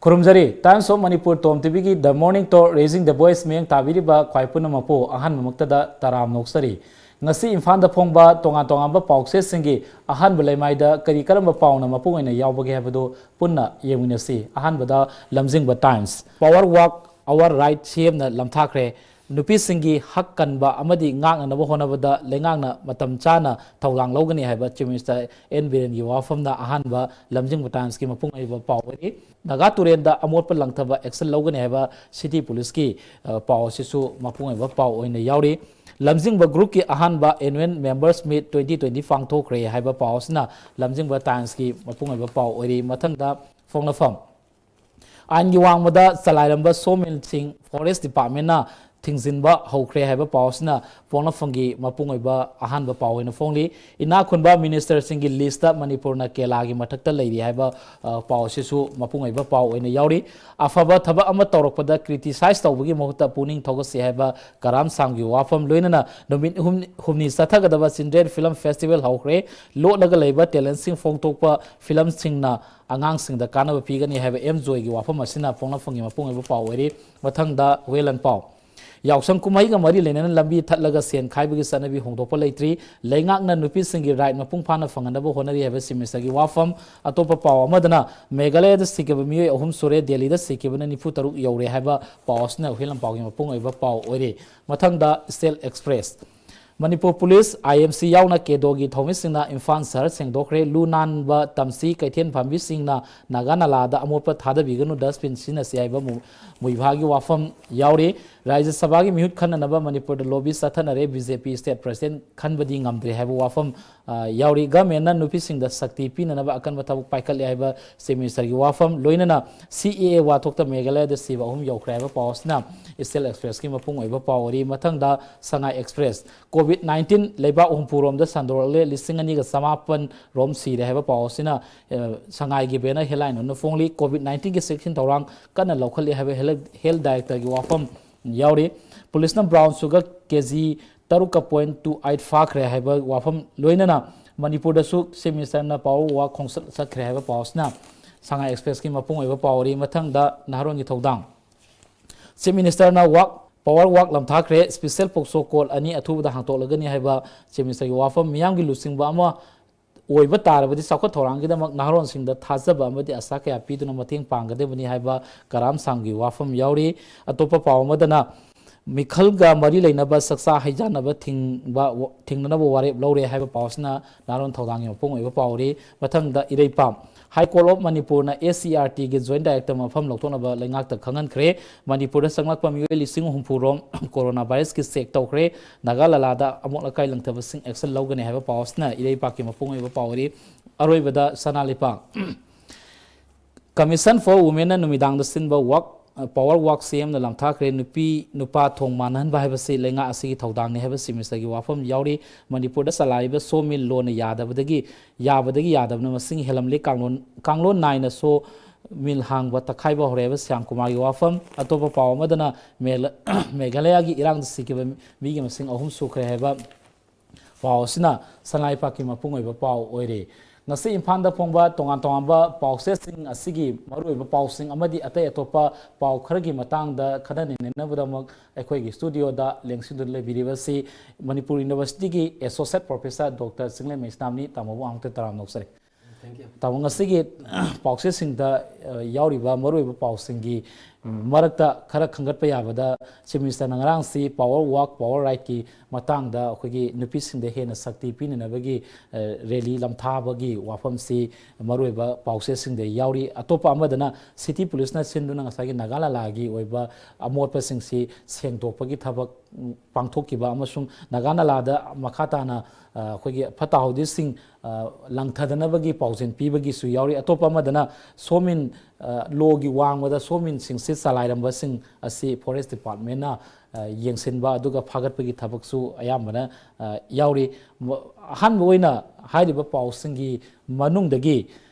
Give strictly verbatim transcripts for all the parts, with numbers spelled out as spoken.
ꯈꯨꯔꯨꯝꯖꯔꯤ꯫ Times of Manipur Tom ꯇꯤꯚꯤꯒꯤ The Morning Talk Raising the Voice ꯃꯤꯠꯌꯦꯡ ꯇꯥꯕꯤꯔꯤꯕ ꯈ꯭ꯋꯥꯏ ꯄꯨꯝꯅꯃꯛꯄꯨ ꯑꯍꯥꯟꯕꯃꯛꯇꯗ ꯇꯔꯥꯝ ꯅꯣꯛꯆꯔꯤ꯫ ꯉꯁꯤ ꯏꯝꯐꯥꯜꯗ ꯐꯣꯡꯕ ꯇꯣꯉꯥꯟ ꯇꯣꯉꯥꯟꯕ ꯄꯥꯎꯆꯦꯁꯤꯡꯒꯤ ꯑꯍꯥꯟꯕ ꯂꯩꯃꯥꯏꯗ ꯀꯔꯤ ꯀꯔꯝꯕ ꯄꯥꯎꯅ ꯃꯄꯨꯡ ꯑꯣꯏꯅ ꯌꯥꯎꯕꯒꯦ ꯍꯥꯏꯕꯗꯨ ꯄꯨꯟꯅ ꯌꯦꯡꯃꯤꯟꯅꯁꯤ꯫ ꯑꯍꯥꯟꯕꯗ ꯂꯝꯖꯤꯡꯕ Times꯫ Power Walk Our Right C M ꯅ ꯂꯝꯊꯥꯈ꯭ꯔꯦ꯫ ꯅꯨꯄꯤꯁꯤꯡꯒꯤ ꯍꯛ ꯀꯟꯕ ꯑꯃꯗꯤ ꯉꯥꯛꯅꯅꯕ ꯍꯣꯠꯅꯕꯗ ꯂꯩꯉꯥꯛꯅ ꯃꯇꯝ ꯆꯥꯅ ꯊꯧꯗꯥꯡ ꯂꯧꯒꯅꯤ ꯍꯥꯏꯕ Chief Minister ꯑꯦꯟ ꯕꯤꯔꯦꯟꯒꯤ ꯋꯥꯐꯝꯅ ꯑꯍꯥꯟꯕ ꯂꯝꯖꯤꯡꯕ Timesꯀꯤ ꯃꯄꯨꯡ ꯑꯣꯏꯕ ꯄꯥꯎ ꯑꯣꯏꯔꯤ꯫ ꯅꯥꯒꯥ ꯇꯨꯔꯦꯜꯗ ꯑꯃꯣꯠꯄ ꯂꯪꯊꯕ action ꯂꯧꯒꯅꯤ ꯍꯥꯏꯕ City Policeꯀꯤ, ꯑ, ꯄꯥꯎ ꯑꯁꯤꯁꯨ ꯃꯄꯨꯡ ꯑꯣꯏꯕ ꯄꯥꯎ ꯑꯣꯏꯅ ꯌꯥꯎꯔꯤ꯫ ꯂꯝꯖꯤꯡꯕ groupꯀꯤ ꯑꯍꯥꯟꯕ Annual Members Meet twenty twenty ꯄꯥꯡꯊꯣꯛꯈ꯭ꯔꯦ ꯍꯥꯏꯕ ꯄꯥꯎ ꯑꯁꯤꯅ ꯂꯝꯖꯤꯡꯕ Timesꯀꯤ ꯃꯄꯨꯡ ꯑꯣꯏꯕ ꯄꯥꯎ ꯑꯣꯏꯔꯤ꯫ ꯃꯊꯪꯗ ꯐꯣꯡꯅꯐꯝ꯫ ꯑꯥꯏꯟꯒꯤ ꯋꯥꯡꯃꯗ ꯆꯂꯥꯏꯔꯝꯕ sawmillꯁꯤꯡ Forest Departmentꯅ ꯊꯤꯡꯖꯤꯟꯕ ꯍꯧꯈ꯭ꯔꯦ ꯍꯥꯏꯕ ꯄꯥꯎ ꯑꯁꯤꯅ ꯄꯣꯛꯅꯐꯝꯒꯤ ꯃꯄꯨꯡ ꯑꯣꯏꯕ ꯑꯍꯥꯟꯕ ꯄꯥꯎ ꯑꯣꯏꯅ ꯐꯣꯡꯂꯤ꯫ ꯏꯅꯥꯛ ꯈꯨꯟꯕ ministerꯁꯤꯡꯒꯤ listꯇ ꯃꯅꯤꯄꯨꯔꯅ ꯀꯦꯂꯥꯒꯤ ꯃꯊꯛꯇ ꯂꯩꯔꯤ ꯍꯥꯏꯕ, ꯑ, ꯄꯥꯎ ꯑꯁꯤꯁꯨ ꯃꯄꯨꯡ ꯑꯣꯏꯕ ꯄꯥꯎ ꯑꯣꯏꯅ ꯌꯥꯎꯔꯤ꯫ ꯑꯐꯕ ꯊꯕꯛ ꯑꯃ ꯇꯧꯔꯛꯄꯗ criticize ꯇꯧꯕꯒꯤ ꯃꯍꯨꯠꯇ ꯄꯨꯛꯅꯤꯡ ꯊꯧꯒꯠꯁꯤ ꯍꯥꯏꯕ ꯀꯔꯥꯝ ꯁꯥꯝꯒꯤ ꯋꯥꯐꯝ, ꯂꯣꯏꯅꯅ ꯅꯨꯃꯤꯠ ꯍꯨꯝ-, ꯍꯨꯝꯅꯤ ꯆꯠꯊꯒꯗꯕ Children Film Festival ꯍꯧꯈ꯭ꯔꯦ꯫ ꯂꯣꯠꯂꯒ ꯂꯩꯕ talentꯁꯤꯡ ꯐꯣꯡꯗꯣꯛꯄ filmꯁꯤꯡꯅ ꯑꯉꯥꯡꯁꯤꯡꯗ ꯀꯥꯟꯅꯕ ꯄꯤꯒꯅꯤ ꯍꯥꯏꯕ ꯑꯦꯝ ꯖꯣꯏꯒꯤ ꯋꯥꯐꯝ ꯑꯁꯤꯅ ꯄꯣꯛꯅꯐꯝꯒꯤ ꯃꯄꯨꯡ ꯑꯣꯏꯕ ꯄꯥꯎ ꯑꯣꯏꯔꯤ꯫ ꯃꯊꯪꯗ ꯍꯨꯌꯦꯜꯂꯟ ꯄꯥꯎ꯫ ꯌꯥꯎꯁꯪ ꯀꯨꯝꯍꯩꯒ ꯃꯔꯤ ꯂꯩꯅꯅ ꯂꯝꯕꯤ ꯊꯠꯂꯒ ꯁꯦꯟ ꯈꯥꯏꯕꯒꯤ ꯆꯠꯅꯕꯤ ꯍꯣꯡꯗꯣꯛꯄ ꯂꯩꯇ꯭ꯔꯤ꯫ ꯂꯩꯉꯥꯛꯅ ꯅꯨꯄꯤꯁꯤꯡꯒꯤ right ꯃꯄꯨꯡ ꯐꯥꯅ ꯐꯪꯍꯟꯅꯕ ꯍꯣꯠꯅꯔꯤ ꯍꯥꯏꯕ Chief Ministerꯒꯤ ꯋꯥꯐꯝ꯫ ꯑꯇꯣꯞꯄ ꯄꯥꯎ ꯑꯃꯗꯅ ꯃꯦꯘꯥꯂꯌꯗ ꯁꯤꯈꯤꯕ ꯃꯤꯑꯣꯏ ꯑꯍꯨꯝ ꯁꯨꯔꯦ, ꯗꯦꯜꯂꯤꯗ ꯁꯤꯈꯤꯕꯅ ꯅꯤꯐꯨ ꯇꯔꯨꯛ ꯌꯧꯔꯦ ꯍꯥꯏꯕ ꯄꯥꯎ ꯑꯁꯤꯅ ꯍꯨꯌꯦꯜꯂꯟ ꯄꯥꯎꯒꯤ ꯃꯄꯨꯡ ꯑꯣꯏꯕ ꯄꯥꯎ ꯑꯣꯏꯔꯤ꯫ ꯃꯊꯪꯗ State Express꯫ ꯃꯅꯤꯄꯨꯔ ꯄꯨꯂꯤꯁ, ꯑꯥꯏ ꯑꯦꯝ ꯁꯤ ꯌꯥꯎꯅ ꯀꯦꯗꯣꯒꯤ ꯊꯧꯃꯤꯁꯤꯡꯅ ꯏꯝꯐꯥꯜ ꯁꯍꯔ ꯁꯦꯡꯗꯣꯛꯈ꯭ꯔꯦ꯫ ꯂꯨ ꯅꯥꯟꯕ ꯇꯝꯁꯤ, ꯀꯩꯊꯦꯜ ꯐꯝꯕꯤꯁꯤꯡꯅ ꯅꯥꯒꯥ ꯅꯂꯥꯗ ꯑꯃꯣꯠꯄ ꯊꯥꯗꯕꯤꯒꯅꯨ, dustbin ꯁꯤꯖꯤꯟꯅꯁꯤ ꯍꯥꯏꯕ ꯃꯨ-, ꯃꯨꯏꯚꯥꯒꯤ ꯋꯥꯐꯝ ꯌꯥꯎꯔꯤ꯫ ꯔꯥꯖ꯭ꯌ ꯁꯚꯥꯒꯤ ꯃꯤꯍꯨꯠ ꯈꯟꯅꯅꯕ ꯃꯅꯤꯄꯨꯔꯗ lobby ꯆꯠꯊꯅꯔꯦ꯫ ꯕꯤ ꯖꯦ ꯄꯤ state president ꯈꯟꯕꯗꯤ ꯉꯝꯗ꯭ꯔꯦ ꯍꯥꯏꯕ ꯋꯥꯐꯝ, ꯑ, ꯌꯥꯎꯔꯤ꯫ Governmentꯅ ꯅꯨꯄꯤꯁꯤꯡꯗ ꯁꯛꯇꯤ ꯄꯤꯅꯅꯕ ꯑꯀꯟꯕ ꯊꯕꯛ ꯄꯥꯏꯈꯠꯂꯦ ꯍꯥꯏꯕ Chief Ministerꯒꯤ ꯋꯥꯐꯝ, ꯂꯣꯏꯅꯅ C A A ꯋꯥꯊꯣꯛꯇ ꯃꯦꯘꯥꯂꯌꯗ ꯁꯤꯕ ꯑꯍꯨꯝ ꯌꯧꯈ꯭ꯔꯦ ꯍꯥꯏꯕ ꯄꯥꯎ ꯑꯁꯤꯅ State Expressꯀꯤ ꯃꯄꯨꯡ ꯑꯣꯏꯕ ꯄꯥꯎ ꯑꯣꯏꯔꯤ꯫ ꯃꯊꯪꯗ ꯁꯉꯥꯏ Express꯫ COVID nineteen ꯂꯩꯕꯥꯛ ꯍꯨꯝꯐꯨ ꯔꯣꯝꯗ ꯁꯟꯗꯣꯔꯛꯂꯦ, ꯂꯤꯁꯤꯡ ꯑꯅꯤꯒ ꯆꯃꯥꯄꯟ ꯔꯣꯝ ꯁꯤꯔꯦ ꯍꯥꯏꯕ ꯄꯥꯎ ꯑꯁꯤꯅ, ꯑ, ꯁꯉꯥꯏꯒꯤ banner headline ꯑꯣꯏꯅ ꯐꯣꯡꯂꯤ꯫ COVID nineteenꯒꯤ ꯆꯦꯛꯁꯤꯟ ꯊꯧꯔꯥꯡ ꯀꯟꯅ ꯂꯧꯈꯠꯂꯤ ꯍꯥꯏꯕ health, health directorꯒꯤ ꯋꯥꯐꯝ ꯌꯥꯎꯔꯤ꯫ ꯄꯨꯂꯤꯁꯅ brown sugar ꯀꯦ ꯖꯤ ꯇꯔꯨꯛꯀ point two eight ꯐꯥꯈ꯭ꯔꯦ ꯍꯥꯏꯕ ꯋꯥꯐꯝ, ꯂꯣꯏꯅꯅ ꯃꯅꯤꯄꯨꯔꯗꯁꯨ Chief Ministerꯅ power walk ꯈꯣꯡꯆꯠ ꯆꯠꯈ꯭ꯔꯦ ꯍꯥꯏꯕ ꯄꯥꯎ ꯑꯁꯤꯅ ꯁꯉꯥꯏ ꯑꯦꯛꯁꯄ꯭ꯔꯦꯁꯀꯤ ꯃꯄꯨꯡ ꯑꯣꯏꯕ ꯄꯥꯎ ꯋꯥꯔꯤ꯫ ꯃꯊꯪꯗ ꯅꯍꯥꯔꯣꯟꯒꯤ ꯊꯧꯗꯥꯡ꯫ ꯆꯤꯐ ꯃꯤꯅꯤꯁꯇꯔꯅ ꯋꯥꯛ, ꯄꯥꯋꯔ ꯋꯥꯛ ꯂꯝꯊꯥꯈ꯭ꯔꯦ, ꯁ꯭ꯄꯦꯁꯦꯜ ꯄꯣꯛꯁꯣ ꯀꯣꯔꯠ ꯑꯅꯤ ꯑꯊꯨꯕꯗ ꯍꯥꯡꯗꯣꯛꯂꯒꯅꯤ ꯍꯥꯏꯕ ꯆꯤꯐ ꯃꯤꯅꯤꯁꯇꯔꯒꯤ ꯋꯥꯐꯝ꯫ ꯃꯤꯌꯥꯝꯒꯤ ꯂꯨꯆꯤꯡꯕ ꯑꯃ ꯑꯣꯏꯕ ꯇꯥꯔꯕꯗꯤ ꯆꯥꯎꯈꯠ ꯊꯧꯔꯥꯡꯒꯤꯗꯃꯛ ꯅꯍꯥꯔꯣꯟꯁꯤꯡꯗ ꯊꯥꯖꯕ ꯑꯃꯗꯤ ꯑꯁꯥ ꯀꯌꯥ ꯄꯤꯗꯨꯅ ꯃꯇꯦꯡ ꯄꯥꯡꯒꯗꯕꯅꯤ ꯍꯥꯏꯕ ꯀꯔꯥꯝ ꯁꯥꯝꯒꯤ ꯋꯥꯐꯝ ꯌꯥꯎꯔꯤ꯫ ꯑꯇꯣꯞꯄ ꯄꯥꯎ ꯑꯃꯗꯅ ꯃꯤꯈꯜꯒ ꯃꯔꯤ ꯂꯩꯅꯕ ꯆꯥꯛꯆꯥ ꯍꯩꯖꯥꯟꯅꯕ ꯊꯤꯡꯕ, ꯊꯤꯡꯅꯅꯕ ꯋꯥꯔꯦꯞ ꯂꯧꯔꯦ ꯍꯥꯏꯕ ꯄꯥꯎ ꯑꯁꯤꯅ ꯅꯍꯥꯔꯣꯟ ꯊꯧꯗꯥꯡꯒꯤ ꯃꯄꯨꯡ ꯑꯣꯏꯕ ꯄꯥꯎꯔꯤ꯫ ꯃꯊꯪꯗ ꯏꯔꯩꯄꯥꯛ꯫ High Court of ꯃꯅꯤꯄꯨꯔꯅ ꯑꯦꯁ ꯁꯤ ꯏ ꯑꯥꯔ ꯇꯤꯒꯤ ꯖꯣꯏꯟ ꯗꯥꯏꯔꯦꯛꯇꯔ ꯃꯐꯝ ꯂꯧꯊꯣꯛꯅꯕ ꯂꯩꯉꯥꯛꯇ ꯈꯪꯍꯟꯈ꯭ꯔꯦ꯫ ꯃꯅꯤꯄꯨꯔꯗ ꯆꯪꯂꯛꯄ ꯃꯤꯑꯣꯏ ꯂꯤꯁꯤꯡ ꯍꯨꯝꯐꯨ ꯔꯣꯝ ꯀꯣꯔꯣꯅꯥ ꯚꯥꯏꯔꯁꯀꯤ ꯆꯦꯛ ꯇꯧꯈ꯭ꯔꯦ꯫ ꯅꯥꯒꯥ ꯂꯥꯂꯥꯗ ꯑꯃꯣꯠ ꯑꯀꯥꯏ ꯂꯪꯊꯕꯁꯤꯡ ꯑꯦꯛꯁꯟ ꯂꯧꯒꯅꯤ ꯍꯥꯏꯕ ꯄꯥꯎ ꯑꯁꯤꯅ ꯏꯔꯩꯄꯥꯛꯀꯤ ꯃꯄꯨꯡ ꯑꯣꯏꯕ ꯄꯥꯎꯔꯤ꯫ ꯑꯔꯣꯏꯕꯗ ꯁꯅꯥ ꯂꯩꯄꯥꯛ꯫ Commission for Womenꯅ ꯅꯨꯃꯤꯗꯥꯡꯗ ꯁꯤꯟꯕ ꯋꯥꯛ, ꯄꯥꯋꯔ ꯋꯥꯛ ꯁꯤ ꯑꯦꯝꯅ ꯂꯥꯝꯊꯥꯈ꯭ꯔꯦ꯫ ꯅꯨꯄꯤ ꯅꯨꯄꯥ ꯊꯣꯡ ꯃꯥꯟꯅꯍꯟꯕ ꯍꯥꯏꯕꯁꯤ ꯂꯩꯉꯥꯛ ꯑꯁꯤꯒꯤ ꯊꯧꯗꯥꯡꯅꯤ ꯍꯥꯏꯕ ꯆꯤꯐ ꯃꯤꯅꯤꯁꯇꯔꯒꯤ ꯋꯥꯐꯝ ꯌꯥꯎꯔꯤ꯫ ꯃꯅꯤꯄꯨꯔꯗ ꯆꯂꯥꯏꯔꯤꯕ ꯁꯣ ꯃꯤꯜ ꯂꯣꯅ ꯌꯥꯗꯕꯗꯒꯤ, ꯌꯥꯕꯗꯒꯤ ꯌꯥꯗꯕꯅ ꯃꯁꯤꯡ ꯍꯦꯜꯂꯝꯂꯦ꯫ ꯀꯥꯡꯂꯣꯟ, ꯀꯥꯡꯂꯣꯟ ꯅꯥꯏꯅ ꯁꯣ ꯃꯤꯜ ꯍꯥꯡꯕ ꯇꯛꯈꯥꯏꯕ ꯍꯧꯔꯦ ꯍꯥꯏꯕ ꯁ꯭ꯌꯥꯝ ꯀꯨꯃꯥꯔꯒꯤ ꯋꯥꯐꯝ꯫ ꯑꯇꯣꯞꯄ ꯄꯥꯎ ꯑꯃꯗꯅ ꯃꯦꯘ-, ꯃꯦꯘꯥꯂꯌꯥꯒꯤ ꯏꯔꯥꯡꯗ ꯁꯤꯈꯤꯕ ꯃꯤꯒꯤ ꯃꯁꯤꯡ ꯑꯍꯨꯝ ꯁꯨꯈ꯭ꯔꯦ ꯍꯥꯏꯕ ꯄꯥꯎ ꯑꯁꯤꯅ ꯁꯅꯥ ꯂꯩꯄꯥꯛꯀꯤ ꯃꯄꯨꯡ ꯑꯣꯏꯕ ꯄꯥꯎ ꯑꯣꯏꯔꯦ꯫ ꯉꯁꯤ ꯏꯝꯐꯥꯜꯗ ꯐꯣꯡꯕ ꯇꯣꯉꯥꯟ ꯇꯣꯉꯥꯟꯕ ꯄꯥꯎꯆꯦꯁꯤꯡ ꯑꯁꯤꯒꯤ ꯃꯔꯨꯑꯣꯏꯕ ꯄꯥꯎꯁꯤꯡ ꯑꯃꯗꯤ ꯑꯇꯩ ꯑꯇꯣꯞꯄ ꯄꯥꯎ ꯈꯔꯒꯤ ꯃꯇꯥꯡꯗ ꯈꯟꯅ ꯅꯩꯅꯅꯕꯒꯤꯗꯃꯛ ꯑꯩꯈꯣꯏꯒꯤ ꯁ꯭ꯇꯨꯗꯤꯑꯣꯗ ꯂꯦꯡꯁꯤꯟꯗꯨꯅ ꯂꯩꯕꯤꯔꯤꯕꯁꯤ ꯃꯅꯤꯄꯨꯔ ꯌꯨꯅꯤꯚꯔꯁꯤꯇꯤꯒꯤ ꯑꯦꯁꯣꯁꯤꯌꯦꯠ ꯄ꯭ꯔꯣꯐꯦꯁꯔ ꯗꯣꯛꯇꯔ ꯆꯤꯡꯂꯦꯝ ꯃꯩꯁꯅꯥꯝꯅꯤ꯫ ꯇꯥꯃꯣꯕꯨ ꯑꯃꯨꯛꯇ ꯇꯔꯥꯝꯅ ꯑꯣꯛꯆꯔꯤ꯫ Thank you. ꯇꯥꯃꯣ, ꯉꯁꯤꯒꯤ ꯄꯥꯎꯆꯦꯁꯤꯡꯗ, ꯑ, ꯌꯥꯎꯔꯤꯕ ꯃꯔꯨꯑꯣꯏꯕ ꯄꯥꯎꯁꯤꯡꯒꯤ ꯃꯔꯛꯇ ꯈꯔ ꯈꯟꯒꯠꯄ ꯌꯥꯕꯗ, ꯆꯤꯐ ꯃꯤꯅꯤꯁꯇꯔꯅ ꯉꯔꯥꯡꯁꯤ ꯄꯥꯋꯔ ꯋꯥꯛ, ꯄꯥꯋꯔ ꯔꯥꯏꯠꯀꯤ ꯃꯇꯥꯡꯗ ꯑꯩꯈꯣꯏꯒꯤ ꯅꯨꯄꯤꯁꯤꯡꯗ ꯍꯦꯟꯅ ꯁꯛꯇꯤ ꯄꯤꯅꯅꯕꯒꯤ, ꯑ, ꯔꯦꯂꯤ ꯂꯝꯊꯥꯕꯒꯤ ꯋꯥꯐꯝꯁꯤ ꯃꯔꯨꯑꯣꯏꯕ ꯄꯥꯎꯆꯦꯁꯤꯡꯗ ꯌꯥꯎꯔꯤ꯫ ꯑꯇꯣꯞꯄ ꯑꯃꯗꯅ ꯁꯤꯇꯤ ꯄꯨꯂꯤꯁꯅ ꯁꯤꯟꯗꯨꯅ ꯉꯁꯥꯏꯒꯤ ꯅꯥꯒꯥ ꯂꯥꯂꯥꯒꯤ ꯑꯣꯏꯕ ꯑꯃꯣꯠꯄꯁꯤꯡꯁꯤ ꯁꯦꯡꯗꯣꯛꯄꯒꯤ ꯊꯕꯛ, ꯎꯝ, ꯄꯥꯡꯊꯣꯛꯈꯤꯕ ꯑꯃꯁꯨꯡ ꯅꯥꯒꯥ ꯂꯥꯂꯥꯗ ꯃꯈꯥ ꯇꯥꯅ, ꯑ, ꯑꯩꯈꯣꯏꯒꯤ ꯐꯠꯇ ꯍꯥꯎꯗꯤꯁꯤꯡ, ꯑ, ꯂꯪꯊꯗꯅꯕꯒꯤ ꯄꯥꯎꯖꯦꯜ ꯄꯤꯕꯒꯤꯁꯨ ꯌꯥꯎꯔꯤ꯫ ꯑꯇꯣꯞꯄ ꯑꯃꯗꯅ ꯁꯣꯃꯤꯟ, ꯑ, ꯂꯣꯒꯤ ꯋꯥꯡꯃꯗ ꯁꯣꯃꯤꯟꯁꯤꯡꯁꯤ ꯆꯂꯥꯏꯔꯝꯕꯁꯤꯡ ꯑꯁꯤ ꯐꯣꯔꯦꯁ ꯗꯤꯄꯥꯔꯠꯃꯦꯟꯅ, ꯑ, ꯌꯦꯡꯁꯤꯟꯕ ꯑꯗꯨꯒ ꯐꯥꯒꯠꯄꯒꯤ ꯊꯕꯛꯁꯨ ꯑꯌꯥꯝꯕꯅ, ꯑ, ꯌꯥꯎꯔꯤ꯫ ꯃ-, ꯑꯍꯥꯟꯕ ꯑꯣꯏꯅ ꯍꯥꯏꯔꯤꯕ ꯄꯥꯎꯁꯤꯡꯒꯤ ꯃꯅꯨꯡꯗꯒꯤ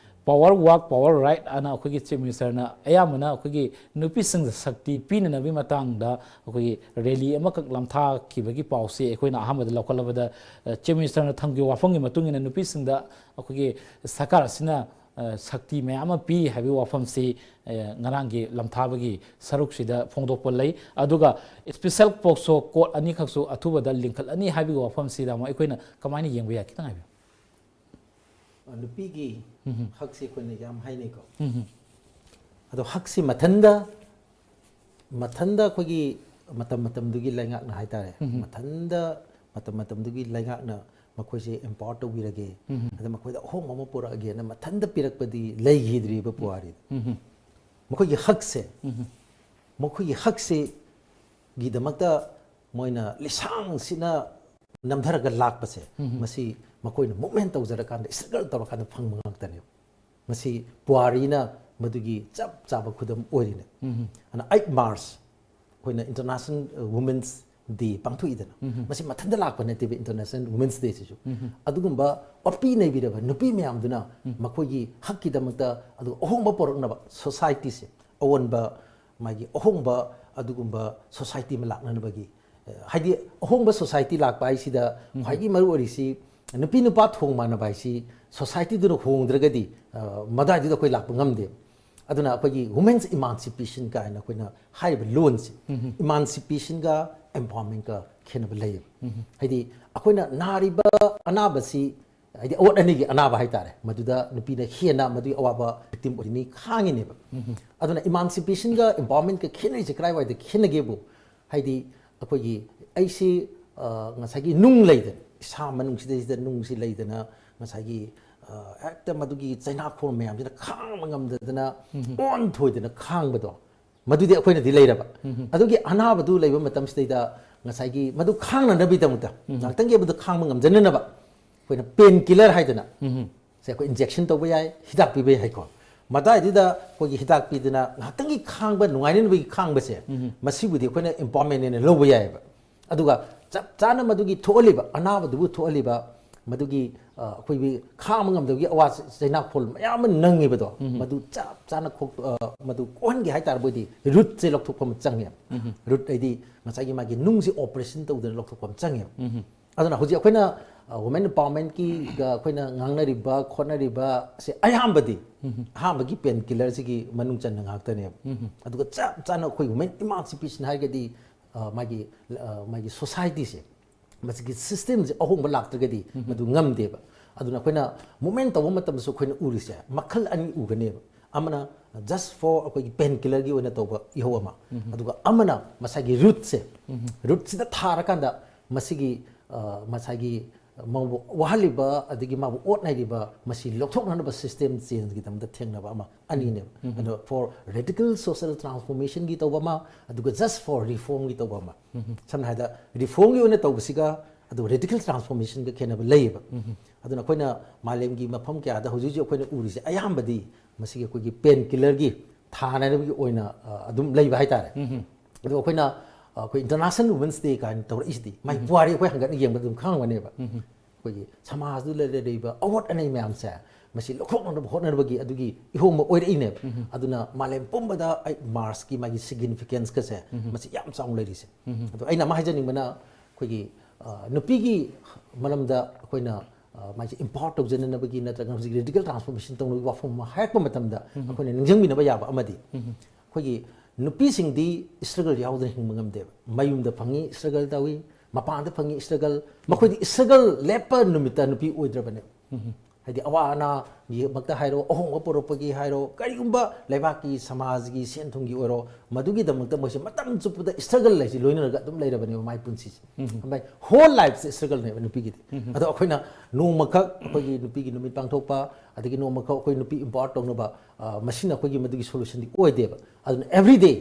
ꯄꯥꯋꯔ ꯋꯥꯛ, ꯄꯥꯋꯔ ꯔꯥꯏꯠ ꯑꯅ ꯑꯩꯈꯣꯏꯒꯤ ꯆꯤꯐ ꯃꯤꯅꯤꯁꯇꯔꯅ ꯑꯌꯥꯝꯕꯅ ꯑꯩꯈꯣꯏꯒꯤ ꯅꯨꯄꯤꯁꯤꯡꯗ ꯁꯛꯇꯤ ꯄꯤꯅꯅꯕꯒꯤ ꯃꯇꯥꯡꯗ ꯑꯩꯈꯣꯏꯒꯤ ꯔꯦꯂꯤ ꯑꯃꯈꯛ ꯂꯝꯊꯥꯈꯤꯕꯒꯤ ꯄꯥꯎꯁꯤ ꯑꯩꯈꯣꯏꯅ ꯑꯍꯥꯟꯕꯗ ꯂꯧꯈꯠꯂꯕꯗ, ꯑ, ꯆꯤꯐ ꯃꯤꯅꯤꯁꯇꯔꯅ ꯊꯝꯈꯤꯕ ꯋꯥꯐꯝꯒꯤ ꯃꯇꯨꯡ ꯏꯟꯅ ꯅꯨꯄꯤꯁꯤꯡꯗ ꯑꯩꯈꯣꯏꯒꯤ ꯁꯔꯀꯥꯔ ꯑꯁꯤꯅ, ꯑ, ꯁꯛꯇꯤ ꯃꯌꯥꯝ ꯑꯃ ꯄꯤ ꯍꯥꯏꯕꯒꯤ ꯋꯥꯐꯝꯁꯤ, ꯑ, ꯉꯔꯥꯡꯒꯤ ꯂꯝꯊꯥꯕꯒꯤ ꯁꯔꯨꯛꯁꯤꯗ ꯐꯣꯡꯗꯣꯛꯄ ꯂꯩ꯫ ꯑꯗꯨꯒ special POCSO court ꯑꯅꯤꯈꯛꯁꯨ ꯑꯊꯨꯕꯗ ꯂꯤꯡꯈꯠꯂꯅꯤ ꯍꯥꯏꯕꯒꯤ ꯋꯥꯐꯝꯁꯤꯗ ꯑꯃꯨꯛ ꯑꯩꯈꯣꯏꯅ ꯀꯃꯥꯏꯅ ꯌꯦꯡꯕ ꯌꯥꯏ? ꯈꯤꯇꯪ ꯍꯥꯏꯕꯤꯌꯨ꯫ ꯅꯨꯄꯤꯒꯤ ꯎꯝ꯫ ꯍꯛꯁꯦ ꯑꯩꯈꯣꯏꯅ ꯌꯥꯝ ꯍꯥꯏꯅꯩꯀꯣ꯫ ꯎꯝ꯫ ꯑꯗꯣ ꯍꯛꯁꯤ ꯃꯊꯟꯗ, ꯃꯊꯟꯗ ꯑꯩꯈꯣꯏꯒꯤ ꯃꯇꯝ ꯃꯇꯝꯗꯨꯒꯤ ꯂꯩꯉꯥꯛꯅ ꯍꯥꯏꯇꯥꯔꯦ, ꯎꯝ꯫ ꯃꯊꯟꯗ ꯃꯇꯝ ꯃꯇꯝꯗꯨꯒꯤ ꯂꯩꯉꯥꯛꯅ ꯃꯈꯣꯏꯁꯦ empower ꯇꯧꯕꯤꯔꯒꯦ, ꯎꯝ꯫ ꯑꯗ ꯃꯈꯣꯏꯗ ꯑꯍꯣꯡꯕ ꯑꯃ ꯄꯨꯔꯛꯑꯒꯦꯅ ꯃꯊꯟꯗ ꯄꯤꯔꯛꯄꯗꯤ ꯂꯩꯈꯤꯗ꯭ꯔꯤꯕ ꯄꯨꯋꯥꯔꯤꯗ꯫ ꯎꯝ꯫ ꯃꯈꯣꯏꯒꯤ ꯍꯛꯁꯦ, ꯎꯝ꯫ ꯃꯈꯣꯏꯒꯤ ꯍꯛꯁꯤꯒꯤꯗꯃꯛꯇ ꯃꯣꯏꯅ ꯂꯤꯁꯥꯡꯁꯤꯠꯅ ꯅꯝꯊꯔꯒ ꯂꯥꯛꯄꯁꯦ, ꯎꯝ꯫ ꯃꯁꯤ ꯃꯈꯣꯏꯅ movement ꯇꯧꯖꯔꯀꯥꯟꯗ, struggle ꯇꯧꯔꯀꯥꯟꯗ ꯐꯪꯕ ꯉꯥꯛꯇꯅꯦꯕ꯫ ꯃꯁꯤ ꯄꯨꯋꯥꯔꯤꯅ ꯃꯗꯨꯒꯤ ꯆꯞ ꯆꯥꯕ ꯈꯨꯗꯝ ꯑꯣꯏꯔꯤꯅꯦ꯫ ꯎꯝ꯫ ꯑꯗꯨꯅ eight March ꯑꯩꯈꯣꯏꯅ International Women's Day ꯄꯥꯡꯊꯣꯛꯏꯗꯅ, ꯎꯝ꯫ ꯃꯁꯤ ꯃꯊꯟꯇ ꯂꯥꯛꯄ ꯅꯠꯇꯦꯕ International Women's Day ꯁꯤꯁꯨ꯫ ꯎꯝ꯫ ꯑꯗꯨꯒꯨꯝꯕ ꯑꯣꯠꯄꯤ ꯅꯩꯕꯤꯔꯕ ꯅꯨꯄꯤ ꯃꯌꯥꯝꯗꯨꯅ ꯎꯝ꯫ ꯃꯈꯣꯏꯒꯤ ꯍꯛꯀꯤꯗꯃꯛꯇ ꯑꯗꯨꯒ ꯑꯍꯣꯡꯕ ꯄꯨꯔꯛꯅꯕ, society ꯁꯦ ꯑꯑꯣꯟꯕ, ꯃꯥꯒꯤ ꯑꯍꯣꯡꯕ ꯑꯗꯨꯒꯨꯝꯕ society ꯑꯃ ꯂꯥꯛꯅꯅꯕꯒꯤ, ꯑ, ꯍꯥꯏꯗꯤ ꯑꯍꯣꯡꯕ society ꯂꯥꯛꯄ ꯍꯥꯏꯁꯤꯗ ꯎꯝ꯫ ꯈ꯭ꯋꯥꯏꯗꯒꯤ ꯃꯔꯨ ꯑꯣꯏꯔꯤꯁꯤ ꯅꯨꯄꯤ ꯅꯨꯄꯥ ꯊꯣꯡ ꯃꯥꯟꯅꯕ ꯍꯥꯏꯁꯤ society ꯗꯨꯅ ꯍꯣꯡꯗ꯭ꯔꯒꯗꯤ, ꯑ, ꯃꯗꯥꯏꯗꯨꯗ ꯑꯩꯈꯣꯏ ꯂꯥꯛꯄ ꯉꯝꯗꯦ꯫ ꯑꯗꯨꯅ ꯑꯩꯈꯣꯏꯒꯤ women's emancipation ꯀꯥꯏꯅ ꯑꯩꯈꯣꯏꯅ ꯍꯥꯏꯔꯤꯕ ꯂꯣꯟꯁꯦ, ꯎꯝ꯫ Emancipation ꯒ empowerment ꯀ ꯈꯦꯠꯅꯕ ꯂꯩꯌꯦꯕ꯫ ꯎꯝ꯫ ꯍꯥꯏꯗꯤ ꯑꯩꯈꯣꯏꯅ ꯅꯥꯔꯤꯕ ꯑꯅꯥꯕꯁꯤ, ꯍꯥꯏꯗꯤ ꯑꯋꯥꯠ ꯑꯅꯤꯒꯤ ꯑꯅꯥꯕ ꯍꯥꯏꯇꯥꯔꯦ, ꯃꯗꯨꯗ ꯅꯨꯄꯤꯅ ꯍꯦꯟꯅ ꯃꯗꯨꯒꯤ ꯑꯋꯥꯕ victim ꯑꯣꯏꯔꯤꯅꯤ ꯈꯥꯡꯉꯤꯅꯦꯕ꯫ ꯎꯝ꯫ ꯑꯗꯨꯅ emancipation ꯒ empowerment ꯀ ꯈꯦꯠꯅꯔꯤꯁꯦ ꯀꯗꯥꯏꯋꯥꯏꯗ ꯈꯦꯠꯅꯒꯦꯕꯨ, ꯍꯥꯏꯗꯤ ꯑꯩꯈꯣꯏꯒꯤ, ꯑꯩꯁꯤ, ꯑ, ꯉꯁꯥꯏꯒꯤ ꯅꯨꯡ ꯂꯩꯗꯅ, ꯏꯁꯥ ꯃꯅꯨꯡꯁꯤꯗꯩꯁꯤꯗ ꯅꯨꯡꯁꯤ ꯂꯩꯗꯅ, ꯉꯁꯥꯏꯒꯤ, ꯑ, ꯍꯦꯛꯇ ꯃꯗꯨꯒꯤ ꯆꯩꯅꯥꯈꯣꯡ ꯃꯌꯥꯝꯁꯤꯅ ꯈꯥꯡꯕ ꯉꯝꯗꯗꯅ ꯎꯝ꯫ ꯑꯣꯟꯊꯣꯏꯗꯅ ꯈꯥꯡꯕꯗꯣ, ꯃꯗꯨꯗꯤ ꯑꯩꯈꯣꯏꯅꯗꯤ ꯂꯩꯔꯕ꯫ ꯎꯝ꯫ ꯑꯗꯨꯒꯤ ꯑꯅꯥꯕꯗꯨ ꯂꯩꯕ ꯃꯇꯝꯁꯤꯗꯩꯗ ꯉꯁꯥꯏꯒꯤ ꯃꯗꯨ ꯈꯥꯡꯅꯅꯕꯒꯤꯗꯃꯛꯇ, ꯎꯝ꯫ ꯉꯥꯛꯇꯪꯒꯤ ꯑꯗꯨ ꯈꯥꯡꯕ ꯉꯝꯖꯅꯅꯕ ꯑꯩꯈꯣꯏꯅ pain killer ꯍꯥꯏꯗꯅ ꯎꯝ꯫ ꯁꯦ ꯑꯩꯈꯣꯏ injection ꯇꯧꯕ ꯌꯥꯏ, ꯍꯤꯗꯥꯛ ꯄꯤꯕ ꯌꯥꯏꯀꯣ꯫ ꯃꯇꯥꯏꯗꯨꯗ ꯑꯩꯈꯣꯏꯒꯤ ꯍꯤꯗꯥꯛ ꯄꯤꯗꯅ ꯉꯥꯏꯍꯥꯛꯇꯪꯒꯤ ꯈꯥꯡꯕ, ꯅꯨꯡꯉꯥꯏꯅꯅꯕꯒꯤ ꯈꯥꯡꯕꯁꯦ, ꯎꯝ꯫ ꯃꯁꯤꯕꯨꯗꯤ ꯑꯩꯈꯣꯏꯅ empowerment ꯍꯥꯏꯅ ꯂꯧꯕ ꯌꯥꯏꯑꯕ꯫ ꯑꯗꯨꯒ ꯆꯞ ꯆꯥꯅ ꯃꯗꯨꯒꯤ ꯊꯣꯛꯍꯜꯂꯤꯕ, ꯑꯅꯥꯕꯗꯨꯕꯨ ꯊꯣꯛꯍꯜꯂꯤꯕ, ꯃꯗꯨꯒꯤ, ꯑ, ꯑꯩꯈꯣꯏꯒꯤ ꯈꯥꯡꯕ ꯉꯝꯗꯕꯒꯤ ꯑꯋꯥ ꯆꯩꯅꯥꯈꯣꯜ ꯃꯌꯥꯝ ꯑꯃ ꯅꯪꯉꯤꯕꯗꯣ, ꯎꯝ꯫ ꯃꯗꯨ ꯆꯞ ꯆꯥꯅ ꯈꯣꯛ-, ꯑ, ꯃꯗꯨ ꯀꯣꯛꯍꯟꯒꯦ ꯍꯥꯏ ꯇꯥꯔꯕꯗꯤ root ꯁꯦ ꯂꯧꯊꯣꯛꯄ ꯑꯃ ꯆꯪꯉꯦ꯫ ꯎꯝ꯫ Root ꯍꯥꯏꯗꯤ ꯉꯁꯥꯏꯒꯤ ꯃꯥꯒꯤ ꯅꯨꯡꯁꯦ operation ꯇꯧꯗꯅ ꯂꯧꯊꯣꯛꯄ ꯑꯃ ꯆꯪꯉꯦ꯫ ꯎꯝ꯫ ꯑꯗꯨꯅ ꯍꯧꯖꯤꯛ ꯑꯩꯈꯣꯏꯅ ꯋꯨꯃꯦꯟ ꯑꯦꯝꯄꯥꯋꯔꯃꯦꯟꯀꯤꯒ ꯑꯩꯈꯣꯏꯅ ꯉꯥꯡꯅꯔꯤꯕ ꯈꯣꯠꯅꯔꯤꯕꯁꯦ ꯑꯌꯥꯝꯕꯗꯤ ꯑꯍꯥꯟꯕꯒꯤ ꯄꯦꯟ ꯀꯤꯂꯔꯁꯤꯒꯤ ꯃꯅꯨꯡ ꯆꯟꯅ ꯉꯥꯛꯇꯅꯦꯕ꯫ ꯑꯗꯨꯒ ꯆꯞ ꯆꯥꯅ ꯑꯩꯈꯣꯏ ꯋꯨꯃꯦꯟ ꯏꯃꯥꯟꯁꯤꯄꯦꯁꯟ ꯍꯥꯏꯔꯒꯗꯤ ꯑ, ꯃꯥꯒꯤ ꯑ, ꯃꯥꯒꯤ ꯁꯣꯁꯥꯏꯇꯤꯁꯦ, ꯃꯁꯤꯒꯤ ꯁꯤꯁꯇꯦꯝꯁꯦ ꯑꯍꯣꯡꯕ ꯂꯥꯛꯇ꯭ꯔꯒꯗꯤ ꯃꯗꯨ ꯉꯝꯗꯦꯕ꯫ ꯑꯗꯨꯅ ꯑꯩꯈꯣꯏꯅ ꯃꯨꯞꯃꯦꯟ ꯇꯧꯕ ꯃꯇꯝꯗꯁꯨ ꯑꯩꯈꯣꯏꯅ ꯎꯔꯤꯁꯦ ꯃꯈꯜ ꯑꯅꯤ ꯎꯒꯅꯦꯕ꯫ ꯑꯃꯅ ꯖꯁ ꯐꯣꯔ ꯑꯩꯈꯣꯏꯒꯤ ꯄꯦꯟ ꯀꯤꯂꯔꯒꯤ ꯑꯣꯏꯅ ꯇꯧꯕ ꯏꯍꯧ ꯑꯃ, ꯑꯗꯨꯒ ꯑꯃꯅ ꯃꯁꯥꯒꯤ ꯔꯨꯠꯁꯦ, ꯔꯨꯠꯁꯤꯗ ꯊꯥꯔꯀꯥꯟꯗ ꯃꯁꯤꯒꯤ ꯑ, ꯃꯁꯥꯒꯤ ꯃꯥꯕꯨ ꯋꯥꯍꯜꯂꯤꯕ ꯑꯗꯒꯤ ꯃꯥꯕꯨ ꯑꯣꯠꯅꯔꯤꯕ ꯃꯁꯤ ꯂꯧꯊꯣꯛꯅꯅꯕ ꯁꯤꯁꯇꯦꯝ ꯆꯦꯟꯖꯀꯤꯗꯃꯛꯇ ꯊꯦꯡꯅꯕ ꯑꯃ ꯑꯅꯤꯅꯦꯕ꯫ ꯑꯗꯣ ꯐꯣꯔ ꯔꯦꯗꯤꯀꯦꯜ ꯁꯣꯁꯦꯜ ꯇ꯭ꯔꯥꯟꯁꯐꯣꯔꯃꯦꯁꯟꯒꯤ ꯇꯧꯕ ꯑꯃ, ꯑꯗꯨꯒ ꯖꯁ ꯐꯣꯔ ꯔꯤꯐꯣꯔꯝꯒꯤ ꯇꯧꯕ ꯑꯃ꯫ ꯁꯝꯅ ꯍꯥꯏꯔꯕꯗ ꯔꯤꯐꯣꯔꯝꯒꯤ ꯑꯣꯏꯅ ꯇꯧꯕꯁꯤꯒ ꯑꯗꯨꯒ ꯔꯦꯗꯤꯀꯦꯜ ꯇ꯭ꯔꯥꯟꯁꯐꯣꯔꯃꯦꯁꯟꯒ ꯈꯦꯠꯅꯕ ꯂꯩꯌꯦꯕ꯫ ꯑꯗꯨꯅ ꯑꯩꯈꯣꯏꯅ ꯃꯥꯂꯦꯝꯒꯤ ꯃꯐꯝ ꯀꯌꯥꯗ ꯍꯧꯖꯤꯛ ꯍꯧꯖꯤꯛ ꯑꯩꯈꯣꯏꯅ ꯎꯔꯤꯁꯦ ꯑꯌꯥꯝꯕꯗꯤ ꯃꯁꯤꯒꯤ ꯑꯩꯈꯣꯏꯒꯤ ꯄꯦꯟ ꯀꯤꯂꯔꯒꯤ ꯊꯥꯅꯅꯕꯒꯤ ꯑꯣꯏꯅ ꯑ, ꯑꯗꯨꯝ ꯂꯩꯕ ꯍꯥꯏꯇꯥꯔꯦ꯫ ꯑꯗꯣ ꯑꯩꯈꯣꯏꯅ ꯑ, ꯑꯩꯈꯣꯏ ꯏꯟꯇꯔꯅꯦꯁꯅꯦꯜ ꯋꯨꯃꯦꯟꯁ ꯗꯦ ꯀꯥꯏꯅ ꯇꯧꯔꯛꯏꯁꯤꯗꯤ ꯃꯥꯏ ꯄꯨꯋꯥꯔꯤ ꯑꯩꯈꯣꯏ ꯍꯪꯒꯠꯅ ꯌꯦꯡꯕꯗ ꯑꯗꯨꯝ ꯈꯪꯉꯝꯒꯅꯦꯕ꯫ ꯑꯩꯈꯣꯏꯒꯤ ꯁꯃꯥꯖꯗꯨꯗ ꯂꯩꯔꯤꯕ ꯑꯋꯥꯠ ꯑꯅꯩ ꯃꯌꯥꯝꯁꯦ ꯃꯁꯤ ꯂꯧꯊꯣꯛꯅꯅꯕ ꯍꯣꯠꯅꯕꯒꯤ ꯑꯗꯨꯒꯤ ꯏꯍꯧ ꯑꯃ ꯑꯣꯏꯔꯛꯏꯅꯦꯕ꯫ ꯑꯗꯨꯅ ꯃꯥꯂꯦꯝ ꯄꯨꯝꯕꯗ ꯑꯩꯠ ꯃꯥꯔꯁꯀꯤ ꯃꯥꯒꯤ ꯁꯤꯒꯅꯤꯐꯤꯀꯦꯟꯁꯀꯁꯦ ꯃꯁꯤ ꯌꯥꯝ ꯆꯥꯎꯅ ꯂꯩꯔꯤꯁꯦ꯫ ꯑꯗꯣ ꯑꯩꯅ ꯑꯃ ꯍꯥꯏꯖꯅꯤꯡꯕꯅ ꯑꯩꯈꯣꯏꯒꯤ ꯑ, ꯅꯨꯄꯤꯒꯤ ꯃꯔꯝꯗ ꯑꯩꯈꯣꯏꯅ ꯑ, ꯃꯥꯏꯁꯦ ꯏꯝꯄꯥꯋꯔ ꯇꯧꯖꯅꯅꯕꯒꯤ ꯅꯠꯇ꯭ꯔꯒ ꯍꯧꯖꯤꯛ ꯔꯦꯗꯤꯀꯦꯜ ꯇ꯭ꯔꯥꯟꯁꯐꯣꯔꯃꯦꯁꯟ ꯇꯧꯅꯕꯒꯤ ꯋꯥꯐꯝ ꯑꯃ ꯍꯥꯏꯔꯛꯄ ꯃꯇꯝꯗ ꯑꯩꯈꯣꯏꯅ ꯅꯤꯡꯁꯤꯡꯕꯤꯅꯕ ꯌꯥꯕ ꯑꯃꯗꯤ ꯑꯩꯈꯣꯏꯒꯤ ꯅꯨꯄꯤꯁꯤꯡꯗꯤ ꯏꯁꯇ꯭ꯔꯒꯜ ꯌꯥꯎꯗꯅ ꯍꯤꯡꯕ ꯉꯝꯗꯦꯕ꯫ ꯃꯌꯨꯝꯗ ꯐꯪꯉꯤ ꯏꯁꯇ꯭ꯔꯒꯜ ꯇꯧꯏ, ꯃꯄꯥꯟꯗ ꯐꯪꯉꯤ ꯏꯁꯇ꯭ꯔꯒꯜ, ꯃꯈꯣꯏꯗꯤ ꯏꯁꯇ꯭ꯔꯒꯜ ꯂꯦꯞꯄ ꯅꯨꯃꯤꯠꯇ ꯅꯨꯄꯤ ꯑꯣꯏꯗ꯭ꯔꯕꯅꯦ꯫ ꯍꯥꯏꯗꯤ ꯑꯋꯥ ꯑꯅꯥꯒꯤꯃꯛꯇ ꯍꯥꯏꯔꯣ, ꯑꯍꯣꯡꯕ ꯄꯨꯔꯛꯄꯒꯤ ꯍꯥꯏꯔꯣ, ꯀꯔꯤꯒꯨꯝꯕ ꯂꯩꯕꯥꯛꯀꯤ ꯁꯃꯥꯖꯒꯤ ꯁꯦꯟ ꯊꯨꯝꯒꯤ ꯑꯣꯏꯔꯣ, ꯃꯗꯨꯒꯤꯗꯃꯛꯇ ꯃꯣꯏꯁꯦ ꯃꯇꯝ ꯆꯨꯞꯄꯗ ꯏꯁꯇ꯭ꯔꯒꯜ ꯍꯥꯏꯁꯤ ꯂꯣꯏꯅꯔꯒ ꯑꯗꯨꯝ ꯂꯩꯔꯕꯅꯦꯕ ꯃꯥꯏ ꯄꯨꯟꯁꯤꯁꯦ꯫ ꯍꯣꯜ ꯂꯥꯏꯐꯁꯦ ꯏꯁꯇ꯭ꯔꯒꯜꯅꯦꯕ ꯅꯨꯄꯤꯒꯤꯗꯤ꯫ ꯑꯗꯣ ꯑꯩꯈꯣꯏꯅ ꯅꯣꯡꯃꯈꯛ ꯑꯩꯈꯣꯏꯒꯤ ꯅꯨꯄꯤꯒꯤ ꯅꯨꯃꯤꯠ ꯄꯥꯡꯊꯣꯛꯄ, ꯑꯗꯒꯤ ꯅꯣꯡꯃꯈꯛ ꯑꯩꯈꯣꯏ ꯅꯨꯄꯤ ꯏꯝꯄꯥꯋꯔ ꯇꯧꯅꯕ, ꯑ, ꯃꯁꯤꯅ ꯑꯩꯈꯣꯏꯒꯤ ꯃꯗꯨꯒꯤ ꯁꯣꯂꯨꯁꯟꯗꯤ ꯑꯣꯏꯗꯦꯕ꯫ ꯑꯗꯨꯅ ꯑꯦꯕ꯭ꯔꯤ ꯗꯦ,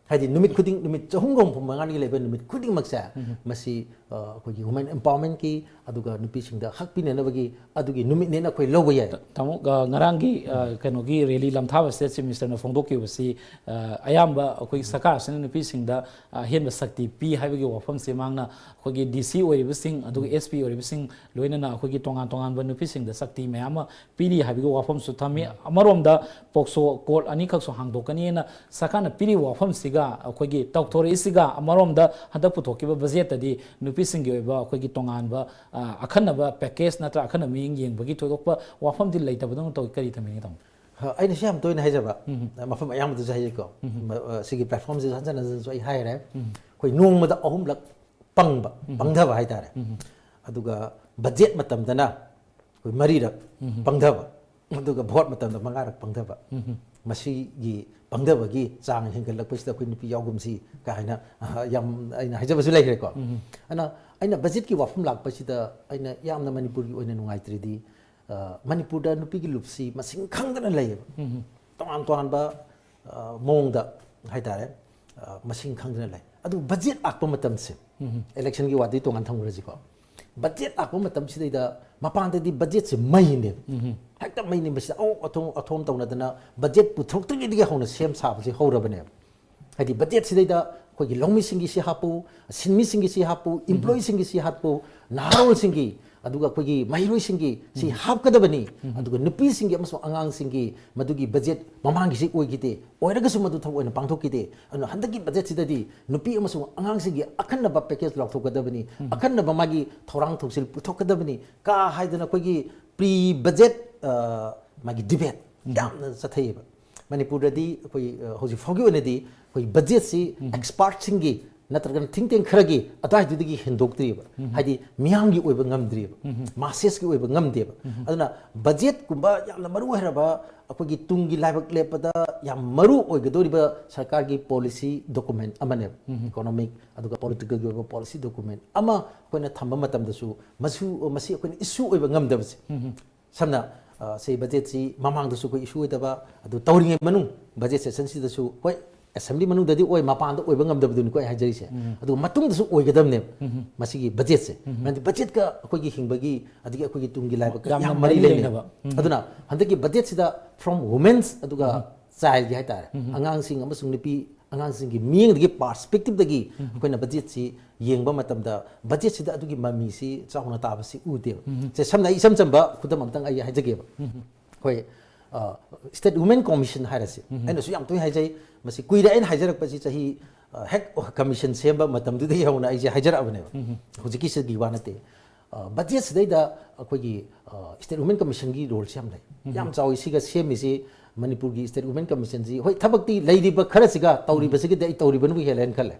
ꯍꯥꯏꯗꯤ ꯅꯨꯃꯤꯠ ꯈꯨꯗꯤꯡ, ꯅꯨꯃꯤꯠ ꯆꯍꯨꯝꯒ ꯍꯨꯝꯐꯨ ꯃꯉꯥꯅꯤꯒꯤ ꯂꯩꯕ ꯅꯨꯃꯤꯠ ꯈꯨꯗꯤꯡꯃꯛꯁꯦ, ꯃꯁꯤ, ꯑ, ꯑꯩꯈꯣꯏꯒꯤ ꯋꯨꯃꯦꯟ ꯑꯦꯝꯄꯥꯋꯔꯃꯦꯟꯀꯤ ꯑꯗꯨꯒ ꯅꯨꯄꯤꯁꯤꯡꯗ ꯍꯛ ꯄꯤꯅꯅꯕꯒꯤ ꯑꯗꯨꯒꯤ ꯅꯨꯃꯤꯠꯅꯦꯅ ꯑꯩꯈꯣꯏ ꯂꯧꯕ ꯌꯥꯏ꯫ ꯇꯥꯃꯣ, ꯑ, ꯉꯔꯥꯡꯒꯤ, ꯑ, ꯀꯩꯅꯣꯒꯤ ꯔꯦꯂꯤ ꯂꯝꯊꯥꯕ ꯁ꯭ꯇꯦꯠ ꯆꯤꯐ ꯃꯤꯅꯤꯁꯇꯔꯅ ꯐꯣꯡꯗꯣꯛꯈꯤꯕꯁꯤ, ꯑ, ꯑꯌꯥꯝꯕ ꯑꯩꯈꯣꯏꯒꯤ ꯁꯔꯀꯥꯔꯁꯤꯅ ꯅꯨꯄꯤꯁꯤꯡꯗ, ꯑ, ꯑꯍꯦꯟꯕ ꯁꯛꯇꯤ ꯄꯤ ꯍꯥꯏꯕꯒꯤ ꯋꯥꯐꯝꯁꯤ ꯃꯍꯥꯛꯅ ꯑꯩꯈꯣꯏꯒꯤ ꯗꯤ ꯁꯤ ꯑꯣꯏꯔꯤꯕꯁꯤꯡ ꯑꯗꯨꯒ ꯑꯦꯁ ꯄꯤ ꯑꯣꯏꯔꯤꯕꯁꯤꯡ ꯂꯣꯏꯅꯅ ꯑꯩꯈꯣꯏꯒꯤ ꯇꯣꯉꯥꯟ ꯇꯣꯉꯥꯟꯕ ꯅꯨꯄꯤꯁꯤꯡꯗ ꯁꯛꯇꯤ ꯃꯌꯥꯝ ꯑꯃ ꯄꯤꯔꯤ ꯍꯥꯏꯕꯒꯤ ꯋꯥꯐꯝꯁꯨ ꯊꯝꯃꯤ꯫ ꯑꯃꯔꯣꯝꯗ ꯄꯣꯛꯁꯣ ꯀꯣꯔꯠ ꯑꯅꯤꯈꯛꯁꯨ ꯍꯥꯡꯗꯣꯛꯀꯅꯤꯅ ꯁꯔꯀꯥꯔꯅ ꯄꯤꯔꯤꯕ ꯋꯥꯐꯝꯁꯤꯒ ꯑꯩꯈꯣꯏꯒꯤ ꯇꯧꯊꯣꯔꯛꯏꯁꯤꯒ ꯑꯃꯔꯣꯝꯗ ꯍꯟꯗꯛ ꯄꯨꯊꯣꯛꯈꯤꯕ ꯕꯖꯦꯠꯇꯗꯤ ꯅꯨꯄꯤ ꯅꯨꯄꯤꯁꯤꯡꯒꯤ ꯑꯣꯏꯕ ꯑꯩꯈꯣꯏꯒꯤ ꯇꯣꯉꯥꯟꯕ ꯑ, ꯑꯈꯟꯅꯕ ꯄꯦꯀꯦꯖ ꯅꯠꯇ꯭ꯔꯒ ꯑꯈꯟꯅꯕ ꯃꯤꯠꯌꯦꯡ ꯌꯦꯡꯕꯒꯤ ꯊꯣꯏꯗꯣꯛꯄ ꯋꯥꯐꯝꯗꯤ ꯂꯩꯇꯕꯗꯧꯅ ꯇꯧꯏ꯫ ꯀꯔꯤ ꯊꯝꯕꯤꯅꯤꯡꯉꯤ, ꯇꯥꯃꯣ? ꯑꯩꯅ ꯁꯤ ꯌꯥꯝ ꯇꯣꯏꯅ ꯍꯥꯏꯖꯕ, ꯃꯐꯝ ꯑꯌꯥꯝꯕꯗꯁꯨ ꯍꯥꯏꯖꯩꯀꯣ꯫ ꯃ- ꯑ, ꯁꯤꯒꯤ ꯄ꯭ꯂꯦꯠꯐꯣꯝꯁꯤꯗ ꯍꯟꯖꯟ ꯍꯟꯖꯟꯁꯨ ꯑꯩ ꯍꯥꯏꯔꯦ꯫ ꯑꯩꯈꯣꯏ ꯅꯣꯡꯃꯗ ꯑꯍꯨꯝꯂꯛ ꯄꯪꯕ, ꯄꯪꯊꯕ ꯍꯥꯏꯇꯥꯔꯦ꯫ ꯑꯗꯨꯒ ꯕꯖꯦꯠ ꯃꯇꯝꯗꯅ ꯑꯩꯈꯣꯏ ꯃꯔꯤꯔꯛ ꯄꯪꯊꯕ, ꯑꯗꯨꯒ ꯚꯣꯠ ꯃꯇꯝꯗ ꯃꯉꯥꯔꯛ ꯄꯪꯊꯕ꯫ ꯃꯁꯤꯒꯤ ꯄꯪꯊꯕꯒꯤ ꯆꯥꯡ ꯍꯦꯟꯒꯠꯂꯛꯄꯁꯤꯗ ꯑꯩꯈꯣꯏ ꯅꯨꯄꯤ ꯌꯥꯎꯒꯨꯝꯁꯤ ꯀꯥ ꯍꯥꯏꯅ, ꯑ, ꯌꯥꯝ ꯑꯩꯅ ꯍꯥꯏꯖꯕꯁꯨ ꯂꯩꯈ꯭ꯔꯦꯀꯣ꯫ ꯑꯗꯨꯅ ꯑꯩꯅ ꯕꯖꯦꯠꯀꯤ ꯋꯥꯐꯝ ꯂꯥꯛꯄꯁꯤꯗ ꯑꯩꯅ ꯌꯥꯝꯅ ꯃꯅꯤꯄꯨꯔꯒꯤ ꯑꯣꯏꯅ ꯅꯨꯡꯉꯥꯏꯇ꯭ꯔꯤꯗꯤ, ꯑ, ꯃꯅꯤꯄꯨꯔꯗ ꯅꯨꯄꯤꯒꯤ ꯂꯨꯞꯁꯤ ꯃꯁꯤꯡ ꯈꯪꯗꯅ ꯂꯩꯌꯦꯕ꯫ ꯇꯣꯉꯥꯟ ꯇꯣꯉꯥꯟꯕ, ꯑ, ꯃꯑꯣꯡꯗ ꯍꯥꯏꯇꯥꯔꯦ, ꯑ, ꯃꯁꯤꯡ ꯈꯪꯗꯅ ꯂꯩ꯫ ꯑꯗꯨ ꯕꯖꯦꯠ ꯂꯥꯛꯄ ꯃꯇꯝꯁꯦ, ꯏꯂꯦꯛꯁꯟꯒꯤ ꯋꯥꯗꯤ ꯇꯣꯉꯥꯟ ꯊꯝꯈ꯭ꯔꯁꯤꯀꯣ, ꯕꯖꯦꯠ ꯂꯥꯛꯄ ꯃꯇꯝꯁꯤꯗꯩꯗ ꯃꯄꯥꯟꯗꯗꯤ ꯕꯖꯦꯠꯁꯦ ꯃꯩꯅꯦꯕ꯫ ꯍꯦꯛꯇ ꯃꯩꯅꯤ꯫ ꯃꯁꯤꯗ ꯑꯧ ꯑꯊꯣꯝ ꯑꯊꯣꯝ ꯇꯧꯅꯗꯅ ꯕꯖꯦꯠ ꯄꯨꯊꯣꯛꯇ꯭ꯔꯤꯉꯩꯗꯒꯤ ꯍꯧꯅ ꯁꯦꯝ ꯁꯥꯕꯁꯦ ꯍꯧꯔꯕꯅꯦꯕ꯫ ꯍꯥꯏꯗꯤ ꯕꯖꯦꯠꯁꯤꯗꯩꯗ ꯑꯩꯈꯣꯏꯒꯤ ꯂꯧꯃꯤꯁꯤꯡꯒꯤ ꯁꯤ ꯍꯥꯞꯄꯨ, ꯁꯤꯟꯃꯤꯁꯤꯡꯒꯤ ꯁꯤ ꯍꯥꯞꯄꯨ, ꯏꯝꯄ꯭ꯂꯣꯌꯤꯁꯤꯡꯒꯤ ꯁꯤ ꯍꯥꯞꯄꯨ, ꯅꯍꯥꯔꯣꯜꯁꯤꯡꯒꯤ, ꯑꯗꯨꯒ ꯑꯩꯈꯣꯏꯒꯤ ꯃꯍꯩꯔꯣꯏꯁꯤꯡꯒꯤ ꯁꯤ ꯍꯥꯞꯀꯗꯕꯅꯤ꯫ ꯑꯗꯨꯒ ꯅꯨꯄꯤꯁꯤꯡꯒꯤ ꯑꯃꯁꯨꯡ ꯑꯉꯥꯡꯁꯤꯡꯒꯤ ꯃꯗꯨꯒꯤ ꯕꯖꯦꯠ ꯃꯃꯥꯡꯒꯤꯁꯤ ꯑꯣꯏꯈꯤꯗꯦ, ꯑꯣꯏꯔꯒꯁꯨ ꯃꯗꯨ ꯊꯕꯛ ꯑꯣꯏꯅ ꯄꯥꯡꯊꯣꯛꯈꯤꯗꯦ꯫ ꯑꯗꯨꯅ ꯍꯟꯗꯛꯀꯤ ꯕꯖꯦꯠꯁꯤꯗꯗꯤ ꯅꯨꯄꯤ ꯑꯃꯁꯨꯡ ꯑꯉꯥꯡꯁꯤꯡꯒꯤ ꯑꯈꯟꯅꯕ ꯄꯦꯀꯦꯖ ꯂꯥꯎꯊꯣꯛꯀꯗꯕꯅꯤ, ꯑꯈꯟꯅꯕ ꯃꯥꯒꯤ ꯊꯧꯔꯥꯡ ꯊꯧꯁꯤꯜ ꯄꯨꯊꯣꯛꯀꯗꯕꯅꯤ ꯀꯥ ꯍꯥꯏꯗꯅ ꯑꯩꯈꯣꯏꯒꯤ ꯄ꯭ꯔꯤ ꯕꯖꯦꯠ, ꯑ, ꯃꯥꯒꯤ ꯗꯤꯕꯦꯠ ꯌꯥꯝꯅ ꯆꯠꯊꯩꯌꯦꯕ꯫ ꯃꯅꯤꯄꯨꯔꯗꯗꯤ ꯑꯩꯈꯣꯏ, ꯑ, ꯍꯧꯖꯤꯛ ꯐꯥꯎꯒꯤ ꯑꯣꯏꯅꯗꯤ ꯑꯩꯈꯣꯏ ꯕꯖꯦꯠꯁꯤ ꯑꯦꯛꯁꯄꯥꯔꯠꯁꯤꯡꯒꯤ ꯅꯠꯇ꯭ꯔꯒꯅ ꯊꯤꯡ ꯇꯦꯡ ꯈꯔꯒꯤ ꯑꯗꯨꯋꯥꯏꯗꯨꯗꯒꯤ ꯍꯦꯟꯗꯣꯛꯇ꯭ꯔꯤꯕ꯫ ꯍꯥꯏꯗꯤ ꯃꯤꯌꯥꯝꯒꯤ ꯑꯣꯏꯕ ꯉꯝꯗ꯭ꯔꯤꯕ, ꯃꯥꯁꯦꯁꯀꯤ ꯑꯣꯏꯕ ꯉꯝꯗꯦꯕ꯫ ꯑꯗꯨꯅ ꯕꯖꯦꯠꯀꯨꯝꯕ ꯌꯥꯝꯅ ꯃꯔꯨ ꯑꯣꯏꯔꯕ ꯑꯩꯈꯣꯏꯒꯤ ꯇꯨꯡꯒꯤ ꯂꯥꯏꯕꯛ ꯂꯦꯞꯄꯗ ꯌꯥꯝ ꯃꯔꯨ ꯑꯣꯏꯒꯗꯧꯔꯤꯕ ꯁꯔꯀꯥꯔꯒꯤ ꯄꯣꯂꯤꯁꯤ ꯗꯣꯀꯨꯃꯦꯟ ꯑꯃꯅꯦꯕ꯫ ꯏꯀꯣꯅꯣꯃꯤꯛ ꯑꯗꯨꯒ ꯄꯣꯂꯤꯇꯤꯀꯦꯜꯒꯤ ꯑꯣꯏꯕ ꯄꯣꯂꯤꯁꯤ ꯗꯣꯀꯨꯃꯦꯟ ꯑꯃ ꯑꯩꯈꯣꯏꯅ ꯊꯝꯕ ꯃꯇꯝꯗꯁꯨ ꯃꯁꯨ-, ꯃꯁꯤ ꯑꯩꯈꯣꯏꯅ ꯏꯁꯨ ꯑꯣꯏꯕ ꯉꯝꯗꯕꯁꯦ꯫ ꯁꯝꯅ, ꯑ, ꯁꯤ ꯕꯖꯦꯠꯁꯤ ꯃꯃꯥꯡꯗꯁꯨ ꯑꯩꯈꯣꯏ ꯏꯁꯨ ꯑꯣꯏꯗꯕ, ꯑꯗꯨ ꯇꯧꯔꯤꯉꯩ ꯃꯅꯨꯡ ꯕꯖꯦꯠ ꯁꯦꯁꯟꯁꯤꯗꯁꯨ, ꯍꯣꯏ, ꯑꯦꯁꯦꯝꯕ꯭ꯂꯤ ꯃꯅꯨꯡꯗꯗꯤ ꯑꯣꯏ, ꯃꯄꯥꯟꯗ ꯑꯣꯏꯕ ꯉꯝꯗꯕꯗꯨꯅꯤꯀꯣ ꯑꯩ ꯍꯥꯏꯖꯔꯤꯁꯦ꯫ ꯑꯗꯨꯒ ꯃꯇꯨꯡꯗꯁꯨ ꯑꯣꯏꯒꯗꯕꯅꯦꯕ꯫ ꯃꯁꯤꯒꯤ ꯕꯖꯦꯠꯁꯦ, ꯃꯔꯝꯗꯤ ꯕꯖꯦꯠꯀ ꯑꯩꯈꯣꯏꯒꯤ ꯍꯤꯡꯕꯒꯤ, ꯑꯗꯒꯤ ꯑꯩꯈꯣꯏꯒꯤ ꯇꯨꯡꯒꯤ ꯂꯥꯏꯕꯛꯀ ꯌꯥꯝꯅ ꯌꯥꯝ ꯃꯔꯤ ꯃꯔꯤ ꯂꯩꯅꯩ꯫ ꯂꯩꯅꯕ꯫ ꯑꯗꯨꯅ ꯍꯟꯗꯛꯀꯤ ꯕꯖꯦꯠꯁꯤꯗ from women's ꯑꯗꯨꯒ ꯆꯥꯏꯜꯒꯤ ꯍꯥꯏꯇꯥꯔꯦ, ꯑꯉꯥꯡꯁꯤꯡ ꯑꯃꯁꯨꯡ ꯅꯨꯄꯤ ꯑꯉꯥꯡꯁꯤꯡꯒꯤ ꯃꯤꯠꯌꯦꯡꯗꯒꯤ, ꯄꯥꯔꯁꯄꯦꯛꯇꯤꯞꯇꯒꯤ ꯑꯩꯈꯣꯏꯅ ꯕꯖꯦꯠꯁꯤ ꯌꯦꯡꯕ ꯃꯇꯝꯗ, ꯕꯖꯦꯠꯁꯤꯗ ꯑꯗꯨꯒꯤ ꯃꯃꯤꯁꯤ ꯆꯥꯎꯅ ꯇꯥꯕꯁꯤ ꯎꯗꯦꯕ꯫ ꯁꯦ, ꯁꯝꯅ ꯑꯩ ꯏꯆꯝ ꯆꯝꯕ ꯈꯨꯗꯝ ꯑꯝꯇꯪ ꯑꯩ ꯍꯥꯏꯖꯒꯦꯕ꯫ ꯑꯩꯈꯣꯏ, ꯑ, ꯁ꯭ꯇꯦꯠ ꯋꯨꯃꯦꯟ ꯀꯣꯃꯤꯁꯟ ꯍꯥꯏꯔꯁꯤ, ꯑꯩꯅꯁꯨ ꯌꯥꯝ ꯇꯣꯏꯅ ꯍꯥꯏꯖꯩ, ꯃꯁꯤ ꯀꯨꯏꯔꯦ ꯑꯩꯅ ꯍꯥꯏꯖꯔꯛꯄꯁꯤ, ꯆꯍꯤ ꯑ, ꯍꯦꯛ ꯀꯃꯤꯁꯟ ꯁꯦꯝꯕ ꯃꯇꯝꯗꯨꯗꯒꯤ ꯍꯧꯅ ꯑꯩꯁꯦ ꯍꯥꯏꯖꯔꯛꯑꯕꯅꯦꯕ꯫ ꯍꯧꯖꯤꯛꯀꯤꯁꯤꯒꯤ ꯋꯥ ꯅꯠꯇꯦ꯫ ꯑ, ꯕꯖꯦꯠꯁꯤꯗꯩꯗ ꯑꯩꯈꯣꯏꯒꯤ, ꯑ, ꯁ꯭ꯇꯦꯠ ꯋꯨꯃꯦꯟ ꯀꯃꯤꯁꯟꯒꯤ ꯔꯣꯜꯁꯦ ꯌꯥꯝ ꯂꯩ꯫ ꯌꯥꯝ ꯆꯥꯎꯏ꯫ ꯁꯤꯒ ꯁꯦꯝꯃꯤꯁꯤ ꯃꯅꯤꯄꯨꯔꯒꯤ ꯁ꯭ꯇꯦꯠ ꯋꯨꯃꯦꯟ ꯀꯃꯤꯁꯟꯁꯤ, ꯍꯣꯏ, ꯊꯕꯛꯇꯤ ꯂꯩꯔꯤꯕ ꯈꯔꯁꯤꯒ ꯇꯧꯔꯤꯕꯁꯤꯒꯤꯗꯤ ꯑꯩ ꯇꯧꯔꯤꯕꯅꯕꯨ ꯍꯦꯜꯂꯦꯅ ꯈꯜꯂꯦ꯫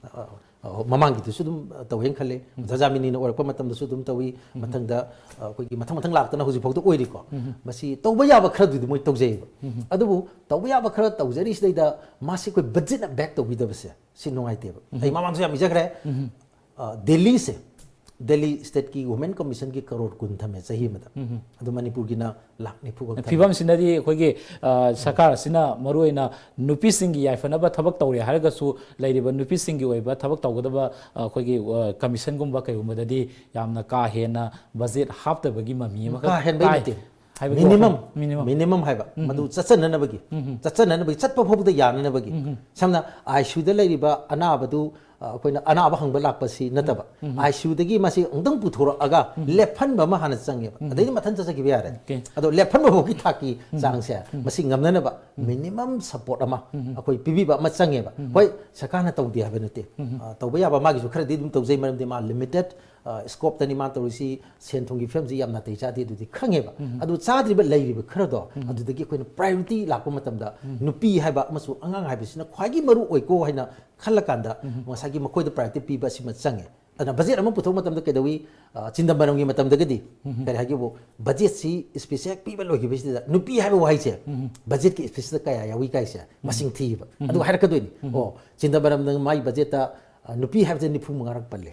ꯑ, ꯑ, ꯃꯃꯥꯡꯒꯤꯗꯨꯁꯨ ꯑꯗꯨꯝ ꯇꯧꯋꯦꯅ ꯈꯜꯂꯦ꯫ ꯑꯣꯖꯥ ꯖꯥꯃꯤꯅꯤꯅ ꯑꯣꯏꯔꯛꯄ ꯃꯇꯝꯗꯁꯨ ꯑꯗꯨꯝ ꯇꯧꯏ꯫ ꯃꯊꯪꯗ, ꯑ, ꯑꯩꯈꯣꯏꯒꯤ ꯃꯊꯪ ꯃꯊꯪ ꯂꯥꯛꯇꯅ ꯍꯧꯖꯤꯛꯐꯥꯎꯗ ꯑꯣꯏꯔꯤꯀꯣ꯫ ꯃꯁꯤ ꯇꯧꯕ ꯌꯥꯕ ꯈꯔꯗꯨꯗꯤ ꯃꯣꯏ ꯇꯧꯖꯩꯌꯦꯕ꯫ ꯑꯗꯨꯕꯨ ꯇꯧꯕ ꯌꯥꯕ ꯈꯔ ꯇꯧꯖꯔꯤꯁꯤꯗꯩꯗ ꯃꯥꯁꯤ ꯑꯩꯈꯣꯏ ꯕꯖꯦꯠꯅ ꯕꯦꯛ ꯇꯧꯕꯤꯗꯕꯁꯦ ꯁꯤ ꯅꯨꯡꯉꯥꯏꯇꯦꯕ꯫ ꯑꯩ ꯃꯃꯥꯡꯁꯨ ꯌꯥꯝ ꯏꯖꯈ꯭ꯔꯦ꯫ ꯑ, ꯗꯦꯜꯂꯤꯁꯦ, ꯗꯦꯜꯂꯤ ꯁ꯭ꯇꯦꯠꯀꯤ ꯋꯨꯃꯦꯟ ꯀꯃꯤꯁꯟꯒꯤ ꯀꯔꯣꯔ ꯀꯨꯟ ꯊꯝꯃꯦ ꯆꯍꯤ ꯑꯃꯗ꯫ ꯑꯗꯨ ꯃꯅꯤꯄꯨꯔꯒꯤꯅ ꯂꯥꯛ ꯅꯤꯐꯨ ꯈꯛ ꯊꯝꯃꯦ꯫ ꯐꯤꯕꯝꯁꯤꯅꯗꯤ ꯑꯩꯈꯣꯏꯒꯤ, ꯑ, ꯁꯔꯀꯥꯔ ꯑꯁꯤꯅ ꯃꯔꯨꯑꯣꯏꯅ ꯅꯨꯄꯤꯁꯤꯡꯒꯤ ꯌꯥꯏꯐꯅꯕ ꯊꯕꯛ ꯇꯧꯔꯦ ꯍꯥꯏꯔꯒꯁꯨ, ꯂꯩꯔꯤꯕ ꯅꯨꯄꯤꯁꯤꯡꯒꯤ ꯑꯣꯏꯕ ꯊꯕꯛ ꯇꯧꯒꯗꯕ, ꯑ, ꯑꯩꯈꯣꯏꯒꯤ, ꯑ, ꯀꯃꯤꯁꯟꯒꯨꯝꯕ ꯀꯩꯒꯨꯝꯕꯗꯗꯤ ꯌꯥꯝꯅ ꯀꯥ ꯍꯦꯟꯅ ꯕꯖꯦꯠ ꯍꯥꯞꯇꯕꯒꯤ ꯃꯃꯤ ꯑꯃꯈꯛ ꯀꯥ ꯍꯦꯟꯕꯩ ꯇꯥꯏ ꯅꯠꯇꯦ꯫ ꯍꯥꯏꯕꯒꯤ ꯃꯤꯅꯤꯃꯝ, ꯋꯥꯐꯝ, ꯃꯤꯅꯤꯃꯝ꯫ ꯃꯤꯅꯤꯃꯝ ꯍꯥꯏꯕ, ꯃꯗꯨ ꯆꯠꯆꯅꯅꯕꯒꯤ, ꯆꯠꯆꯅꯅꯕꯒꯤ, ꯆꯠꯄ ꯐꯥꯎꯕꯗ ꯌꯥꯅꯅꯕꯒꯤ꯫ ꯁꯝꯅ, ꯑꯥꯏ ꯁꯤ ꯌꯨꯗ ꯂꯩꯔꯤꯕ ꯑꯅꯥꯕꯗꯨ, ꯑ, ꯑꯩꯈꯣꯏꯅ ꯑꯅꯥꯕ ꯍꯪꯕ ꯂꯥꯛꯄꯁꯤ ꯅꯠꯇꯕ, ꯑꯥꯏ ꯁꯤ ꯌꯨꯗꯒꯤ ꯃꯥꯁꯤ ꯑꯃꯨꯛꯇꯪ ꯄꯨꯊꯣꯔꯛꯑꯒ ꯂꯦꯞꯍꯟꯕ ꯑꯃ ꯍꯥꯟꯅ ꯆꯪꯉꯦꯕ꯫ ꯑꯗꯩꯗꯤ ꯃꯊꯟ ꯆꯠꯆꯈꯤꯕ ꯌꯥꯔꯦ꯫ ꯑꯣꯀꯦ꯫ ꯑꯗꯣ ꯂꯦꯞꯍꯟꯕ ꯐꯥꯎꯒꯤ ꯊꯥꯛꯀꯤ ꯆꯥꯡꯁꯦ ꯃꯁꯤ ꯉꯝꯅꯅꯕ ꯃꯤꯅꯤꯃꯝ ꯁꯄꯣꯔꯠ ꯑꯃ ꯑꯩꯈꯣꯏ ꯄꯤꯕꯤꯕ ꯑꯃ ꯆꯪꯉꯦꯕ꯫ ꯍꯣꯏ, ꯁꯔꯀꯥꯔꯅ ꯇꯧꯗꯦ ꯍꯥꯏꯕ ꯅꯠꯇꯦ꯫ ꯑ, ꯇꯧꯕ ꯌꯥꯕ ꯃꯥꯒꯤꯁꯨ ꯈꯔꯗꯤ ꯑꯗꯨꯝ ꯇꯧꯖꯩ, ꯃꯔꯝꯗꯤ ꯃꯥ ꯂꯤꯃꯤꯇꯦꯠ, ꯑ, ꯁ꯭ꯀꯣꯞꯇꯅꯤ ꯃꯥꯅ ꯇꯧꯔꯤꯁꯤ, ꯁꯦꯟ ꯊꯨꯝꯒꯤ ꯐꯤꯕꯝꯁꯤ ꯌꯥꯝ ꯅꯥꯇꯩ ꯆꯥꯗꯦ, ꯑꯗꯨꯗꯤ ꯈꯪꯉꯦꯕ꯫ ꯑꯗꯨ ꯆꯥꯗ꯭ꯔꯤꯕ ꯂꯩꯔꯤꯕ ꯈꯔꯗꯣ, ꯑꯗꯨꯗꯒꯤ ꯑꯩꯈꯣꯏꯅ ꯄ꯭ꯔꯥꯏꯌꯣꯔꯤꯇꯤ ꯂꯥꯛꯄ ꯃꯇꯝꯗ ꯅꯨꯄꯤ ꯍꯥꯏꯕ ꯑꯃꯁꯨꯡ ꯑꯉꯥꯡ ꯍꯥꯏꯕꯁꯤꯅ ꯈ꯭ꯋꯥꯏꯒꯤ ꯃꯔꯨ ꯑꯣꯏꯀꯣ ꯍꯥꯏꯅ ꯈꯜꯂꯀꯥꯟꯗ ꯉꯁꯥꯏꯒꯤ ꯃꯈꯣꯏꯗ ꯄ꯭ꯔꯥꯏꯌꯣꯔꯤꯇꯤ ꯄꯤꯕ ꯑꯁꯤꯃ ꯆꯪꯉꯦ꯫ ꯑꯗꯨꯅ ꯕꯖꯦꯠ ꯑꯃ ꯄꯨꯊꯣꯛꯄ ꯃꯇꯝꯗ ꯀꯩꯗꯧꯏ? ꯑ, ꯆꯤꯗꯝꯕꯔꯝꯒꯤ ꯃꯇꯝꯗꯒꯗꯤ ꯀꯔꯤ ꯍꯥꯏꯒꯦꯕꯨ, ꯕꯖꯦꯠꯁꯤ ꯁ꯭ꯄꯤꯁ ꯍꯦꯛ ꯄꯤꯕ ꯂꯣꯏꯈꯤꯕꯁꯤꯗ ꯅꯨꯄꯤ ꯍꯥꯏꯕ ꯋꯥꯍꯩꯁꯦ ꯕꯖꯦꯠꯀꯤ ꯁ꯭ꯄꯤꯁꯇ ꯀꯌꯥ ꯌꯥꯎꯏ ꯀꯥꯏꯁꯦ ꯃꯁꯤꯡ ꯊꯤꯕ꯫ ꯑꯗꯨ ꯍꯥꯏꯔꯛꯀꯗꯣꯏꯅꯤ꯫ ꯑꯣ, ꯆꯤꯗꯝꯕꯔꯝꯅ ꯃꯥꯒꯤ ꯕꯖꯦꯠꯇ, ꯑ, ꯅꯨꯄꯤ ꯍꯥꯏꯕꯁꯦ ꯅꯤꯐꯨ ꯃꯉꯥꯔꯛ ꯄꯜꯂꯦ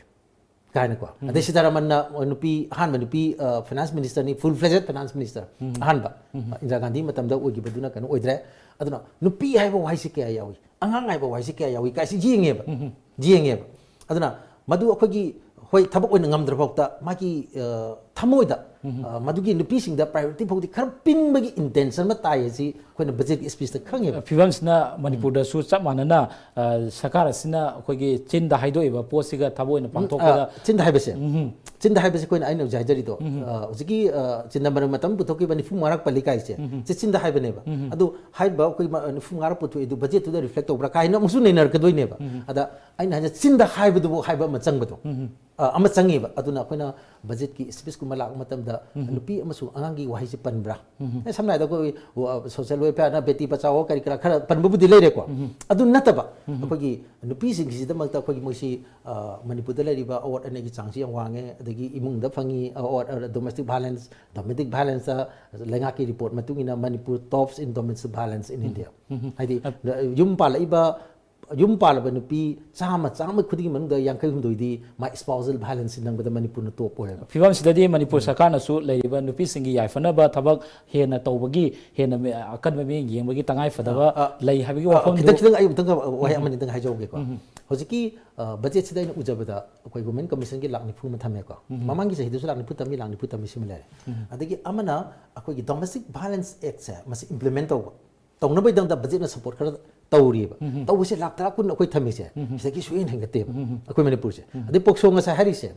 ꯀꯥꯏꯅꯀꯣ꯫ ꯑꯗꯩ ꯁꯤꯇꯥꯔꯥꯃꯟꯅ ꯅꯨꯄꯤ, ꯑꯍꯥꯟꯕ ꯅꯨꯄꯤ, ꯑ, ꯐꯥꯏꯅꯥꯟꯁ ꯃꯤꯅꯤꯁꯇꯔꯅꯤ, ꯐꯨꯜ ꯐ꯭ꯂꯦꯖꯦꯗ ꯐꯥꯏꯅꯥꯟꯁ ꯃꯤꯅꯤꯁꯇꯔ ꯑꯍꯥꯟꯕ, ꯑ, ꯏꯟꯗꯤꯔꯥ ꯒꯥꯟꯙꯤ ꯃꯇꯝꯗ ꯑꯣꯏꯈꯤꯕꯗꯨꯅ ꯀꯩꯅꯣ ꯑꯣꯏꯗ꯭ꯔꯦ꯫ ꯑꯗꯨꯅ ꯅꯨꯄꯤ ꯍꯥꯏꯕ ꯋꯥꯍꯩꯁꯤ ꯀꯌꯥ ꯌꯥꯎꯏ, ꯑꯉꯥꯡ ꯍꯥꯏꯕ ꯋꯥꯍꯩꯁꯤ ꯀꯌꯥ ꯌꯥꯎꯏ ꯀꯥꯏꯁꯤ ꯌꯦꯡꯉꯦꯕ꯫ ꯌꯦꯡꯉꯦꯕ꯫ ꯑꯗꯨꯅ ꯃꯗꯨ ꯑꯩꯈꯣꯏꯒꯤ, ꯍꯣꯏ, ꯊꯕꯛ ꯑꯣꯏꯅ ꯉꯝꯗ꯭ꯔꯐꯥꯎꯗ ꯃꯥꯒꯤ, ꯑ, ꯊꯃꯣꯏꯗ ꯑ, ꯃꯗꯨꯒꯤ ꯅꯨꯄꯤꯁꯤꯡꯗ priority ꯐꯥꯎꯗꯤ ꯈꯔ ꯄꯤꯅꯤꯡꯕꯒꯤ intention ꯑꯃ ꯇꯥꯏ ꯍꯥꯏꯁꯤ ꯑꯩꯈꯣꯏꯅ budget speechꯇ ꯈꯪꯉꯦꯕ꯫ ꯐꯤꯕꯝꯁꯤꯅ ꯃꯅꯤꯄꯨꯔꯗꯁꯨ ꯆꯞ ꯃꯥꯟꯅꯅ ꯑ, ꯁꯔꯀꯥꯔ ꯑꯁꯤꯅ ꯑꯩꯈꯣꯏꯒꯤ ꯆꯤꯟꯗ ꯍꯥꯏꯗꯣꯛꯏꯕ ꯄꯣꯠꯁꯤꯒ ꯊꯕꯛ ꯑꯣꯏꯅ ꯄꯥꯡꯊꯣꯛꯄꯗ ꯑ, ꯆꯤꯟꯗ ꯍꯥꯏꯕꯁꯦ ꯆꯤꯟꯗ ꯍꯥꯏꯕꯁꯦ ꯑꯩꯈꯣꯏꯅ ꯑꯩꯅ ꯍꯧꯖꯤꯛ ꯍꯥꯏꯖꯔꯤꯗꯣ ꯑ, ꯍꯧꯖꯤꯛꯀꯤ ꯑ, ꯆꯤꯗꯝꯕꯔꯝ ꯃꯇꯝ ꯄꯨꯊꯣꯛꯈꯤꯕ ꯅꯤꯐꯨ ꯃꯉꯥꯔꯛ ꯄꯜꯂꯤ ꯀꯥꯏꯁꯦ ꯁꯤ ꯆꯤꯟꯗ ꯍꯥꯏꯕꯅꯦꯕ꯫ ꯑꯗꯨ ꯍꯥꯏꯔꯤꯕ ꯑꯩꯈꯣꯏ ꯃ- ꯅꯤꯐꯨ ꯃꯉꯥꯔꯛ ꯄꯨꯊꯣꯛꯏ ꯑꯗꯨ budgetꯇꯨꯗ reflect ꯇꯧꯕ꯭ꯔꯥ ꯀꯥꯏꯅ ꯑꯃꯨꯛꯁꯨ ꯅꯩꯅꯔꯛꯀꯗꯣꯏꯅꯦꯕ꯫ ꯑꯗ ꯑꯩꯅ ꯍꯥꯏꯁꯦ ꯆꯤꯟꯗ ꯍꯥꯏꯕꯗꯨꯕꯨ ꯍꯥꯏꯕ ꯑꯃ ꯆꯪꯕꯗꯣ ꯑ, ꯑꯃ ꯆꯪꯉꯦꯕ꯫ ꯑꯗꯨꯅ ꯑꯩꯈꯣꯏꯅ budgetꯀꯤ speechꯀꯨꯝꯕ ꯂꯥꯛꯄ ꯃꯇꯝꯗ ꯅꯨꯄꯤ ꯑꯃꯁꯨꯡ ꯑꯉꯥꯡꯒꯤ ꯋꯥꯍꯩꯁꯦ ꯄꯟꯕ꯭ꯔꯥ? ꯑꯦ, ꯁꯝꯅ ꯍꯥꯏꯔꯕꯗ ꯑꯩꯈꯣꯏ ꯋ- social welfareꯅ ꯕꯦꯇꯤ ꯕꯆꯥꯑꯣ ꯀꯔꯤ ꯀꯔꯥ ꯈꯔ ꯄꯟꯕꯕꯨꯗꯤ ꯂꯩꯔꯦꯀꯣ꯫ ꯑꯗꯨ ꯅꯠꯇꯕ ꯑꯩꯈꯣꯏꯒꯤ ꯅꯨꯄꯤꯁꯤꯡꯒꯤꯁꯤꯗꯃꯛꯇ ꯑꯩꯈꯣꯏꯒꯤ ꯃꯣꯏꯁꯤ ꯑ, ꯃꯅꯤꯄꯨꯔꯗ ꯂꯩꯔꯤꯕ award ꯑꯅꯤꯒꯤ ꯆꯥꯡꯁꯤ ꯌꯥꯝ ꯋꯥꯡꯉꯦ꯫ ꯑꯗꯒꯤ ꯏꯃꯨꯡꯗ ꯐꯪꯉꯤ award ꯑ, domestic violence, domestic violenceꯇ ꯂꯩꯉꯥꯛꯀꯤ report ꯃꯇꯨꯡ ꯏꯟꯅ Manipur tops in domestic violence in India꯫ ꯍꯥꯏꯗꯤ ꯌꯨꯝ ꯄꯥꯜꯂꯛꯏꯕ ꯌꯨꯝ ꯄꯥꯜꯂꯕ ꯅꯨꯄꯤ ꯆꯥꯝꯃ ꯆꯥꯝꯃ ꯈꯨꯗꯤꯡꯒꯤ ꯃꯅꯨꯡꯗ ꯌꯥꯡꯈꯩ ꯍꯨꯝꯗꯣꯏꯗꯤ ꯃꯥ spousal violence ꯅꯪꯕꯗ ꯃꯅꯤꯄꯨꯔꯅ top ꯑꯣꯏꯌꯦꯕ꯫ ꯐꯤꯕꯝꯁꯤꯗꯗꯤ ꯃꯅꯤꯄꯨꯔ ꯁꯔꯀꯥꯔꯅꯁꯨ ꯂꯩꯔꯤꯕ ꯅꯨꯄꯤꯁꯤꯡꯒꯤ ꯌꯥꯏꯐꯅꯕ ꯊꯕꯛ ꯍꯦꯟꯅ ꯇꯧꯕꯒꯤ ꯍꯦꯟꯅ ꯃꯤ- ꯑꯀꯟꯕ ꯃꯤꯠꯌꯦꯡ ꯌꯦꯡꯕꯒꯤ ꯇꯉꯥꯏ ꯐꯗꯕ ꯑ, ꯂꯩ ꯍꯥꯏꯕꯒꯤ ꯑ, ꯋꯥꯐꯝꯗꯨ ꯈꯤꯇꯪ ꯈꯤꯇꯪ ꯑꯩ ꯑꯃꯨꯛꯇꯪ ꯋꯥꯍꯩ ꯑꯃꯅꯤꯗꯪ ꯍꯥꯏꯖꯍꯧꯒꯦꯀꯣ꯫ ꯍꯧꯖꯤꯛꯀꯤ ꯑ, budgetꯁꯤꯗ ꯑꯩꯅ ꯎꯖꯕꯗ ꯑꯩꯈꯣꯏ Women Commissionꯒꯤ ꯂꯥꯛ ꯅꯤꯐꯨ ꯑꯃ ꯊꯝꯃꯦꯀꯣ꯫ ꯃꯃꯥꯡꯒꯤ ꯆꯍꯤꯗꯁꯨ ꯂꯥꯛ ꯅꯤꯐꯨ ꯊꯝꯃꯤ, ꯂꯥꯛ ꯅꯤꯐꯨ ꯊꯝꯃꯤ ꯁꯤꯃ ꯂꯩꯔꯦ꯫ ꯑꯗꯒꯤ ꯑꯃꯅ ꯑꯩꯈꯣꯏꯒꯤ domestic violence actꯁꯦ ꯃꯁꯤ implement ꯇꯧꯕ ꯇꯧꯅꯕꯒꯤꯗꯃꯛꯇ budgetꯅ support ꯈꯔ ꯇꯧꯔꯤꯕ꯫ ꯇꯧꯕꯁꯦ ꯂꯥꯛ ꯇꯔꯥ ꯀꯨꯟ ꯑꯩꯈꯣꯏ ꯊꯝꯃꯤꯁꯦ ꯁꯤꯗꯒꯤ ꯁꯨꯡꯍꯦꯟ ꯍꯦꯟꯒꯠꯇꯦꯕ ꯑꯩꯈꯣꯏ ꯃꯅꯤꯄꯨꯔꯁꯦ꯫ ꯑꯗꯩ ꯄꯣꯛꯁꯣ ꯉꯁꯥꯏ ꯍꯥꯏꯔꯤꯁꯦ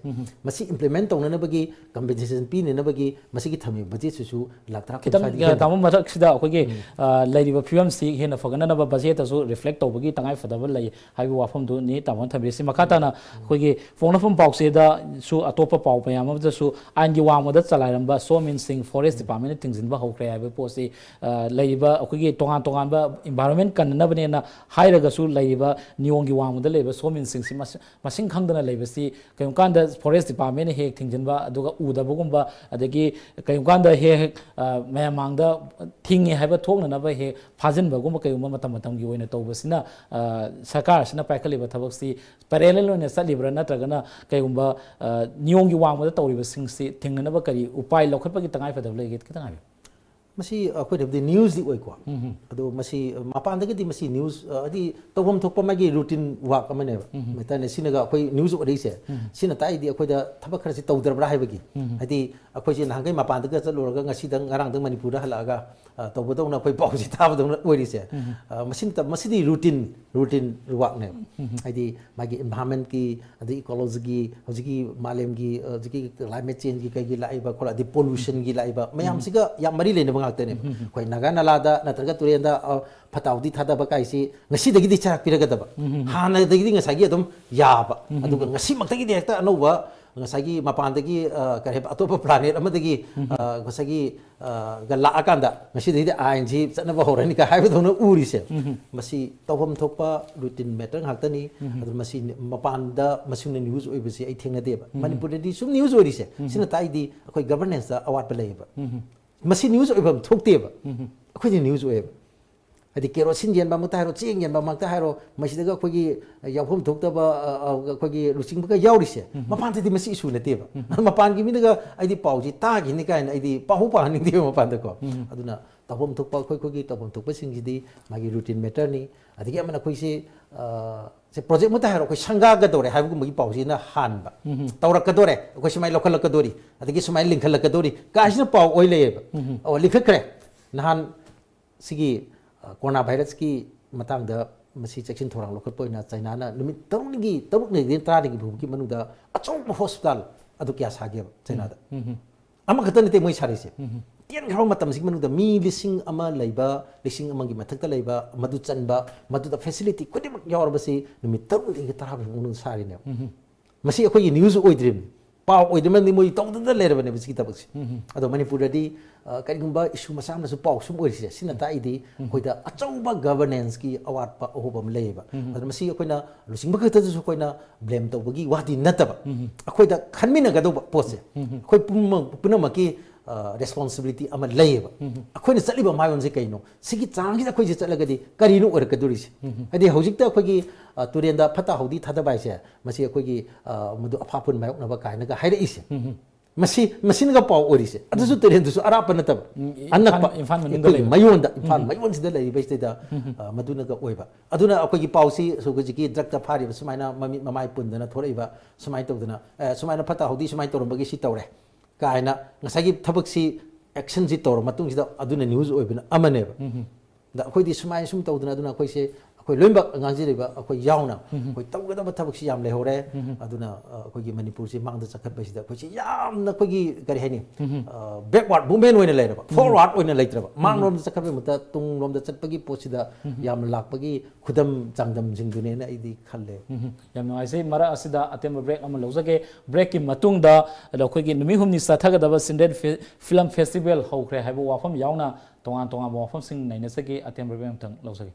ꯃꯁꯤ implement ꯇꯧꯅꯅꯕꯒꯤ compensation ꯄꯤꯅꯅꯕꯒꯤ ꯃꯁꯤꯒꯤ ꯊꯝꯃꯤꯕ budgetꯁꯤꯁꯨ ꯂꯥꯛ ꯇꯔꯥ ꯀꯨꯟ ꯈꯤꯇꯪ ꯁ꯭ꯋꯥꯏꯗꯒꯤ ꯑ, ꯍꯦꯟꯅ ꯇꯥꯃꯣ, ꯃꯊꯛꯁꯤꯗ ꯑꯩꯈꯣꯏꯒꯤ ꯑ, ꯂꯩꯔꯤꯕ ꯐꯤꯕꯝꯁꯤ ꯍꯦꯟꯅ ꯐꯒꯠꯅꯅꯕ budgetꯇꯁꯨ reflect ꯇꯧꯕꯒꯤ ꯇꯉꯥꯏ ꯐꯗꯕ ꯂꯩ ꯍꯥꯏꯕꯒꯤ ꯋꯥꯐꯝꯗꯨꯅꯤ ꯇꯥꯃꯣꯅ ꯊꯝꯕꯤꯔꯤꯁꯤ꯫ ꯃꯈꯥ ꯇꯥꯅ ꯑꯩꯈꯣꯏꯒꯤ ꯐꯣꯡꯅꯐꯝ ꯄꯥꯎꯆꯦꯗꯁꯨ ꯑꯇꯣꯞꯄ ꯄꯥꯎ ꯃꯌꯥꯝ ꯑꯃꯗꯁꯨ ꯑꯥꯏꯟꯒꯤ ꯋꯥꯡꯃꯗ ꯆꯂꯥꯏꯔꯝꯕ ꯁꯣ ꯃꯤꯟꯁꯤꯡ forest departmentꯅ ꯊꯤꯡꯖꯤꯟꯕ ꯍꯧꯈ꯭ꯔꯦ ꯍꯥꯏꯕ ꯄꯣꯠꯁꯤ ꯑ, ꯂꯩꯔꯤꯕ ꯑꯩꯈꯣꯏꯒꯤ ꯇꯣꯉꯥꯟ ꯇꯣꯉꯥꯟꯕ environment ꯀꯟꯅꯅꯕꯅꯦꯅ ꯍꯥꯏꯔꯒꯁꯨ ꯂꯩꯔꯤꯕ ꯅꯤꯌꯣꯝꯒꯤ ꯋꯥꯡꯃꯗ ꯂꯩꯕ ꯁꯣ ꯃꯤꯟꯁꯤꯡꯁꯤ ꯃꯁ- ꯃꯁꯤꯡ ꯈꯪꯗꯅ ꯂꯩꯕꯁꯤ ꯀꯔꯤꯒꯨꯝꯕ ꯀꯥꯟꯗ forest departmentꯅ ꯍꯦꯛ ꯊꯤꯡꯖꯤꯟꯕ ꯑꯗꯨꯒ ꯎꯗꯕꯒꯨꯝꯕ ꯑꯗꯒꯤ ꯀꯔꯤꯒꯨꯝꯕ ꯀꯥꯟꯗ ꯍꯦꯛ ꯍꯦꯛ ꯑ, ꯃꯌꯥꯝ ꯃꯥꯡꯗ ꯊꯤꯡꯉꯦ ꯍꯥꯏꯕ ꯊꯣꯛꯅꯅꯕ ꯍꯦꯛ ꯐꯥꯖꯤꯟꯕꯒꯨꯝꯕ ꯀꯔꯤꯒꯨꯝꯕ ꯃꯇꯝ ꯃꯇꯝꯒꯤ ꯑꯣꯏꯅ ꯇꯧꯕꯁꯤꯅ ꯑ, ꯁꯔꯀꯥꯔꯁꯤꯅ ꯄꯥꯏꯈꯠꯂꯤꯕ ꯊꯕꯛꯁꯤ parallel ꯑꯣꯏꯅ ꯆꯠꯂꯤꯕ꯭ꯔꯥ ꯅꯠꯇ꯭ꯔꯒꯅ ꯀꯔꯤꯒꯨꯝꯕ ꯑ, ꯅꯤꯌꯣꯝꯒꯤ ꯋꯥꯡꯃꯗ ꯇꯧꯔꯤꯕꯁꯤꯡꯁꯤ ꯊꯤꯡꯅꯅꯕ ꯀꯔꯤ ꯎꯄꯥꯏ ꯂꯧꯈꯠꯄꯒꯤ ꯇꯉꯥꯏ ꯐꯗꯕ ꯂꯩꯒꯦ ꯈꯤꯇꯪ ꯍꯥꯏꯕꯤꯌꯨ꯫ ꯃꯁꯤ ꯑꯩꯈꯣꯏꯅꯕꯨꯗꯤ ꯅ꯭ꯌꯨꯁꯇꯤ ꯑꯣꯏꯀꯣ꯫ ꯑꯗꯣ ꯃꯁꯤ ꯃꯄꯥꯟꯗꯒꯤꯗꯤ ꯃꯁꯤ ꯅ꯭ꯌꯨꯁ, ꯑ, ꯍꯥꯏꯗꯤ ꯇꯧꯐꯝ ꯊꯣꯛꯄ ꯃꯥꯒꯤ ꯔꯨꯇꯤꯟ ꯋꯥꯛ ꯑꯃꯅꯦꯕ꯫ ꯃꯦꯇꯔꯅꯦ ꯁꯤꯅꯒ ꯑꯩꯈꯣꯏ ꯅ꯭ꯌꯨꯁ ꯑꯣꯏꯔꯛꯏꯁꯦ꯫ ꯁꯤꯅ ꯇꯥꯛꯏꯗꯤ ꯑꯩꯈꯣꯏꯗ ꯊꯕꯛ ꯈꯔꯁꯤ ꯇꯧꯗ꯭ꯔꯕ꯭ꯔꯥ ꯍꯥꯏꯕꯒꯤ꯫ ꯍꯥꯏꯗꯤ ꯑꯩꯈꯣꯏꯁꯦ ꯅꯍꯥꯟꯈꯩ ꯃꯄꯥꯟꯗꯒ ꯆꯠꯂꯨꯔꯒ ꯉꯁꯤꯗꯪ ꯉꯔꯥꯡꯗꯪ ꯃꯅꯤꯄꯨꯔꯗ ꯍꯜꯂꯛꯑꯒ, ꯑ, ꯇꯧꯕꯗꯧꯅ ꯑꯩꯈꯣꯏ ꯄꯥꯎꯁꯤ ꯇꯥꯕꯗꯧꯅ ꯑꯣꯏꯔꯤꯁꯦ꯫ ꯑ, ꯃꯁꯤ ꯅꯠꯇꯕ, ꯃꯁꯤꯗꯤ ꯔꯨꯇꯤꯟ, ꯔꯨꯇꯤꯟ ꯋꯥꯛꯅꯦꯕ꯫ ꯍꯥꯏꯗꯤ ꯃꯥꯒꯤ ꯏꯟꯚꯥꯏꯔꯣꯟꯃꯦꯟꯠꯀꯤ, ꯑꯗꯩ ꯏꯀꯣꯂꯣꯖꯤꯒꯤ, ꯍꯧꯖꯤꯛꯀꯤ ꯃꯥꯂꯦꯝꯒꯤ, ꯑ, ꯍꯧꯖꯤꯛꯀꯤ ꯀ꯭ꯂꯥꯏꯃꯦꯠ ꯆꯦꯟꯖꯀꯤ ꯀꯩꯒꯤ ꯂꯥꯛꯏꯕ ꯈꯣꯠꯂ, ꯑꯗꯩ ꯄꯣꯂꯨꯁꯟꯒꯤ ꯂꯥꯛꯏꯕ ꯃꯌꯥꯝꯁꯤꯒ ꯌꯥꯝ ꯃꯔꯤ ꯂꯩꯅꯕ ꯉꯥꯛꯇꯅꯦꯕ꯫ ꯑꯩꯈꯣꯏ ꯅꯥꯒꯥ ꯅꯂꯥꯗ ꯅꯠꯇ꯭ꯔꯒ ꯇꯨꯔꯦꯟꯗ, ꯑ, ꯐꯠꯇ ꯍꯥꯎꯗꯤ ꯊꯥꯗꯕ ꯀꯥꯏꯁꯤ ꯉꯁꯤꯗꯒꯤꯗꯤ ꯆꯩꯔꯥꯛ ꯄꯤꯔꯛꯀꯗꯕ꯫ ꯍꯥꯟꯅꯗꯒꯤꯗꯤ ꯉꯁꯥꯏꯒꯤ ꯑꯗꯨꯝ ꯌꯥꯕ꯫ ꯑꯗꯨꯒ ꯉꯁꯤꯃꯛꯇꯒꯤꯗꯤ ꯍꯦꯛꯇ ꯑꯅꯧꯕ ꯉꯁꯥꯏꯒꯤ ꯃꯄꯥꯟꯗꯒꯤ, ꯑ, ꯀꯔꯤ ꯍꯥꯏꯕ, ꯑꯇꯣꯞꯄ ꯄ꯭ꯂꯥꯅꯦꯠ ꯑꯃꯗꯒꯤ, ꯑ, ꯉꯁꯥꯏꯒꯤ, ꯑ, ꯒ ꯂꯥꯛꯑꯀꯥꯟꯗ ꯉꯁꯤꯗꯒꯤꯗꯤ ꯑꯥꯏꯟꯁꯤ ꯆꯠꯅꯕ ꯍꯧꯔꯅꯤ ꯀꯥꯏ ꯍꯥꯏꯕꯗꯧꯅ ꯎꯔꯤꯁꯦ꯫ ꯃꯁꯤ ꯇꯧꯐꯝ ꯊꯣꯛꯄ ꯔꯨꯇꯤꯟ ꯃꯦꯇꯔ ꯉꯥꯛꯇꯅꯤ꯫ ꯑꯗꯨ ꯃꯁꯤ ꯃꯄꯥꯟꯗ ꯃꯁꯤꯅ ꯅ꯭ꯌꯨꯁ ꯑꯣꯏꯕꯁꯤ ꯑꯩ ꯊꯦꯡꯅꯗꯦꯕ꯫ ꯃꯅꯤꯄꯨꯔꯗꯗꯤ ꯁꯨꯝ ꯅ꯭ꯌꯨꯁ ꯑꯣꯏꯔꯤꯁꯦ꯫ ꯁꯤꯅ ꯇꯥꯛꯏꯗꯤ ꯑꯩꯈꯣꯏ ꯒꯚꯔꯅꯦꯟꯁꯇ ꯑꯋꯥꯠꯄ ꯂꯩꯌꯦꯕ꯫ ꯃꯁꯤ ꯅ꯭ꯌꯨꯁ ꯑꯣꯏꯐꯝ ꯊꯣꯛꯇꯦꯕ꯫ ꯑꯩꯈꯣꯏꯗꯤ ꯅ꯭ꯌꯨꯁ ꯑꯣꯏꯌꯦꯕ꯫ ꯍꯥꯏꯗꯤ ꯀꯦꯔꯣꯁꯤꯟ ꯌꯦꯟꯕꯃꯛꯇ ꯍꯥꯏꯔꯣ, ꯆꯦꯡ ꯌꯦꯟꯕꯃꯛꯇ ꯍꯥꯏꯔꯣ, ꯃꯁꯤꯗꯒ ꯑꯩꯈꯣꯏꯒꯤ ꯌꯥꯎꯐꯝ ꯊꯣꯛꯇꯕ, ꯑ, ꯑ, ꯑꯩꯈꯣꯏꯒꯤ ꯂꯨꯆꯤꯡꯕꯒ ꯌꯥꯎꯔꯤꯁꯦ, ꯃꯄꯥꯟꯗꯗꯤ ꯃꯁꯤ ꯏꯁꯨ ꯅꯠꯇꯦꯕ꯫ ꯃꯄꯥꯟꯒꯤ ꯃꯤꯗꯒ ꯑꯩꯗꯤ ꯄꯥꯎꯁꯤ ꯇꯥꯈꯤꯅꯤ ꯀꯥꯏꯅ ꯑꯩꯗꯤ ꯄꯥꯎ ꯄꯥꯍꯟꯅꯤꯡꯗꯦꯕ ꯃꯄꯥꯟꯗꯀꯣ꯫ ꯑꯗꯨꯅ ꯇꯧꯐꯝ ꯊꯣꯛꯄ ꯑꯩꯈꯣꯏ, ꯑꯩꯈꯣꯏꯒꯤ ꯇꯧꯐꯝ ꯊꯣꯛꯄꯁꯤꯡꯁꯤꯗꯤ ꯃꯥꯒꯤ ꯔꯨꯇꯤꯟ ꯃꯦꯇꯔꯅꯤ꯫ ꯑꯗꯒꯤ ꯑꯃꯅ ꯑꯩꯈꯣꯏꯁꯤ, ꯑ, ꯁꯦ ꯄ꯭ꯔꯣꯖꯦꯛ ꯑꯃꯇ ꯍꯥꯏꯔꯣ, ꯑꯩꯈꯣꯏ ꯁꯪꯒꯥꯒꯗꯧꯔꯦ ꯍꯥꯏꯕꯒꯨꯝꯕꯒꯤ ꯄꯥꯎꯁꯤꯅ ꯍꯥꯟꯕ꯫ ꯇꯧꯔꯛꯀꯗꯧꯔꯦ, ꯑꯩꯈꯣꯏ ꯁꯨꯃꯥꯏꯅ ꯂꯧꯈꯠꯂꯛꯀꯗꯧꯔꯤ, ꯑꯗꯒꯤ ꯁꯨꯃꯥꯏꯅ ꯂꯤꯡꯈꯠꯂꯛꯀꯗꯧꯔꯤ ꯀꯥꯏꯁꯤꯅ ꯄꯥꯎ ꯑꯣꯏ ꯂꯩꯌꯦꯕ꯫ ꯑꯣ, ꯂꯤꯡꯈꯠꯈ꯭ꯔꯦ꯫ ꯅꯍꯥꯟ ꯁꯤꯒꯤ, ꯑ, ꯀꯣꯔꯣꯅꯥ ꯚꯥꯏꯔꯁꯀꯤ ꯃꯇꯥꯡꯗ ꯃꯁꯤ ꯆꯦꯛꯁꯤꯟ ꯊꯧꯔꯥꯡ ꯂꯧꯈꯠꯄ ꯑꯣꯏꯅ ꯆꯥꯏꯅꯥꯅ ꯅꯨꯃꯤꯠ ꯇꯔꯨꯛꯅꯤꯒꯤ, ꯇꯔꯨꯛꯅꯤꯗꯒꯤ ꯇꯔꯥꯅꯤꯒꯤ ꯐꯥꯎꯕꯒꯤ ꯃꯅꯨꯡꯗ ꯑꯆꯧꯕ ꯍꯣꯁꯄꯤꯇꯥꯜ ꯑꯗꯨ ꯀꯌꯥ ꯁꯥꯒꯦꯕ ꯆꯥꯏꯅꯥꯗ? ꯑꯃꯈꯛꯇ ꯅꯠꯇꯦ ꯃꯣꯏ ꯁꯥꯔꯤꯁꯦ꯫ ꯇꯦꯟꯈ꯭ꯔꯕ ꯃꯇꯝꯁꯤꯒꯤ ꯃꯅꯨꯡꯗ ꯃꯤ ꯂꯤꯁꯤꯡ ꯑꯃ ꯂꯩꯕ, ꯂꯤꯁꯤꯡ ꯑꯃꯒꯤ ꯃꯊꯛꯇ ꯂꯩꯕ, ꯃꯗꯨ ꯆꯟꯕ, ꯃꯗꯨꯗ ꯐꯦꯁꯤꯂꯤꯇꯤ ꯈꯨꯗꯤꯡꯃꯛ ꯌꯥꯎꯔꯕꯁꯤ ꯅꯨꯃꯤꯠ ꯇꯔꯨꯛꯅꯤꯗꯒꯤ ꯇꯔꯥ ꯐꯥꯎꯕꯒꯤ ꯃꯅꯨꯡꯗ ꯁꯥꯔꯤꯅꯦꯕ꯫ ꯃꯁꯤ ꯑꯩꯈꯣꯏꯒꯤ ꯅ꯭ꯌꯨꯁ ꯑꯣꯏꯗ꯭ꯔꯤꯕꯅꯤ, ꯄꯥꯎ ꯑꯣꯏꯗ꯭ꯔꯤꯕꯅꯤ, ꯃꯣꯏ ꯇꯧꯗꯅ ꯂꯩꯔꯕꯅꯦꯕ ꯁꯤꯒꯤ ꯊꯕꯛꯁꯦ꯫ ꯑꯗꯣ ꯃꯅꯤꯄꯨꯔꯗꯗꯤ, ꯑ, ꯀꯔꯤꯒꯨꯝꯕ ꯏꯁꯨ ꯃꯆꯥ ꯑꯃꯁꯨ ꯄꯥꯎ ꯁꯨꯝ ꯑꯣꯏꯔꯤꯁꯦ, ꯁꯤꯅ ꯇꯥꯛꯏꯗꯤ ꯑꯩꯈꯣꯏꯗ ꯑꯆꯧꯕ ꯒꯚꯔꯅꯦꯟꯁꯀꯤ ꯑꯋꯥꯠꯄ ꯑꯍꯣꯕ ꯑꯃ ꯂꯩꯌꯦꯕ꯫ ꯑꯗꯣ ꯃꯁꯤ ꯑꯩꯈꯣꯏꯅ ꯂꯨꯆꯤꯡꯕ ꯈꯛꯇꯗꯁꯨ ꯑꯩꯈꯣꯏꯅ ꯕ꯭ꯂꯦꯝ ꯇꯧꯕꯒꯤ ꯋꯥꯗꯤ ꯅꯠꯇꯕ, ꯑꯩꯈꯣꯏꯗ ꯈꯟꯃꯤꯟꯅꯒꯗꯧꯕ ꯄꯣꯠꯁꯦ, ꯑꯩꯈꯣꯏ ꯄꯨꯝꯅꯃꯛ, ꯄꯨꯝꯅꯃꯛꯀꯤ, ꯑ, ꯔꯦꯁꯄꯣꯟꯁꯤꯕꯤꯂꯤꯇꯤ ꯑꯃ ꯂꯩꯌꯦꯕ꯫ ꯑꯩꯈꯣꯏꯅ ꯆꯠꯂꯤꯕ ꯃꯥꯏꯑꯣꯟꯁꯦ ꯀꯩꯅꯣ? ꯁꯤꯒꯤ ꯆꯥꯡꯁꯤꯗ ꯑꯩꯈꯣꯏꯁꯦ ꯆꯠꯂꯒꯗꯤ ꯀꯔꯤꯅꯣ ꯑꯣꯏꯔꯛꯀꯗꯣꯔꯤꯁꯦ? ꯍꯥꯏꯗꯤ ꯍꯧꯖꯤꯛꯇ ꯑꯩꯈꯣꯏꯒꯤ, ꯑ, ꯇꯨꯔꯦꯟꯗ ꯐꯠꯇ ꯍꯥꯎꯗꯤ ꯊꯥꯗꯕ ꯍꯥꯏꯁꯦ, ꯃꯁꯤ ꯑꯩꯈꯣꯏꯒꯤ, ꯑ, ꯃꯗꯨ ꯑꯐꯥ ꯑꯐꯨꯟ ꯃꯥꯌꯣꯛꯅꯕ ꯀꯥꯏꯅꯒ ꯍꯥꯏꯔꯛꯏꯁꯦ꯫ ꯃꯁꯤ ꯃꯁꯤꯅꯒ ꯄꯥꯎ ꯑꯣꯏꯔꯤꯁꯦ꯫ ꯑꯗꯨꯁꯨ ꯇꯨꯔꯦꯟꯗꯨꯁꯨ ꯑꯔꯥꯞꯄ ꯅꯠꯇꯕ, ꯎꯝ, ꯏꯝꯐꯥꯜ, ꯑꯅꯛꯄ, ꯏꯝꯐꯥꯜ ꯃꯅꯨꯡꯗ ꯑꯩꯈꯣꯏꯒꯤ ꯂꯩꯕ꯫ ꯃꯌꯣꯟꯗ, ꯏꯝꯐꯥꯜ ꯃꯌꯣꯟꯁꯤꯗ ꯂꯩꯔꯤꯕꯁꯤꯗꯩꯗ, ꯑ, ꯃꯗꯨꯅꯒ ꯑꯣꯏꯕ꯫ ꯑꯗꯨꯅ ꯑꯩꯈꯣꯏꯒꯤ ꯄꯥꯎꯁꯤ ꯍꯧꯖꯤꯛꯀꯤ ꯗ꯭ꯔꯛꯇ ꯐꯥꯔꯤꯕ ꯁꯨꯃꯥꯏꯅ ꯃꯃꯤꯠ ꯃꯃꯥꯏ ꯄꯨꯟꯗꯅ ꯊꯣꯔꯛꯏꯕ, ꯁꯨꯃꯥꯏꯅ ꯇꯧꯗꯅ, ꯑꯦ, ꯁꯨꯃꯥꯏꯅ ꯐꯠꯇ ꯍꯥꯎꯗꯤ ꯁꯨꯃꯥꯏꯅ ꯇꯧꯔꯝꯕꯒꯤ ꯁꯤ ꯇꯧꯔꯦ ꯀꯥꯏꯅ ꯉꯁꯥꯏꯒꯤ ꯊꯕꯛꯁꯤ, ꯑꯦꯛꯁꯟꯁꯤ ꯇꯧꯔ ꯃꯇꯨꯡꯁꯤꯗ ꯑꯗꯨꯅ ꯅ꯭ꯌꯨꯁ ꯑꯣꯏꯕꯅ ꯑꯃꯅꯦꯕ꯫ ꯑꯗ ꯑꯩꯈꯣꯏꯗꯤ ꯁꯨꯃꯥꯏꯅ ꯁꯨꯝ ꯇꯧꯗꯅ, ꯑꯗꯨꯅ ꯑꯩꯈꯣꯏꯁꯦ, ꯑꯩꯈꯣꯏ ꯂꯣꯏꯅꯃꯛ ꯉꯥꯡꯖꯔꯤꯕ ꯑꯩꯈꯣꯏ ꯌꯥꯎꯅ ꯑꯩꯈꯣꯏ ꯇꯧꯒꯗꯕ ꯊꯕꯛꯁꯤ ꯌꯥꯝ ꯂꯩꯍꯧꯔꯦ꯫ ꯑꯗꯨꯅ, ꯑ, ꯑꯩꯈꯣꯏꯒꯤ ꯃꯅꯤꯄꯨꯔꯁꯤ ꯃꯥꯡꯗ ꯆꯠꯈꯠꯄꯁꯤꯗ ꯑꯩꯈꯣꯏꯁꯤ ꯌꯥꯝꯅ ꯑꯩꯈꯣꯏꯒꯤ, ꯀꯔꯤ ꯍꯥꯏꯅꯤ, backward movement ꯑꯣꯏꯅ ꯂꯩꯔꯕ, forward ꯑꯣꯏꯅ ꯂꯩꯇ꯭ꯔꯕ, ꯃꯥꯡꯂꯣꯝꯗ ꯆꯠꯈꯠꯄꯒꯤ ꯃꯍꯨꯠꯇ ꯇꯨꯡꯂꯣꯝꯗ ꯆꯠꯄꯒꯤ ꯄꯣꯠꯁꯤꯗ ꯌꯥꯝꯅ ꯂꯥꯛꯄꯒꯤ ꯈꯨꯗꯝ ꯆꯥꯡꯗꯝꯁꯤꯡꯗꯨꯅꯦꯅ ꯑꯩꯗꯤ ꯈꯜꯂꯦ꯫ ꯎꯝ, ꯌꯥꯝ ꯅꯨꯡꯉꯥꯏꯖꯩ꯫ ꯃꯔꯛ ꯑꯁꯤꯗ ꯑꯇꯦꯟꯕ ꯕ꯭ꯔꯦꯛ ꯑꯃ ꯂꯧꯖꯒꯦ꯫ ꯕ꯭ꯔꯦꯛꯀꯤ ꯃꯇꯨꯡꯗ ꯑꯩꯈꯣꯏꯒꯤ ꯅꯨꯃꯤꯠ ꯍꯨꯝꯅꯤ ꯆꯠꯊꯒꯗꯕ ꯆꯤꯜꯗ꯭ꯔꯦꯟ ꯐꯤ-, ꯐꯤꯂꯝ ꯐꯦꯁꯇꯤꯚꯦꯜ ꯍꯧꯈ꯭ꯔꯦ ꯍꯥꯏꯕ ꯋꯥꯐꯝ ꯌꯥꯎꯅ ꯇꯣꯉꯥꯟ ꯇꯣꯉꯥꯟꯕ ꯋꯥꯐꯝꯁꯤꯡ ꯅꯩꯅꯖꯒꯦ꯫ ꯑꯇꯦꯟꯕ ꯕ꯭ꯔꯦꯛ ꯑꯃꯇꯪ ꯂꯧꯖꯒꯦ꯫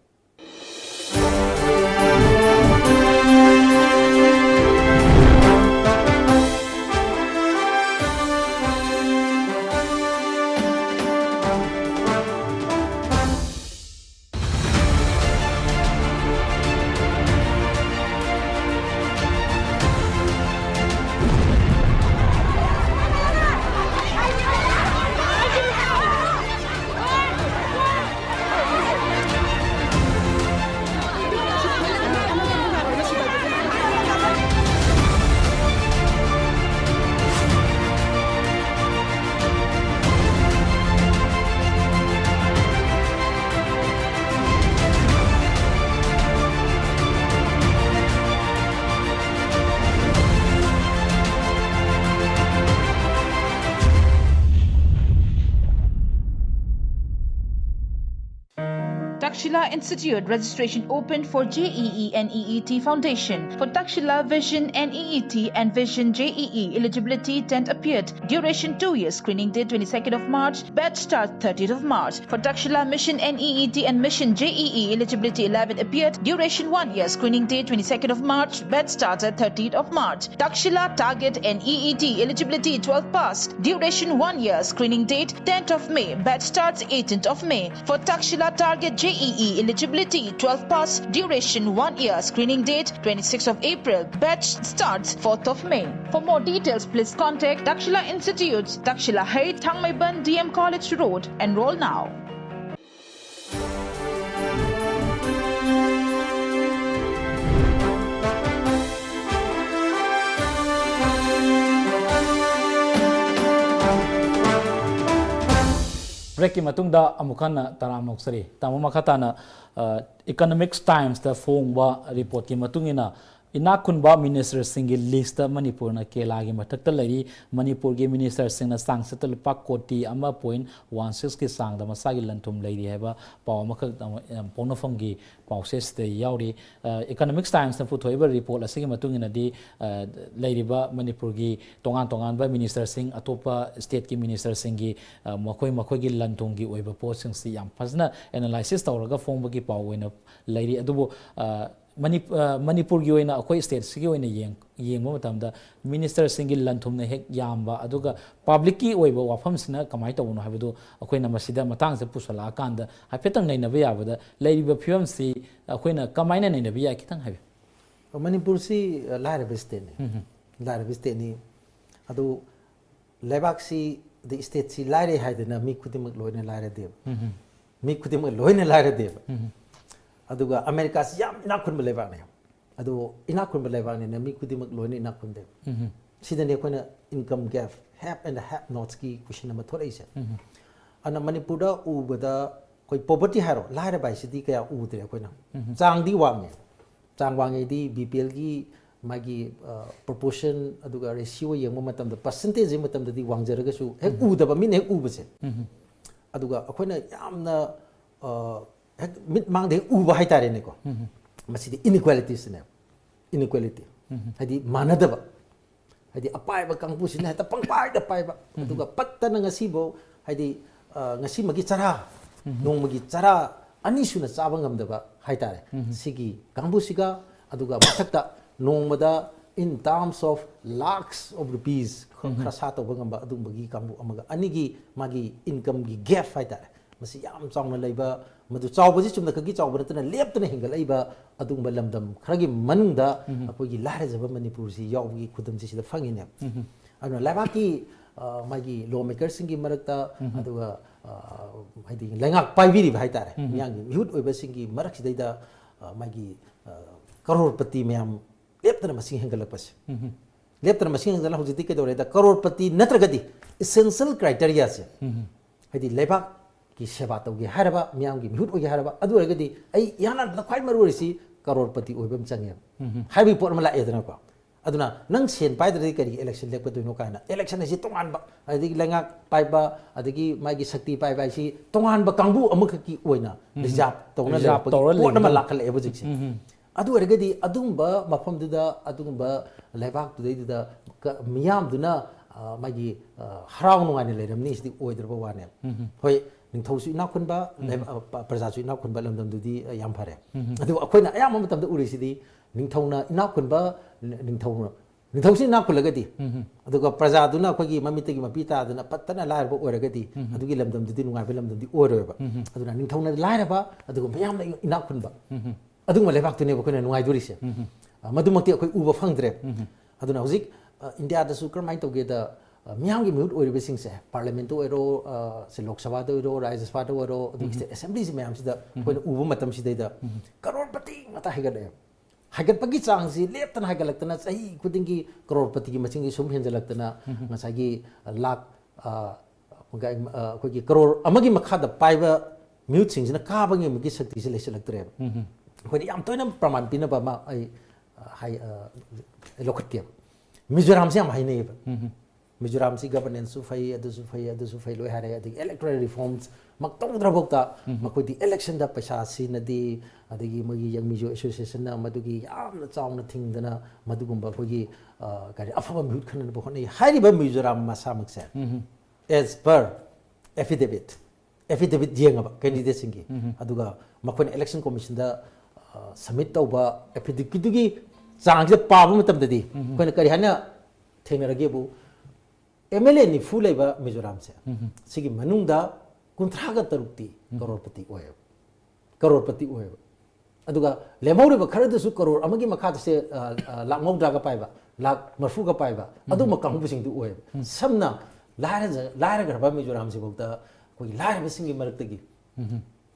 Takshila Institute, registration open for J E E and E E T foundation. For Takshila, Vision and E E T and Vision J E E, eligibility tenth appeared. Duration two years. Screening date twenty-second of March. Batch start thirtieth of March. For Takshila, Mission and E E T and Mission J E E, eligibility eleven appeared. Duration one year. Screening date twenty-second of March. Batch starts at thirtieth of March. Takshila, Target and E E T, eligibility twelve passed. Duration one year. Screening date tenth of May. Batch starts eighteenth of May. For Takshila, Target, J E E eligibility twelve pass, duration one year, screening date twenty-sixth of April, batch starts fourth of May. For more details, please contact Takshila Institutes, Takshila Heights, Thangmeiban D M College Road. Enroll now. Breakꯀꯤ ꯃꯇꯨꯡꯗ ꯑꯃꯨꯛ ꯍꯟꯅ ꯇꯔꯥꯝꯅ ꯑꯣꯛꯆꯔꯤ꯫ ꯇꯥꯃꯣ, ꯃꯈꯥ ꯇꯥꯅ, ꯑ, Economics Timesꯇ ꯐꯣꯡꯕ reportꯀꯤ ꯃꯇꯨꯡ ꯏꯟꯅ, ꯏꯅꯥꯛ ꯈꯨꯟꯕ ministerꯁꯤꯡꯒꯤ listꯇ ꯃꯅꯤꯄꯨꯔꯅ ꯀꯦꯔꯂꯥꯒꯤ ꯃꯊꯛꯇ ꯂꯩꯔꯤ꯫ ꯃꯅꯤꯄꯨꯔꯒꯤ ministerꯁꯤꯡꯅ ꯆꯥꯡꯆꯠꯇ ꯂꯨꯄꯥ ꯀꯣꯇꯤ ꯑꯃ point one sixꯀꯤ ꯆꯥꯡꯗ ꯃꯁꯥꯒꯤ ꯂꯟ ꯊꯨꯝ ꯂꯩꯔꯤ ꯍꯥꯏꯕ ꯄꯥꯎ ꯑꯃꯈꯛ, ꯑ, ꯄꯣꯛꯅꯐꯝꯒꯤ ꯄꯥꯎꯆꯦꯁꯤꯗ ꯌꯥꯎꯔꯤ꯫ ꯑ, Economics Timesꯅ ꯄꯨꯊꯣꯛꯏꯕ report ꯑꯁꯤꯒꯤ ꯃꯇꯨꯡ ꯏꯟꯅꯗꯤ, ꯑ, ꯂꯩꯔꯤꯕ ꯃꯅꯤꯄꯨꯔꯒꯤ ꯇꯣꯉꯥꯟ ꯇꯣꯉꯥꯟꯕ ministerꯁꯤꯡ, ꯑꯇꯣꯞꯄ stateꯀꯤ ministerꯁꯤꯡꯒꯤ, ꯑ, ꯃꯈꯣꯏ ꯃꯈꯣꯏꯒꯤ ꯂꯟ ꯊꯨꯝꯒꯤ ꯑꯣꯏꯕ ꯄꯣꯠꯁꯤꯡꯁꯤ ꯌꯥꯝ ꯐꯖꯅ analysis ꯇꯧꯔꯒ ꯐꯣꯡꯕꯒꯤ ꯄꯥꯎ ꯑꯣꯏꯅ ꯂꯩꯔꯤ꯫ ꯑꯗꯨꯕꯨ, ꯑ, ꯃꯅꯤ-, ꯑ, ꯃꯅꯤꯄꯨꯔꯒꯤ ꯑꯣꯏꯅ ꯑꯩꯈꯣꯏ stateꯁꯤꯒꯤ ꯑꯣꯏꯅ ꯌꯦꯡ-, ꯌꯦꯡꯕ ꯃꯇꯝꯗ ministerꯁꯤꯡꯒꯤ ꯂꯟ ꯊꯨꯝꯅ ꯍꯦꯛ ꯌꯥꯝꯕ, ꯑꯗꯨꯒ publicꯀꯤ ꯑꯣꯏꯕ ꯋꯥꯐꯝꯁꯤꯅ ꯀꯃꯥꯏꯅ ꯇꯧꯕꯅꯣ ꯍꯥꯏꯕꯗꯨ ꯑꯩꯈꯣꯏꯅ ꯃꯁꯤꯗ ꯃꯇꯥꯡꯁꯤꯗ ꯄꯨꯁꯜꯂꯛꯑꯀꯥꯟꯗ ꯍꯥꯏꯐꯦꯠꯇꯪ ꯅꯩꯅꯕ ꯌꯥꯕꯗ, ꯂꯩꯔꯤꯕ ꯐꯤꯕꯝꯁꯤ ꯑꯩꯈꯣꯏꯅ ꯀꯃꯥꯏꯅ ꯅꯩꯅꯕ ꯌꯥꯏ, ꯈꯤꯇꯪ ꯍꯥꯏꯕꯤꯌꯨ꯫ ꯃꯅꯤꯄꯨꯔꯁꯤ, ꯑ, ꯂꯥꯏꯔꯕ stateꯅꯤ꯫ ꯂꯥꯏꯔꯕ stateꯅꯤ꯫ ꯑꯗꯨ ꯂꯩꯕꯥꯛꯁꯤ, the stateꯁꯤ ꯂꯥꯏꯔꯦ ꯍꯥꯏꯗꯅ ꯃꯤ ꯈꯨꯗꯤꯡꯃꯛ ꯂꯣꯏꯅ ꯂꯥꯏꯔꯗꯦꯕ꯫ ꯃꯤ ꯈꯨꯗꯤꯡꯃꯛ ꯂꯣꯏꯅ ꯂꯥꯏꯔꯗꯦꯕ꯫ ꯑꯗꯨꯒ ꯑꯃꯦꯔꯤꯀꯥꯁꯤ ꯌꯥꯝ ꯏꯅꯥꯛ ꯈꯨꯟꯕ ꯂꯩꯕꯥꯛꯅꯦ꯫ ꯑꯗꯨ ꯏꯅꯥꯛ ꯈꯨꯟꯕ ꯂꯩꯕꯥꯛꯅꯤꯅ ꯃꯤ ꯈꯨꯗꯤꯡꯃꯛ ꯂꯣꯏꯅ ꯏꯅꯥꯛ ꯈꯨꯟꯗꯦꯕ꯫ ꯁꯤꯗꯅꯤ ꯑꯩꯈꯣꯏꯅ income gap, have and have notꯀꯤ question ꯑꯃ ꯊꯣꯛꯂꯛꯏꯁꯦ꯫ ꯑꯗꯨꯅ ꯃꯅꯤꯄꯨꯔꯗ ꯎꯕꯗ ꯑꯩꯈꯣꯏ poverty ꯍꯥꯏꯔꯣ, ꯂꯥꯏꯔꯕ ꯍꯥꯏꯁꯤꯗꯤ ꯀꯌꯥ ꯎꯗ꯭ꯔꯦ ꯑꯩꯈꯣꯏꯅ꯫ ꯆꯥꯡꯗꯤ ꯋꯥꯡꯉꯦ꯫ ꯆꯥꯡ ꯋꯥꯡꯉꯦꯗꯤ BPLꯒꯤ ꯃꯥꯒꯤ, ꯑ, proportion ꯑꯗꯨꯒ ratio ꯌꯦꯡꯕ ꯃꯇꯝꯗ, percentage ꯌꯦꯡꯕ ꯃꯇꯝꯗꯗꯤ ꯋꯥꯡꯖꯔꯒꯁꯨ ꯍꯦꯛ ꯎꯗꯕ, ꯃꯤꯅ ꯍꯦꯛ ꯎꯕꯁꯦ꯫ ꯑꯗꯨꯒ ꯑꯩꯈꯣꯏꯅ ꯌꯥꯝꯅ, ꯑ, ꯍꯦꯛ ꯃꯤꯠ ꯃꯥꯡꯗ ꯍꯦꯛ ꯎꯕ ꯍꯥꯏꯇꯥꯔꯦꯅꯦꯀꯣ꯫ ꯃꯁꯤꯗꯤ inequalitiesꯅꯦꯕ꯫ Inequality꯫ ꯍꯥꯏꯗꯤ ꯃꯥꯟꯅꯗꯕ꯫ ꯍꯥꯏꯗꯤ ꯑꯄꯥꯏꯕ ꯀꯥꯡꯕꯨꯁꯤꯅ ꯍꯦꯛꯇ ꯄꯪꯄꯥꯏꯗ ꯄꯥꯏꯕ꯫ ꯑꯗꯨꯒ ꯄꯠꯇꯅ ꯉꯁꯤꯐꯥꯎ, ꯍꯥꯏꯗꯤ, ꯑ, ꯉꯁꯤꯃꯒꯤ ꯆꯔꯥ, ꯅꯣꯡꯃꯒꯤ ꯆꯔꯥ ꯑꯅꯤ ꯁꯨꯅ ꯆꯥꯕ ꯉꯝꯗꯕ ꯍꯥꯏꯇꯥꯔꯦ꯫ ꯁꯤꯒꯤ ꯀꯥꯡꯕꯨꯁꯤꯒ, ꯑꯗꯨꯒ ꯃꯊꯛꯇ ꯅꯣꯡꯃꯗ in terms of lakhs of rupees ꯈ-, ꯈꯔꯁꯥ ꯇꯧꯕ ꯉꯝꯕ ꯑꯗꯨꯒꯨꯝꯕꯒꯤ ꯀꯥꯡꯕꯨ ꯑꯃꯒ ꯑꯅꯤꯒꯤ ꯃꯥꯒꯤ incomeꯒꯤ gap ꯍꯥꯏꯇꯥꯔꯦ꯫ ꯃꯁꯤ ꯌꯥꯝ ꯆꯥꯎꯅ ꯂꯩꯕ ꯃꯗꯨ ꯆꯥꯎꯕꯁꯤ ꯆꯨꯝꯅ ꯈꯛꯀꯤ ꯆꯥꯎꯕ ꯅꯠꯇꯅ ꯂꯦꯞꯇꯅ ꯍꯦꯟꯒꯠꯂꯛꯏꯕ ꯑꯗꯨꯒꯨꯝꯕ ꯂꯝꯗꯝ ꯈꯔꯒꯤ ꯃꯅꯨꯡꯗ ꯑꯩꯈꯣꯏꯒꯤ ꯂꯥꯏꯔꯖꯕ ꯃꯅꯤꯄꯨꯔꯁꯤ ꯌꯥꯎꯕꯒꯤ ꯈꯨꯗꯝꯁꯤ ꯁꯤꯗ ꯐꯪꯉꯤꯅꯦ꯫ ꯑꯗꯨꯅ ꯂꯩꯕꯥꯛꯀꯤ ꯑ, ꯃꯥꯒꯤ ꯂꯣ ꯃꯦꯀꯔꯁꯤꯡꯒꯤ ꯃꯔꯛꯇ ꯑꯗꯨꯒ ꯑ, ꯍꯥꯏꯗꯤ ꯂꯩꯉꯥꯛ ꯄꯥꯏꯕꯤꯔꯤꯕ ꯍꯥꯏꯇꯥꯔꯦ, ꯃꯤꯌꯥꯝꯒꯤ ꯃꯤꯍꯨꯠ ꯑꯣꯏꯕꯁꯤꯡꯒꯤ ꯃꯔꯛꯁꯤꯗꯩꯗ ꯑ, ꯃꯥꯒꯤ ꯑ, ꯀꯔꯣꯔꯄꯇꯤ ꯃꯌꯥꯝ ꯂꯦꯞꯇꯅ ꯃꯁꯤꯡ ꯍꯦꯟꯒꯠꯂꯛꯄꯁꯦ꯫ ꯂꯦꯞꯇꯅ ꯃꯁꯤꯡ ꯍꯦꯟꯒꯠꯂꯛ ꯍꯧꯖꯤꯛꯇꯤ ꯀꯩꯗꯧꯔꯦꯗ, ꯀꯔꯣꯔꯄꯇꯤ ꯅꯠꯇ꯭ꯔꯒꯗꯤ essential criteriaꯁꯦ, ꯍꯥꯏꯗꯤ ꯂꯩꯕꯥꯛꯀꯤ ꯁꯦꯕꯥ ꯇꯧꯒꯦ ꯍꯥꯏꯔꯕ, ꯃꯤꯌꯥꯝꯒꯤ ꯃꯤꯍꯨꯠ ꯑꯣꯏꯒꯦ ꯍꯥꯏꯔꯕ, ꯑꯗꯨ ꯑꯣꯏꯔꯒꯗꯤ ꯑꯩ ꯏꯍꯥꯟ ꯍꯥꯟꯕꯗ ꯈ꯭ꯋꯥꯏ ꯃꯔꯨ ꯑꯣꯏꯔꯤꯁꯤ ꯀꯔꯣꯔꯄꯇꯤ ꯑꯣꯏꯕ ꯑꯃ ꯆꯪꯉꯦꯕ ꯍꯥꯏꯕꯒꯤ ꯄꯣꯠ ꯑꯃ ꯂꯥꯛꯑꯦꯗꯅꯀꯣ꯫ ꯑꯗꯨꯅ ꯅꯪ ꯁꯦꯟ ꯄꯥꯏꯗ꯭ꯔꯗꯤ ꯀꯔꯤꯒꯤ election ꯂꯦꯞꯀꯗꯣꯏꯅꯣ ꯀꯥꯏꯅ election ꯍꯥꯏꯁꯤ ꯇꯣꯉꯥꯟꯕ, ꯑꯗꯒꯤ ꯂꯩꯉꯥꯛ ꯄꯥꯏꯕ, ꯑꯗꯒꯤ ꯃꯥꯒꯤ ꯁꯛꯇꯤ ꯄꯥꯏꯕ ꯍꯥꯏꯁꯤ ꯇꯣꯉꯥꯟꯕ ꯀꯥꯡꯕꯨ ꯑꯃꯈꯛꯀꯤ ꯑꯣꯏꯅ reserve ꯇꯧꯅ reserve ꯂꯩꯔꯛꯄꯒꯤ ꯇꯧꯔ ꯄꯣꯠ ꯑꯃ ꯂꯩꯕꯅꯤ꯫ ꯂꯥꯛꯈꯠꯂꯛꯑꯦꯕ ꯍꯧꯖꯤꯛꯁꯦ꯫ ꯑꯗꯨ ꯑꯣꯏꯔꯒꯗꯤ ꯑꯗꯨꯒꯨꯝꯕ ꯃꯐꯝꯗꯨꯗ, ꯑꯗꯨꯒꯨꯝꯕ ꯂꯩꯕꯥꯛꯇꯨꯗꯩꯗꯨꯗ ꯀ-, ꯃꯤꯌꯥꯝꯗꯨꯅ, ꯑ, ꯃꯥꯒꯤ, ꯑ, ꯍꯔꯥꯎ ꯅꯨꯡꯉꯥꯏꯅ ꯂꯩꯔꯝꯅꯤ ꯁꯤꯗꯤ ꯑꯣꯏꯗ꯭ꯔꯕ ꯋꯥꯅꯦꯕ꯫ ꯍꯣꯏ, ꯅꯤꯡꯊꯧꯁꯨ ꯏꯅꯥꯛ ꯈꯨꯟꯕ, ꯂꯩꯕ-, ꯑ, ꯄ-, ꯄ꯭ꯔꯖꯥꯁꯨ ꯏꯅꯥꯛ ꯈꯨꯟꯕ ꯂꯝꯗꯝꯗꯨꯗꯤ, ꯑ, ꯌꯥꯝ ꯐꯔꯦ꯫ ꯑꯗꯨꯕꯨ ꯑꯩꯈꯣꯏꯅ ꯑꯌꯥꯝꯕ ꯃꯇꯝꯗ ꯎꯔꯤꯁꯤꯗꯤ ꯅꯤꯡꯊꯧꯅ ꯏꯅꯥꯛ ꯈꯨꯟꯕ, ꯅ-, ꯅꯤꯡꯊꯧ, ꯅꯤꯡꯊꯧꯁꯤ ꯏꯅꯥꯛ ꯈꯨꯜꯂꯒꯗꯤ, ꯑꯗꯨꯒ ꯄ꯭ꯔꯖꯥꯗꯨꯅ ꯑꯩꯈꯣꯏꯒꯤ ꯃꯃꯤꯠꯇꯒꯤ ꯃꯄꯤ ꯇꯥꯗꯅ ꯄꯠꯇꯅ ꯂꯥꯏꯔꯕ ꯑꯣꯏꯔꯒꯗꯤ, ꯑꯗꯨꯒꯤ ꯂꯝꯗꯝꯗꯨꯗꯤ ꯅꯨꯡꯉꯥꯏꯕ ꯂꯝꯗꯝꯗꯤ ꯑꯣꯏꯔꯣꯏꯕ꯫ ꯑꯗꯨꯅ ꯅꯤꯡꯊꯧꯅ ꯂꯥꯏꯔꯕ, ꯑꯗꯨꯒ ꯃꯌꯥꯝꯅ ꯏꯅꯥꯛ ꯈꯨꯟꯕ꯫ ꯑꯗꯨꯒꯨꯝꯕ ꯂꯩꯕꯥꯛꯇꯨꯅꯦꯕ ꯑꯩꯈꯣꯏꯅ ꯅꯨꯡꯉꯥꯏꯗꯣꯔꯤꯁꯦ꯫ ꯑ, ꯃꯗꯨꯃꯛꯇꯤ ꯑꯩꯈꯣꯏ ꯎꯕ ꯐꯪꯗ꯭ꯔꯦ꯫ ꯑꯗꯨꯅ ꯍꯧꯖꯤꯛ, ꯑ, ꯏꯟꯗꯤꯌꯥꯗꯁꯨ ꯀꯔꯝꯍꯥꯏꯅ ꯇꯧꯒꯦꯗ, ꯑ, ꯃꯤꯌꯥꯝꯒꯤ ꯃꯤꯍꯨꯠ ꯑꯣꯏꯔꯤꯕꯁꯤꯡꯁꯦ, parliamentꯇ ꯑꯣꯏꯔꯣ, ꯑ, ꯁꯦ ꯂꯣꯛ ꯁꯚꯥꯗ ꯑꯣꯏꯔꯣ, ꯔꯥꯖ꯭ꯌ ꯁꯚꯥꯗ ꯑꯣꯏꯔꯣ, ꯑꯗꯨꯒꯤ state assemblyꯁꯤ ꯃꯌꯥꯝꯁꯤꯗ ꯑꯩꯈꯣꯏꯅ ꯎꯕ ꯃꯇꯝꯁꯤꯗꯩꯗ ꯀꯔꯣꯔꯄꯇꯤ ꯉꯥꯛꯇ ꯍꯥꯏꯒꯠꯂꯛꯑꯦ꯫ ꯍꯥꯏꯒꯠꯄꯒꯤ ꯆꯥꯡꯁꯤ ꯂꯦꯞꯇꯅ ꯍꯥꯏꯒꯠꯂꯛꯇꯅ, ꯆꯍꯤ ꯈꯨꯗꯤꯡꯒꯤ ꯀꯔꯣꯔꯄꯇꯤꯒꯤ ꯃꯁꯤꯡꯁꯤ ꯁꯨꯝ ꯍꯦꯟꯖꯜꯂꯛꯇꯅ, ꯉꯁꯥꯏꯒꯤ ꯂꯥꯛ, ꯑ, ꯑꯩꯈꯣꯏꯒꯤ ꯀꯔꯣꯔ ꯑꯃꯒꯤ ꯃꯈꯥꯗ ꯄꯥꯏꯕ ꯃꯤꯍꯨꯠꯁꯤꯡꯁꯤꯅ ꯀꯥꯕ ꯉꯝꯕꯒꯤ ꯁꯛꯇꯤꯁꯤ ꯂꯩꯁꯤꯜꯂꯛꯇ꯭ꯔꯦꯕ꯫ ꯑꯩꯈꯣꯏꯗ ꯌꯥꯝ ꯇꯣꯏꯅ ꯄ꯭ꯔꯃꯥꯟ ꯄꯤꯅꯕ ꯑꯃ ꯑꯩ, ꯑ, ꯍꯥꯏ-, ꯑ, ꯑꯩ ꯂꯧꯈꯠꯀꯦꯕ꯫ ꯃꯤꯖꯣꯔꯥꯝꯁꯦ ꯌꯥꯝ ꯍꯥꯏꯅꯩꯌꯦꯕ꯫ ꯃꯤꯖꯣꯔꯥꯝꯁꯤ governanceꯁꯨ ꯐꯩ, ꯑꯗꯨꯁꯨ ꯐꯩ, ꯑꯗꯨꯁꯨ ꯐꯩ, ꯂꯣꯏ ꯍꯥꯏꯔꯦ꯫ ꯑꯗꯒꯤ electoral reforms ꯃꯛ ꯇꯧꯗ꯭ꯔꯐꯥꯎꯗ ꯃꯈꯣꯏꯗꯤ electionꯗ ꯄꯩꯁꯥ ꯁꯤꯖꯤꯟꯅꯗꯦ, ꯑꯗꯒꯤ ꯃꯣꯏꯒꯤ Young Mizo Associationꯅ ꯃꯗꯨꯒꯤ ꯌꯥꯝꯅ ꯆꯥꯎꯅ ꯊꯤꯡꯗꯅ ꯃꯗꯨꯒꯨꯝꯕ ꯑꯩꯈꯣꯏꯒꯤ, ꯑ, ꯀꯔꯤ, ꯑꯐꯕ ꯃꯤꯍꯨꯠ ꯈꯟꯅꯅꯕ ꯍꯣꯠꯅꯩ꯫ ꯍꯥꯏꯔꯤꯕ Mizoram ꯃꯁꯥꯃꯛꯁꯦ, as per affidavit, affidavit ꯌꯦꯡꯉꯕ candidateꯁꯤꯡꯒꯤ, ꯑꯗꯨꯒ ꯃꯈꯣꯏꯅ election commissionꯗ, ꯑ, submit ꯇꯧꯕ affidavitꯀꯤꯗꯨꯒꯤ ꯆꯥꯡꯁꯤꯗ ꯄꯥꯕ ꯃꯇꯝꯗꯗꯤ ꯑꯩꯈꯣꯏꯅ ꯀꯔꯤ ꯍꯥꯏꯅ ꯊꯦꯡꯅꯔꯒꯦꯕꯨ, MLA ꯅꯤꯐꯨ ꯂꯩꯕ ꯃꯤꯖꯣꯔꯥꯝꯁꯦ, ꯁꯤꯒꯤ ꯃꯅꯨꯡꯗ ꯀꯨꯟꯊ꯭ꯔꯥꯒ ꯇꯔꯨꯛꯇꯤ ꯀꯔꯣꯔꯄꯇꯤ ꯑꯣꯏꯌꯦꯕ꯫ ꯀꯔꯣꯔꯄꯇꯤ ꯑꯣꯏꯌꯦꯕ꯫ ꯑꯗꯨꯒ ꯂꯦꯝꯍꯧꯔꯤꯕ ꯈꯔꯗꯨꯁꯨ ꯀꯔꯣꯔ ꯑꯃꯒꯤ ꯃꯈꯥꯗ ꯁꯦ, ꯑ, ꯑ, ꯂꯥꯛ ꯃꯧꯗ꯭ꯔꯥꯒ ꯄꯥꯏꯕ, ꯂꯥꯛ ꯃꯔꯐꯨꯒ ꯄꯥꯏꯕ, ꯑꯗꯨꯝꯕ ꯀꯥꯡꯕꯨꯁꯤꯡꯗꯨ ꯑꯣꯏꯌꯦꯕ꯫ ꯁꯝꯅ ꯂꯥꯏꯔꯖ-, ꯂꯥꯏꯔꯈ꯭ꯔꯕ ꯃꯤꯖꯣꯔꯥꯝꯁꯤꯐꯥꯎꯗ ꯑꯩꯈꯣꯏꯒꯤ ꯂꯥꯏꯔꯕꯁꯤꯡꯒꯤ ꯃꯔꯛꯇꯒꯤ,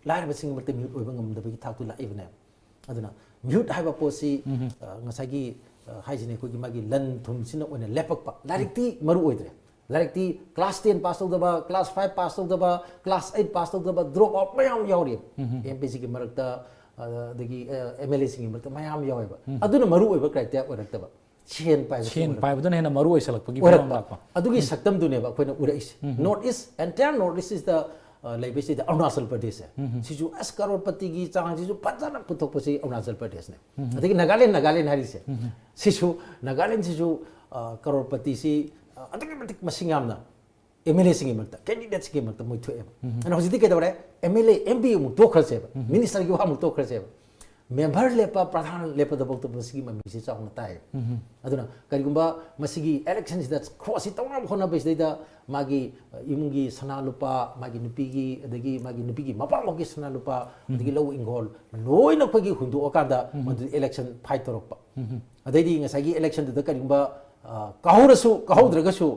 ꯂꯥꯏꯔꯕꯁꯤꯡꯒꯤ ꯃꯔꯛꯇ ꯃꯤꯍꯨꯠ ꯑꯣꯏꯕ ꯉꯝꯗꯕꯒꯤ ꯊꯥꯛꯇꯨ ꯂꯥꯛꯏꯕꯅꯦꯕ꯫ ꯑꯗꯨꯅ ꯃꯤꯍꯨꯠ ꯍꯥꯏꯕ ꯄꯣꯠꯁꯤ, ꯑ, ꯉꯁꯥꯏꯒꯤ, ꯑ, ꯍꯥꯏꯁꯤꯅꯦ, ꯑꯩꯈꯣꯏꯒꯤ ꯃꯥꯒꯤ ꯂꯟ ꯊꯨꯝꯁꯤꯅ ꯑꯣꯏꯅ ꯂꯦꯞꯄꯛꯄ꯫ ꯂꯥꯏꯔꯤꯛꯇꯤ ꯃꯔꯨ ꯑꯣꯏꯗ꯭ꯔꯦ꯫ ꯂꯥꯏꯔꯤꯛꯇꯤ class ten pass ꯇꯧꯗꯕ, class five pass ꯇꯧꯗꯕ, class eight pass ꯇꯧꯗꯕ, drop out ꯃꯌꯥꯝ ꯌꯥꯎꯔꯤ꯫ M P ꯁꯤꯒꯤ ꯃꯔꯛꯇ, ꯑ, ꯑꯗꯒꯤ, ꯑ, M L A ꯁꯤꯡꯒꯤ ꯃꯔꯛꯇ ꯃꯌꯥꯝ ꯌꯥꯎꯋꯦꯕ꯫ ꯑꯗꯨꯅ ꯃꯔꯨ ꯑꯣꯏꯕ criteria ꯑꯣꯏꯔꯛꯇꯕ꯫ ꯁꯦꯟ ꯄꯥꯏꯕꯁꯤ ꯁꯦꯟ ꯑꯣꯏꯔꯛꯄ꯫ ꯄꯥꯏꯕꯗꯨꯅ ꯍꯦꯟꯅ ꯃꯔꯨ ꯑꯣꯏꯁꯜꯂꯛꯄꯒꯤ ꯐꯤꯕꯝ ꯑꯣꯏꯔꯛꯄ꯫ ꯂꯥꯛꯄ꯫ ꯑꯗꯨꯒꯤ ꯁꯛꯇꯝꯗꯨꯅꯦꯕ ꯑꯩꯈꯣꯏꯅ ꯎꯔꯛꯏꯁꯦ꯫ North East, entire North East ꯁꯤꯗ, ꯑ, ꯂꯩꯕꯁꯤꯗ ꯑꯔꯨꯅꯥꯆꯜ ꯄ꯭ꯔꯗꯦꯁꯁꯦ꯫ ꯁꯤꯁꯨ ꯑꯁ ꯀꯔꯣꯔꯄꯇꯤꯒꯤ ꯆꯥꯡꯁꯤꯁꯨ ꯐꯖꯅ ꯄꯨꯊꯣꯛꯄꯁꯤ ꯑꯔꯨꯅꯥꯆꯜ ꯄ꯭ꯔꯗꯦꯁꯅꯦ꯫ ꯑꯗꯒꯤ ꯅꯥꯒꯥꯂꯦꯟ, ꯅꯥꯒꯥꯂꯦꯟ ꯍꯥꯏꯔꯤꯁꯦ꯫ ꯁꯤꯁꯨ, ꯅꯥꯒꯥꯂꯦꯟꯁꯤꯁꯨ, ꯑ, ꯀꯔꯣꯔꯄꯇꯤꯁꯤ, ꯑ, ꯑꯗꯨꯛꯀꯤ ꯃꯇꯤꯛ ꯃꯁꯤꯡ ꯌꯥꯝꯅ M L A ꯁꯤꯡꯒꯤ ꯃꯔꯛꯇ, candidate ꯁꯤꯡꯒꯤ ꯃꯔꯛꯇ ꯃꯣꯏ ꯊꯣꯛꯑꯦꯕ꯫ ꯑꯗꯣ ꯍꯧꯖꯤꯛꯇꯤ ꯀꯩꯗꯧꯔꯦ? M L A, M P ꯑꯃꯨꯛ ꯇꯣꯛꯈ꯭ꯔꯁꯦꯕ꯫ Minister ꯒꯤ ꯋꯥ ꯑꯃꯨꯛ ꯇꯣꯛꯈ꯭ꯔꯁꯦꯕ꯫ Member ꯂꯦꯞꯄ, ꯄ꯭ꯔꯙꯥꯟ ꯂꯦꯞꯄꯗꯐꯥꯎꯗ ꯃꯁꯤꯒꯤ ꯃꯃꯤꯁꯤ ꯆꯥꯎꯅ ꯇꯥꯏ꯫ ꯑꯗꯨꯅ ꯀꯔꯤꯒꯨꯝꯕ ꯃꯁꯤꯒꯤ election ꯁꯤꯗ cross ꯁꯤ ꯇꯧꯅꯕ ꯍꯣꯠꯅꯕꯁꯤꯗꯩꯗ ꯃꯥꯒꯤ, ꯑ, ꯏꯃꯨꯡꯒꯤ ꯁꯅꯥ ꯂꯨꯄꯥ, ꯃꯥꯒꯤ ꯅꯨꯄꯤꯒꯤ, ꯑꯗꯒꯤ ꯃꯥꯒꯤ ꯅꯨꯄꯤꯒꯤ ꯃꯄꯥꯝꯂꯣꯝꯒꯤ ꯁꯅꯥ ꯂꯨꯄꯥ, ꯑꯗꯒꯤ ꯂꯧ ꯏꯪꯈꯣꯜ ꯂꯣꯏꯅ ꯑꯩꯈꯣꯏꯒꯤ ꯍꯨꯟꯗꯣꯛꯑꯀꯥꯟꯗ ꯃꯗꯨꯗ election fight ꯇꯧꯔꯛꯄ꯫ ꯑꯗꯩꯗꯤ ꯉꯁꯥꯏꯒꯤ election ꯗꯨꯗ ꯀꯔꯤꯒꯨꯝꯕ, ꯑ, ꯀꯥꯍꯧꯔꯁꯨ, ꯀꯥꯍꯧꯗ꯭ꯔꯒꯁꯨ,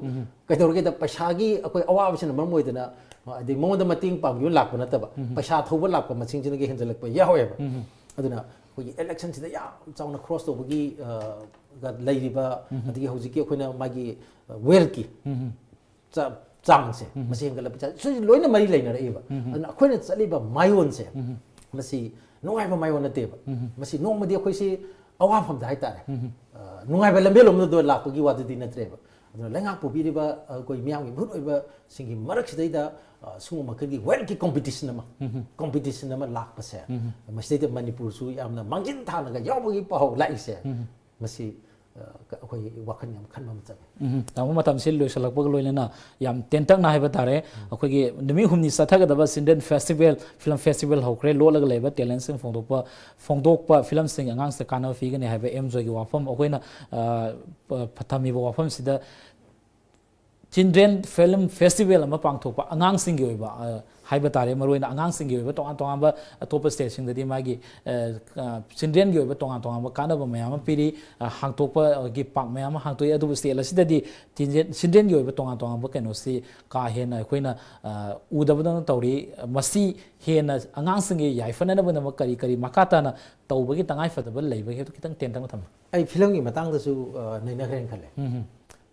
ꯀꯩꯗꯧꯔꯒꯦꯗ ꯄꯩꯁꯥꯒꯤ ꯑꯩꯈꯣꯏ ꯑꯋꯥꯕꯁꯤꯅ ꯃꯔꯝ ꯑꯣꯏꯗꯅ, ꯑ, ꯑꯗꯩ ꯃꯉꯣꯟꯗ ꯃꯇꯦꯡ ꯄꯥꯡꯕꯤꯌꯨ ꯂꯥꯛꯄ ꯅꯠꯇꯕ, ꯄꯩꯁꯥ ꯊꯧꯕ ꯂꯥꯛꯄ ꯃꯁꯤꯡꯁꯤꯅꯒ ꯍꯦꯟꯖꯜꯂꯛꯄ ꯌꯥꯎꯋꯦꯕ꯫ ꯑꯗꯨꯅ ꯑꯩꯈꯣꯏꯒꯤ election ꯁꯤꯗ ꯌꯥꯝ ꯆꯥꯎꯅ cross ꯇꯧꯕꯒꯤ, ꯑ, ꯒ ꯂꯩꯔꯤꯕ, ꯑꯗꯒꯤ ꯍꯧꯖꯤꯛꯀꯤ ꯑꯩꯈꯣꯏꯅ ꯃꯥꯒꯤ, ꯑ, wealth ꯀꯤ ꯆꯥ-, ꯆꯥꯡꯁꯦ, ꯃꯁꯤ ꯍꯦꯟꯒꯠꯂꯛꯄ ꯆꯥꯡ, ꯁꯤ ꯂꯣꯏꯅ ꯃꯔꯤ ꯂꯩꯅꯔꯛꯏꯕ꯫ ꯑꯗꯨꯅ ꯑꯩꯈꯣꯏꯅ ꯆꯠꯂꯤꯕ ꯃꯥꯏꯌꯣꯟꯁꯦ, ꯃꯁꯤ ꯅꯨꯡꯉꯥꯏꯕ ꯃꯥꯏꯌꯣꯟ ꯅꯠꯇꯦꯕ꯫ ꯃꯁꯤ ꯅꯣꯡꯃꯗꯤ ꯑꯩꯈꯣꯏꯁꯤ ꯑꯋꯥꯐꯝꯗ ꯍꯥꯏꯇꯥꯔꯦ, ꯑ, ꯅꯨꯡꯉꯥꯏꯕ ꯂꯝꯕꯦꯜ ꯂꯣꯝꯗ ꯂꯥꯛꯄꯒꯤ ꯋꯥꯗꯨꯗꯤ ꯅꯠꯇ꯭ꯔꯦꯕ꯫ ꯑꯗꯨꯅ ꯂꯩꯉꯥꯛ ꯄꯨꯕꯤꯔꯤꯕ, ꯑ, ꯑꯩꯈꯣꯏ ꯃꯤꯌꯥꯝꯒꯤ ꯃꯤꯍꯨꯠ ꯑꯣꯏꯕꯁꯤꯡꯒꯤ ꯃꯔꯛꯁꯤꯗꯩꯗ, ꯑ, ꯁꯤꯒꯨꯝꯕ ꯃꯈꯜꯒꯤ wealth ꯀꯤ competition ꯑꯃ, competition ꯑꯃ ꯂꯥꯛꯄꯁꯦ, ꯃꯁꯤꯗꯩꯗ ꯃꯅꯤꯄꯨꯔꯁꯨ ꯌꯥꯝꯅ ꯃꯥꯡꯖꯤꯟ ꯊꯥꯅꯒ ꯌꯥꯎꯕꯒꯤ ꯄꯥꯎ ꯂꯥꯛꯏꯁꯦ꯫ ꯃꯁꯤ, ꯑ, ꯀ-, ꯑꯩꯈꯣꯏ ꯋꯥꯈꯜ ꯌꯥꯝ ꯈꯟꯕ ꯑꯃ ꯆꯪꯉꯤ꯫ ꯎꯝ, ꯇꯥꯃꯣ, ꯃꯇꯝꯁꯤ ꯂꯣꯏꯁꯤꯜꯂꯛꯄꯒ ꯂꯣꯏꯅꯅ ꯌꯥꯝ ꯇꯦꯟꯇꯛꯅ ꯍꯥꯏꯕ ꯇꯥꯔꯦ, ꯑꯩꯈꯣꯏꯒꯤ ꯅꯨꯃꯤꯠ ꯍꯨꯝꯅꯤ ꯆꯠꯊꯒꯗꯕ Children Festival, Film Festival ꯍꯧꯈ꯭ꯔꯦ꯫ ꯂꯣꯠꯂꯒ ꯂꯩꯕ talent ꯁꯤꯡ ꯐꯣꯡꯗꯣꯛꯄ, ꯐꯣꯡꯗꯣꯛꯄ, film ꯁꯤꯡ ꯑꯉꯥꯡꯁꯤꯡꯗ ꯀꯥꯟꯅꯕ ꯄꯤꯒꯅꯤ ꯍꯥꯏꯕ ꯑꯦꯝ ꯖꯣꯏꯒꯤ ꯋꯥꯐꯝ ꯑꯩꯈꯣꯏꯅ, ꯑ, ꯄ-, ꯊꯝꯃꯤꯕ ꯋꯥꯐꯝꯁꯤꯗ ꯆꯤꯜꯗ꯭ꯔꯦꯟ ꯐꯤꯂꯝ ꯐꯦꯁꯇꯤꯚꯦꯜ ꯑꯃ ꯄꯥꯡꯊꯣꯛꯄ, ꯑꯉꯥꯡꯁꯤꯡꯒꯤ ꯑꯣꯏꯕ, ꯑ, ꯍꯥꯏꯕ ꯇꯥꯔꯦ, ꯃꯔꯨꯑꯣꯏꯅ ꯑꯉꯥꯡꯁꯤꯡꯒꯤ ꯑꯣꯏꯕ ꯇꯣꯉꯥꯟ ꯇꯣꯉꯥꯟꯕ, ꯑꯇꯣꯞꯄ ꯁ꯭ꯇꯦꯠꯁꯤꯡꯗꯗꯤ ꯃꯥꯒꯤ, ꯑ, ꯑ, ꯆꯤꯜꯗ꯭ꯔꯦꯟꯒꯤ ꯑꯣꯏꯕ ꯇꯣꯉꯥꯟ ꯇꯣꯉꯥꯟꯕ ꯀꯥꯟꯅꯕ ꯃꯌꯥꯝ ꯑꯃ ꯄꯤꯔꯤ꯫ ꯑ, ꯍꯥꯡꯇꯣꯛꯄꯒꯤ ꯄꯥꯛ ꯃꯌꯥꯝ ꯑꯃ ꯍꯥꯡꯇꯣꯛꯏ꯫ ꯑꯗꯨꯕꯨ ꯁ꯭ꯇꯦꯠ ꯑꯁꯤꯗꯗꯤ ꯆꯤꯜꯗ꯭ꯔꯦꯟ, ꯆꯤꯜꯗ꯭ꯔꯦꯟꯒꯤ ꯑꯣꯏꯕ ꯇꯣꯉꯥꯟ ꯇꯣꯉꯥꯟꯕ ꯀꯩꯅꯣꯁꯤ ꯀꯥ ꯍꯦꯟꯅ ꯑꯩꯈꯣꯏꯅ, ꯑ, ꯎꯗꯕꯗꯧꯅ ꯇꯧꯔꯤ꯫ ꯃꯁꯤ ꯍꯦꯟꯅ ꯑꯉꯥꯡꯁꯤꯡꯒꯤ ꯌꯥꯏꯐꯅꯅꯕꯒꯤꯗꯃꯛ ꯀꯔꯤ ꯀꯔꯤ ꯃꯈꯥ ꯇꯥꯅ ꯇꯧꯕꯒꯤ ꯇꯉꯥꯏꯐꯗꯕ ꯂꯩꯕꯒꯦ ꯍꯥꯏꯕꯗꯨ ꯈꯤꯇꯪ ꯇꯦꯟꯇꯛꯅ ꯊꯝꯕꯤꯌꯨ꯫ ꯑꯩ ꯐꯤꯂꯝꯒꯤ ꯃꯇꯥꯡꯗꯁꯨ, ꯑ, ꯅꯩꯅꯈ꯭ꯔꯦꯅ ꯈꯜꯂꯦ꯫ ꯎꯝ꯫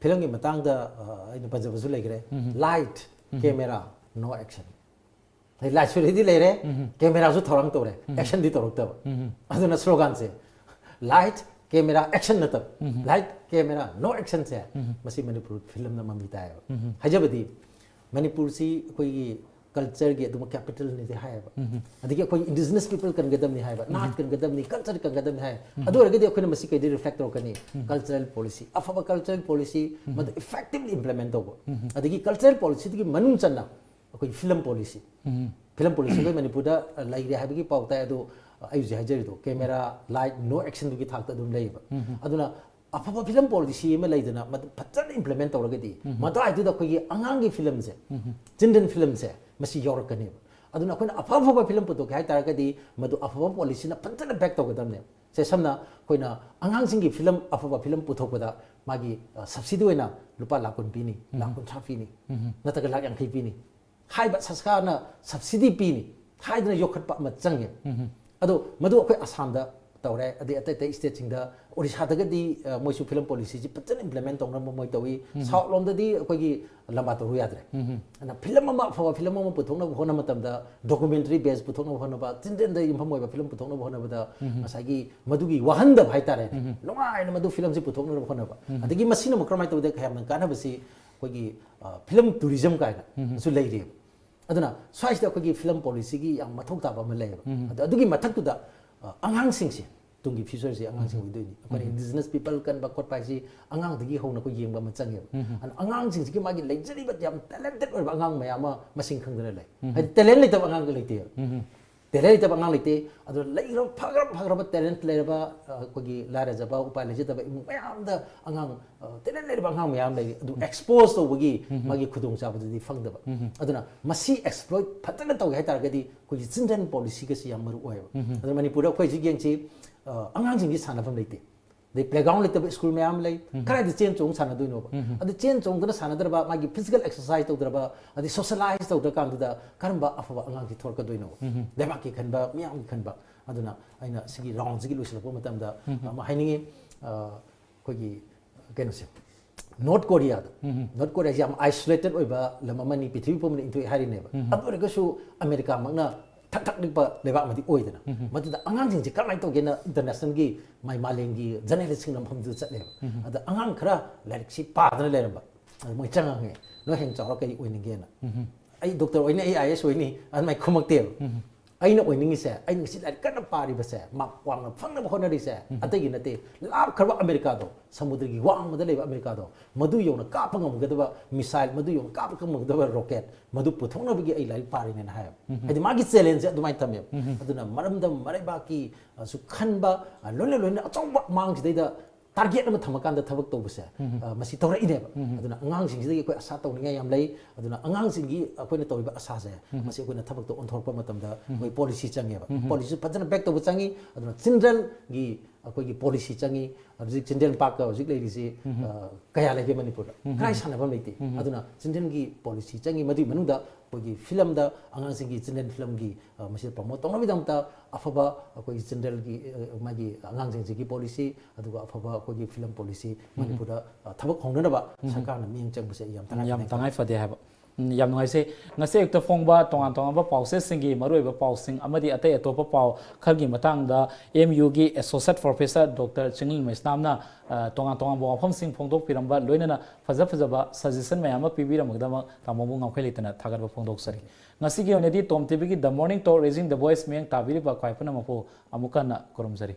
ꯐꯤꯂꯝꯒꯤ ꯃꯇꯥꯡꯗ, ꯑ, ꯑꯩꯅ ꯄꯟꯖꯕꯁꯨ ꯂꯩꯈ꯭ꯔꯦ꯫ ꯎꯝ꯫ Light, ꯎꯝ꯫ Camera, no action꯫ ꯂꯥꯏꯠꯁꯨ ꯔꯦꯗꯤ ꯂꯩꯔꯦ, ꯎꯝ꯫ ꯀꯦꯃꯦꯔꯥꯁꯨ ꯊꯧꯔꯥꯡ ꯇꯧꯔꯦ, ꯎꯝ꯫ ꯑꯦꯛꯁꯟꯗꯤ ꯇꯧꯔꯛꯇꯕ꯫ ꯎꯝ꯫ ꯑꯗꯨꯅ ꯁ꯭ꯂꯣꯒꯥꯟꯁꯦ, light, camera, action ꯅꯠꯇꯕ, ꯎꯝ꯫ Light, camera, no actionꯁꯦ, ꯎꯝ꯫ ꯃꯁꯤ ꯃꯅꯤꯄꯨꯔ ꯐꯤꯂꯝꯅ ꯃꯃꯤ ꯇꯥꯏꯌꯦꯕ꯫ ꯎꯝ꯫ ꯍꯥꯏꯖꯕꯗꯤ, ꯃꯅꯤꯄꯨꯔꯁꯤ ꯑꯩꯈꯣꯏꯒꯤ ꯀꯜꯆꯔꯒꯤ ꯑꯗꯨꯝ ꯀꯦꯄꯤꯇꯦꯜꯅꯤꯗꯤ ꯍꯥꯏꯌꯦꯕ꯫ ꯎꯝ꯫ ꯑꯗꯒꯤ ꯑꯩꯈꯣꯏ ꯏꯟꯗꯤꯖꯤꯅꯁ ꯄꯤꯄꯜ ꯀꯟꯒꯗꯕꯅꯤ ꯍꯥꯏꯕ, ꯎꯝ꯫ ꯅꯥꯠ ꯀꯟꯒꯗꯕꯅꯤ, ꯀꯜꯆꯔ ꯀꯟꯒꯗꯕꯅꯤ ꯍꯥꯏ꯫ ꯎꯝ꯫ ꯑꯗꯨ ꯑꯣꯏꯔꯒꯗꯤ ꯑꯩꯈꯣꯏꯅ ꯃꯁꯤ ꯀꯩꯗ ꯔꯤꯐ꯭ꯂꯦꯛ ꯇꯧꯔꯛꯀꯅꯤ? ꯎꯝ꯫ ꯀꯜꯆꯔꯦꯜ ꯄꯣꯂꯤꯁꯤ, ꯑꯐꯕ ꯀꯜꯆꯔꯦꯜ ꯄꯣꯂꯤꯁꯤ, ꯎꯝ꯫ ꯃꯗꯨ ꯏꯐꯦꯛꯇꯤꯚꯂꯤ ꯏꯝꯄ꯭ꯂꯤꯃꯦꯟ ꯇꯧꯕ꯫ ꯎꯝ꯫ ꯑꯗꯒꯤ ꯀꯜꯆꯔꯦꯜ ꯄꯣꯂꯤꯁꯤꯗꯨꯒꯤ ꯃꯅꯨꯡ ꯆꯟꯅ ꯑꯩꯈꯣꯏꯒꯤ ꯐꯤꯂꯝ ꯄꯣꯂꯤꯁꯤ꯫ ꯎꯝ꯫ ꯐꯤꯂꯝ ꯄꯣꯂꯤꯁꯤ ꯑꯩꯈꯣꯏ ꯃꯅꯤꯄꯨꯔꯗ, ꯑ, ꯂꯩꯔꯦ ꯍꯥꯏꯕꯒꯤ ꯄꯥꯎ ꯇꯥꯏ, ꯑꯗꯣ, ꯑ, ꯑꯩ ꯍꯧꯖꯤꯛ ꯍꯥꯏꯖꯔꯤꯗꯣ, ꯀꯦꯃꯦꯔꯥ, ꯂꯥꯏꯠ, ꯅꯣ ꯑꯦꯛꯁꯟꯗꯨꯒꯤ ꯊꯥꯛꯇ ꯑꯗꯨꯝ ꯂꯩꯌꯦꯕ꯫ ꯎꯝ꯫ ꯑꯗꯨꯅ ꯑꯐꯕ ꯐꯤꯂꯝ ꯄꯣꯂꯤꯁꯤ ꯑꯃ ꯂꯩꯗꯅ, ꯃꯗꯨ ꯐꯖꯅ ꯏꯝꯄ꯭ꯂꯤꯃꯦꯟ ꯇꯧꯔꯒꯗꯤ, ꯎꯝ꯫ ꯃꯗꯥꯏꯗꯨꯗ ꯑꯩꯈꯣꯏꯒꯤ ꯑꯉꯥꯡꯒꯤ ꯐꯤꯂꯝꯁꯦ, ꯎꯝ꯫ ꯆꯤꯜꯗ꯭ꯔꯦꯟ ꯐꯤꯂꯝꯁꯦ, ꯃꯁꯤ ꯌꯥꯎꯔꯛꯀꯅꯦꯕ꯫ ꯑꯗꯨꯅ ꯑꯩꯈꯣꯏꯅ ꯑꯐ ꯑꯐꯕ ꯐꯤꯂꯝ ꯄꯨꯊꯣꯛꯀꯦ ꯍꯥꯏ ꯇꯥꯔꯒꯗꯤ, ꯃꯗꯨ ꯑꯐꯕ ꯄꯣꯂꯤꯁꯤꯅ ꯐꯖꯅ ꯕꯦꯛ ꯇꯧꯒꯗꯕꯅꯦꯕ꯫ ꯁꯦ, ꯁꯝꯅ ꯑꯩꯈꯣꯏꯅ ꯑꯉꯥꯡꯁꯤꯡꯒꯤ ꯐꯤꯂꯝ, ꯑꯐꯕ ꯐꯤꯂꯝ ꯄꯨꯊꯣꯛꯄꯗ ꯃꯥꯒꯤ, ꯑ, ꯁꯕꯁꯤꯗꯤ ꯑꯣꯏꯅ ꯂꯨꯄꯥ ꯂꯥꯈ ꯀꯨꯟ ꯄꯤꯅꯤ, ꯂꯥꯈ ꯎꯝ꯫ ꯀꯨꯟꯊ꯭ꯔꯥ ꯄꯤꯅꯤ, ꯎꯝ꯫ ꯅꯠꯇ꯭ꯔꯒ ꯂꯥꯈ ꯌꯥꯡꯈꯩ ꯄꯤꯅꯤ ꯍꯥꯏꯕ ꯁꯔꯀꯥꯔꯅ ꯁꯕꯁꯤꯗꯤ ꯄꯤꯅꯤ ꯍꯥꯏꯗꯅ ꯌꯣꯛꯈꯠꯄ ꯑꯃ ꯆꯪꯉꯦ꯫ ꯎꯝ꯫ ꯑꯗꯣ ꯃꯗꯨ ꯑꯩꯈꯣꯏ ꯑꯁꯥꯝꯗ ꯇꯧꯔꯦ, ꯑꯗꯩ ꯑꯇꯩ ꯑꯇꯩ ꯁ꯭ꯇꯦꯠꯁꯤꯡꯗ, ꯑꯣꯔꯤꯁꯥꯗꯒꯗꯤ, ꯑ, ꯃꯣꯏꯁꯨ ꯐꯤꯂꯝ ꯄꯣꯂꯤꯁꯤꯁꯤ ꯐꯖꯅ ꯏꯝꯄ꯭ꯂꯤꯃꯦꯟ ꯇꯧꯅꯕ ꯃꯣꯏ ꯇꯧꯏ꯫ ꯎꯝ꯫ ꯁꯥꯎꯠ ꯂꯣꯝꯗꯗꯤ ꯑꯩꯈꯣꯏꯒꯤ ꯂꯝꯕꯥ ꯇꯧꯔꯨ ꯌꯥꯗ꯭ꯔꯦ꯫ ꯎꯝ꯫ ꯑꯗꯨꯅ ꯐꯤꯂꯝ ꯑꯃ, ꯑꯐꯕ ꯐꯤꯂꯝ ꯑꯃ ꯄꯨꯊꯣꯛꯅꯕ ꯍꯣꯠꯅꯕ ꯃꯇꯝꯗ, ꯗꯣꯀꯨꯃꯦꯟꯇꯔꯤ ꯕꯦꯁ ꯄꯨꯊꯣꯛꯅꯕ ꯍꯣꯠꯅꯕ, ꯆꯤꯜꯗ꯭ꯔꯦꯟꯗ ꯌꯨꯝꯐꯝ ꯑꯣꯏꯕ ꯐꯤꯂꯝ ꯄꯨꯊꯣꯛꯅꯕ ꯍꯣꯠꯅꯕꯗ, ꯎꯝ꯫ ꯉꯁꯥꯏꯒꯤ ꯃꯗꯨꯒꯤ ꯋꯥꯍꯟꯗꯕ ꯍꯥꯏꯇꯥꯔꯦ, ꯎꯝ꯫ ꯅꯨꯡꯉꯥꯏꯅ ꯃꯗꯨ ꯐꯤꯂꯝꯁꯤ ꯄꯨꯊꯣꯛꯅꯕ ꯍꯣꯠꯅꯕ꯫ ꯎꯝ꯫ ꯑꯗꯒꯤ ꯃꯁꯤꯅ ꯑꯃꯨꯛ ꯀꯔꯝꯍꯥꯏꯅ ꯇꯧꯗꯦ, ꯌꯥꯝꯅ ꯀꯥꯟꯅꯕꯁꯤ ꯑꯩꯈꯣꯏꯒꯤ, ꯑ, ꯐꯤꯂꯝ ꯇꯨꯔꯤꯖꯝ ꯀꯥꯏꯅ ꯎꯝ꯫ ꯑꯃꯁꯨ ꯂꯩꯔꯤꯕ꯫ ꯑꯗꯨꯅ ꯁ꯭ꯋꯥꯏꯁꯤꯗ ꯑꯩꯈꯣꯏꯒꯤ ꯐꯤꯂꯝ ꯄꯣꯂꯤꯁꯤꯒꯤ ꯌꯥꯝ ꯃꯊꯧ ꯇꯥꯕ ꯑꯃ ꯂꯩꯌꯦꯕ꯫ ꯎꯝ꯫ ꯑꯗꯣ ꯑꯗꯨꯒꯤ ꯃꯊꯛꯇꯨꯗ, ꯑ, ꯑꯉꯥꯡꯁꯤꯡꯁꯦ, ꯇꯨꯡꯒꯤ ꯐ꯭ꯌꯨꯆꯔꯁꯦ ꯑꯉꯥꯡꯁꯤꯡ ꯎꯝ꯫ ꯑꯣꯏꯗꯣꯏꯅꯤ꯫ ꯑꯩꯈꯣꯏꯅ ꯎꯝ꯫ ꯏꯟꯗꯤꯖꯤꯅꯁ ꯄꯤꯄꯜ ꯀꯟꯕ ꯈꯣꯠꯄ ꯍꯥꯏꯁꯤ ꯑꯉꯥꯡꯗꯒꯤ ꯍꯧꯅ ꯑꯩꯈꯣꯏ ꯌꯦꯡꯕ ꯑꯃ ꯆꯪꯉꯦꯕ꯫ ꯎꯝ꯫ ꯑꯗꯨꯅ ꯑꯉꯥꯡꯁꯤꯡꯁꯤꯒꯤ ꯃꯥꯒꯤ ꯂꯩꯖꯔꯤꯕ ꯌꯥꯝ ꯇꯦꯂꯦꯟꯇꯦꯠ ꯑꯣꯏꯕ ꯑꯉꯥꯡ ꯃꯌꯥꯝ ꯑꯃ ꯃꯁꯤꯡ ꯈꯪꯗꯅ ꯂꯩ꯫ ꯎꯝ꯫ ꯍꯥꯏꯗꯤ ꯇꯦꯂꯦꯟ ꯂꯩꯇꯕ ꯑꯉꯥꯡꯒ ꯂꯩꯇꯦꯕ꯫ ꯎꯝ꯫ ꯇꯦꯂꯦꯟ ꯂꯩꯇꯕ ꯑꯉꯥꯡ ꯂꯩꯇꯦ꯫ ꯑꯗꯨꯅ ꯂꯩꯈ꯭ꯔꯕ, ꯐꯈ꯭ꯔꯕ ꯐꯈ꯭ꯔꯕ ꯇꯦꯂꯦꯟ ꯂꯩꯔꯕ, ꯑ, ꯑꯩꯈꯣꯏꯒꯤ ꯂꯥꯏꯔꯖꯕ, ꯎꯄꯥꯏ ꯂꯩꯖꯗꯕ ꯏꯃꯨꯡ ꯃꯌꯥꯝꯗ ꯑꯉꯥꯡ, ꯑ, ꯇꯦꯂꯦꯟ ꯂꯩꯔꯕ ꯑꯉꯥꯡ ꯃꯌꯥꯝ ꯂꯩꯔꯤ꯫ ꯑꯗꯨ ꯑꯦꯛꯁꯄꯣꯖ ꯇꯧꯕꯒꯤ ꯃꯥꯒꯤ ꯈꯨꯗꯣꯡꯆꯥꯕꯗꯨꯗꯤ ꯐꯪꯗꯕ꯫ ꯑꯗꯨꯅ ꯃꯁꯤ ꯑꯦꯛꯁꯄ꯭ꯂꯣꯏꯠ ꯐꯖꯅ ꯇꯧꯒꯦ ꯍꯥꯏ ꯇꯥꯔꯒꯗꯤ ꯑꯩꯈꯣꯏꯒꯤ ꯆꯤꯜꯗ꯭ꯔꯦꯟ ꯄꯣꯂꯤꯁꯤꯒꯁꯤ ꯌꯥꯝ ꯃꯔꯨ ꯑꯣꯏꯌꯦꯕ꯫ ꯑꯗꯨꯅ ꯃꯅꯤꯄꯨꯔꯗ ꯑꯩꯈꯣꯏ ꯍꯧꯖꯤꯛ ꯌꯦꯡꯁꯤ, ꯑ, ꯑꯉꯥꯡꯁꯤꯡꯒꯤ ꯁꯥꯟꯅꯐꯝ ꯂꯩꯇꯦ꯫ ꯑꯗꯩ ꯄ꯭ꯂꯦꯒ꯭ꯔꯥꯎꯟ ꯂꯩꯇꯕ ꯁ꯭ꯀꯨꯜ ꯃꯌꯥꯝ ꯂꯩ꯫ ꯀꯗꯥꯏꯗ ꯆꯦꯟ ꯆꯣꯡ ꯁꯥꯟꯅꯗꯣꯏꯅꯣꯕ? ꯑꯗꯨ ꯆꯦꯟ ꯆꯣꯡꯗꯅ ꯁꯥꯟꯅꯗ꯭ꯔꯕ, ꯃꯥꯒꯤ ꯐꯤꯖꯤꯀꯦꯜ ꯑꯦꯛꯁꯔꯁꯥꯏꯁ ꯇꯧꯗ꯭ꯔꯕ, ꯑꯗꯩ ꯁꯣꯁꯤꯌꯦꯂꯥꯏꯁ ꯇꯧꯗ꯭ꯔꯀꯥꯟꯗꯨꯗ ꯀꯔꯝꯕ ꯑꯐꯕ ꯑꯉꯥꯡꯁꯤ ꯊꯣꯔꯛꯀꯗꯣꯏꯅꯣꯕ? ꯂꯩꯕꯥꯛꯀꯤ ꯈꯟꯕ, ꯃꯤꯌꯥꯝꯒꯤ ꯈꯟꯕ꯫ ꯑꯗꯨꯅ ꯑꯩꯅ ꯁꯤꯒꯤ ꯔꯥꯎꯟꯁꯤꯒꯤ ꯂꯣꯏꯁꯤꯜꯂꯛꯄ ꯃꯇꯝꯗ ꯑꯃ ꯍꯥꯏꯅꯤꯡꯉꯤ, ꯑ, ꯑꯩꯈꯣꯏꯒꯤ ꯀꯩꯅꯣꯁꯦ, ꯅꯣꯔꯠ ꯀꯣꯔꯤꯌꯥꯗ, ꯅꯣꯔꯠ ꯀꯣꯔꯤꯌꯥꯁꯤ ꯌꯥꯝ ꯑꯥꯏꯁꯣꯂꯦꯇꯦꯠ ꯑꯣꯏꯕ ꯂꯝ ꯑꯃꯅꯤ, ꯄ꯭ꯔꯤꯊꯤꯕꯤ ꯄꯨꯝꯕꯅ ꯏꯟꯊꯣꯛꯏ ꯍꯥꯏꯔꯤꯅꯦꯕ꯫ ꯑꯗꯨ ꯑꯣꯏꯔꯒꯁꯨ ꯑꯃꯦꯔꯤꯀꯥꯃꯛꯅ ꯊꯛ ꯊꯛ ꯅꯤꯛꯄ ꯂꯩꯕꯥꯛ ꯑꯃꯗꯤ ꯑꯣꯏꯗꯅ, ꯃꯗꯨꯗ ꯑꯉꯥꯡꯁꯤꯡꯁꯦ ꯀꯃꯥꯏꯅ ꯇꯧꯒꯦꯅ ꯏꯟꯇꯔꯅꯦꯁꯅꯦꯜꯒꯤ, ꯃꯥꯏ ꯃꯥꯂꯦꯝꯒꯤ ꯖꯔꯅꯦꯂꯤꯁꯁꯤꯡꯅ ꯃꯐꯝꯗꯨꯗ ꯆꯠꯂꯦꯕ꯫ ꯑꯗ ꯑꯉꯥꯡ ꯈꯔ ꯂꯥꯏꯔꯤꯛꯁꯤ ꯄꯥꯗꯅ ꯂꯩꯔꯝꯕ, ꯑꯗ ꯃꯣꯏ ꯆꯪꯉꯛꯑꯦ, "ꯅꯣꯏ ꯍꯌꯦꯡ ꯆꯥꯎꯔ ꯀꯔꯤ ꯑꯣꯏꯅꯤꯡꯒꯦꯅ?" "ꯑꯩ ꯗꯣꯛꯇꯔ ꯑꯣꯏꯅꯤ, ꯑꯩ ꯑꯥꯏ ꯑꯦꯁ ꯑꯣꯏꯅꯤ", ꯑꯗꯨꯃꯥꯏꯅ ꯈꯨꯝꯃꯛꯇꯦꯕ꯫ "ꯑꯩꯅ ꯑꯣꯏꯅꯤꯡꯉꯤꯁꯦ, ꯑꯩꯅ ꯉꯁꯤ ꯂꯥꯏꯔꯤꯛ ꯀꯟꯅ ꯄꯥꯔꯤꯕꯁꯦ, ꯃꯥꯔꯛ ꯋꯥꯡꯅ ꯐꯪꯅꯕ ꯍꯣꯠꯅꯔꯤꯁꯦ, ꯑꯇꯩꯒꯤ ꯅꯠꯇꯦ, ꯂꯥꯞꯈ꯭ꯔꯕ ꯑꯃꯦꯔꯤꯀꯥꯗꯣ, ꯁꯃꯨꯗ꯭ꯔꯒꯤ ꯋꯥꯡꯃꯗ ꯂꯩꯕ ꯑꯃꯦꯔꯤꯀꯥꯗꯣ, ꯃꯗꯨ ꯌꯧꯅ ꯀꯥꯞꯄ ꯉꯝꯒꯗꯕ ꯃꯤꯁꯥꯏꯜ, ꯃꯗꯨ ꯌꯧꯅ ꯀꯥꯞꯄ ꯉꯝꯒꯗꯕ ꯔꯣꯀꯦꯠ, ꯃꯗꯨ ꯄꯨꯊꯣꯛꯅꯕꯒꯤ ꯑꯩ ꯂꯥꯏꯔꯤꯛ ꯄꯥꯔꯤꯅꯦꯅ" ꯍꯥꯏꯌꯦꯕ꯫ ꯍꯥꯏꯗꯤ ꯃꯥꯒꯤ ꯆꯦꯂꯦꯟꯖꯁꯦ ꯑꯗꯨꯃꯥꯏꯅ ꯊꯝꯃꯦꯕ꯫ ꯑꯗꯨꯅ ꯃꯔꯝꯗꯝ ꯃꯔꯩꯕꯥꯛꯀꯤ, ꯑ, ꯁꯨ ꯈꯟꯕ, ꯑ, ꯂꯣꯏꯅ ꯂꯣꯏꯅ ꯑꯆꯧꯕ ꯃꯥꯡꯁꯤꯗꯩꯗ ꯇꯥꯔꯒꯦꯠ ꯑꯃ ꯊꯝꯃꯀꯥꯟꯗ ꯊꯕꯛ ꯇꯧꯕꯁꯦ, ꯑ, ꯃꯁꯤ ꯇꯧꯔꯛꯏꯅꯦꯕ꯫ ꯑꯗꯨꯅ ꯑꯉꯥꯡꯁꯤꯡꯁꯤꯗꯒꯤ ꯑꯩꯈꯣꯏ ꯑꯁꯥ ꯇꯧꯅꯤꯡꯉꯥꯏ ꯌꯥꯝ ꯂꯩ꯫ ꯑꯗꯨꯅ ꯑꯉꯥꯡꯁꯤꯡꯒꯤ ꯑꯩꯈꯣꯏꯅ ꯇꯧꯔꯤꯕ ꯑꯁꯥꯁꯦ, ꯃꯁꯤ ꯑꯩꯈꯣꯏꯅ ꯊꯕꯛꯇ ꯑꯣꯟꯊꯣꯔꯛꯄ ꯃꯇꯝꯗ ꯑꯩꯈꯣꯏ ꯄꯣꯂꯤꯁꯤ ꯆꯪꯉꯦꯕ꯫ ꯄꯣꯂꯤꯁꯤ ꯐꯖꯅ ꯕꯦꯛ ꯇꯧꯕ ꯆꯪꯉꯤ꯫ ꯑꯗꯨꯅ ꯆꯤꯜꯗ꯭ꯔꯦꯟꯒꯤ ꯑꯩꯈꯣꯏꯒꯤ ꯄꯣꯂꯤꯁꯤ ꯆꯪꯉꯤ꯫ ꯍꯧꯖꯤꯛ ꯆꯤꯜꯗ꯭ꯔꯦꯟ ꯄꯥꯔꯛꯀ ꯍꯧꯖꯤꯛ ꯂꯩꯔꯤꯁꯤ, ꯑ, ꯀꯌꯥ ꯂꯩꯒꯦ ꯃꯅꯤꯄꯨꯔꯗ? ꯀꯗꯥꯏ ꯁꯥꯟꯅꯐꯝ ꯂꯩꯇꯦ꯫ ꯑꯗꯨꯅ ꯆꯤꯜꯗ꯭ꯔꯦꯟꯒꯤ ꯄꯣꯂꯤꯁꯤ ꯆꯪꯉꯤ꯫ ꯃꯗꯨꯒꯤ ꯃꯅꯨꯡꯗ ꯑꯩꯈꯣꯏꯒꯤ ꯐꯤꯂꯝꯗ, ꯑꯉꯥꯡꯁꯤꯡꯒꯤ ꯆꯤꯜꯗ꯭ꯔꯦꯟ ꯐꯤꯂꯝꯒꯤ, ꯑ, ꯃꯁꯤ ꯄ꯭ꯔꯃꯣꯠ ꯇꯧꯅꯕꯒꯤꯗꯃꯛꯇ ꯑꯐꯕ ꯑꯩꯈꯣꯏꯒꯤ ꯆꯤꯜꯗ꯭ꯔꯦꯟꯒꯤ, ꯑ, ꯃꯥꯒꯤ ꯑꯉꯥꯡꯁꯤꯡꯁꯤꯒꯤ ꯄꯣꯂꯤꯁꯤ, ꯑꯗꯨꯒ ꯑꯐꯕ ꯑꯩꯈꯣꯏꯒꯤ ꯐꯤꯂꯝ ꯄꯣꯂꯤꯁꯤ ꯃꯅꯤꯄꯨꯔꯗ, ꯑ, ꯊꯕꯛ ꯍꯧꯅꯅꯕ ꯁꯔꯀꯥꯔꯅ ꯃꯤꯠꯌꯦꯡ ꯆꯪꯕꯁꯦ ꯑꯩ ꯌꯥꯝ ꯇꯉꯥꯏ ꯌꯥꯝ ꯐꯗꯦ꯫ ꯇꯉꯥꯏ ꯐꯗꯦ ꯍꯥꯏꯕ꯫ ꯎꯝ, ꯌꯥꯝ ꯅꯨꯡꯉꯥꯏꯖꯩ꯫ ꯉꯁꯤ ꯑꯌꯨꯛꯇ ꯐꯣꯡꯕ ꯇꯣꯉꯥꯟ ꯇꯣꯉꯥꯟꯕ ꯄꯥꯎꯆꯦꯁꯤꯡꯒꯤ ꯃꯔꯨꯑꯣꯏꯕ ꯄꯥꯎꯁꯤꯡ ꯑꯃꯗꯤ ꯑꯇꯩ ꯑꯇꯣꯞꯄ ꯄꯥꯎ ꯈꯔꯒꯤ ꯃꯇꯥꯡꯗ ꯑꯦꯝ ꯌꯨꯒꯤ ꯑꯦꯁꯣꯁꯤꯌꯦꯠ ꯄ꯭ꯔꯣꯐꯦꯁꯔ ꯗꯣꯛꯇꯔ ꯆꯤꯡꯂꯦꯟ ꯃꯩꯁꯅꯥꯝꯅ, ꯑ, ꯇꯣꯉꯥꯟ ꯇꯣꯉꯥꯟꯕ ꯋꯥꯐꯝꯁꯤꯡ ꯐꯣꯡꯗꯣꯛꯄꯤꯔꯝꯕ, ꯂꯣꯏꯅꯅ ꯐꯖ ꯐꯖꯕ ꯁꯖꯦꯁꯟ ꯃꯌꯥꯝ ꯑꯃ ꯄꯤꯕꯤꯔꯝꯕꯒꯤꯗꯃꯛ ꯇꯥꯃꯣꯕꯨ ꯉꯝꯈꯩ ꯂꯩꯇꯅ ꯊꯥꯒꯠꯄ ꯐꯣꯡꯗꯣꯛꯆꯔꯤ꯫ ꯉꯁꯤꯒꯤ ꯑꯣꯏꯅꯗꯤ ꯇꯣꯝ ꯇꯤꯚꯤꯒꯤ The Morning Talk Raising the Voice ꯃꯤꯠꯌꯦꯡ ꯇꯥꯕꯤꯔꯤꯕ ꯈ꯭ꯋꯥꯏ ꯄꯨꯝꯅꯃꯛꯄꯨ ꯑꯃꯨꯛ ꯍꯟꯅ ꯈꯨꯔꯨꯝꯖꯔꯤ꯫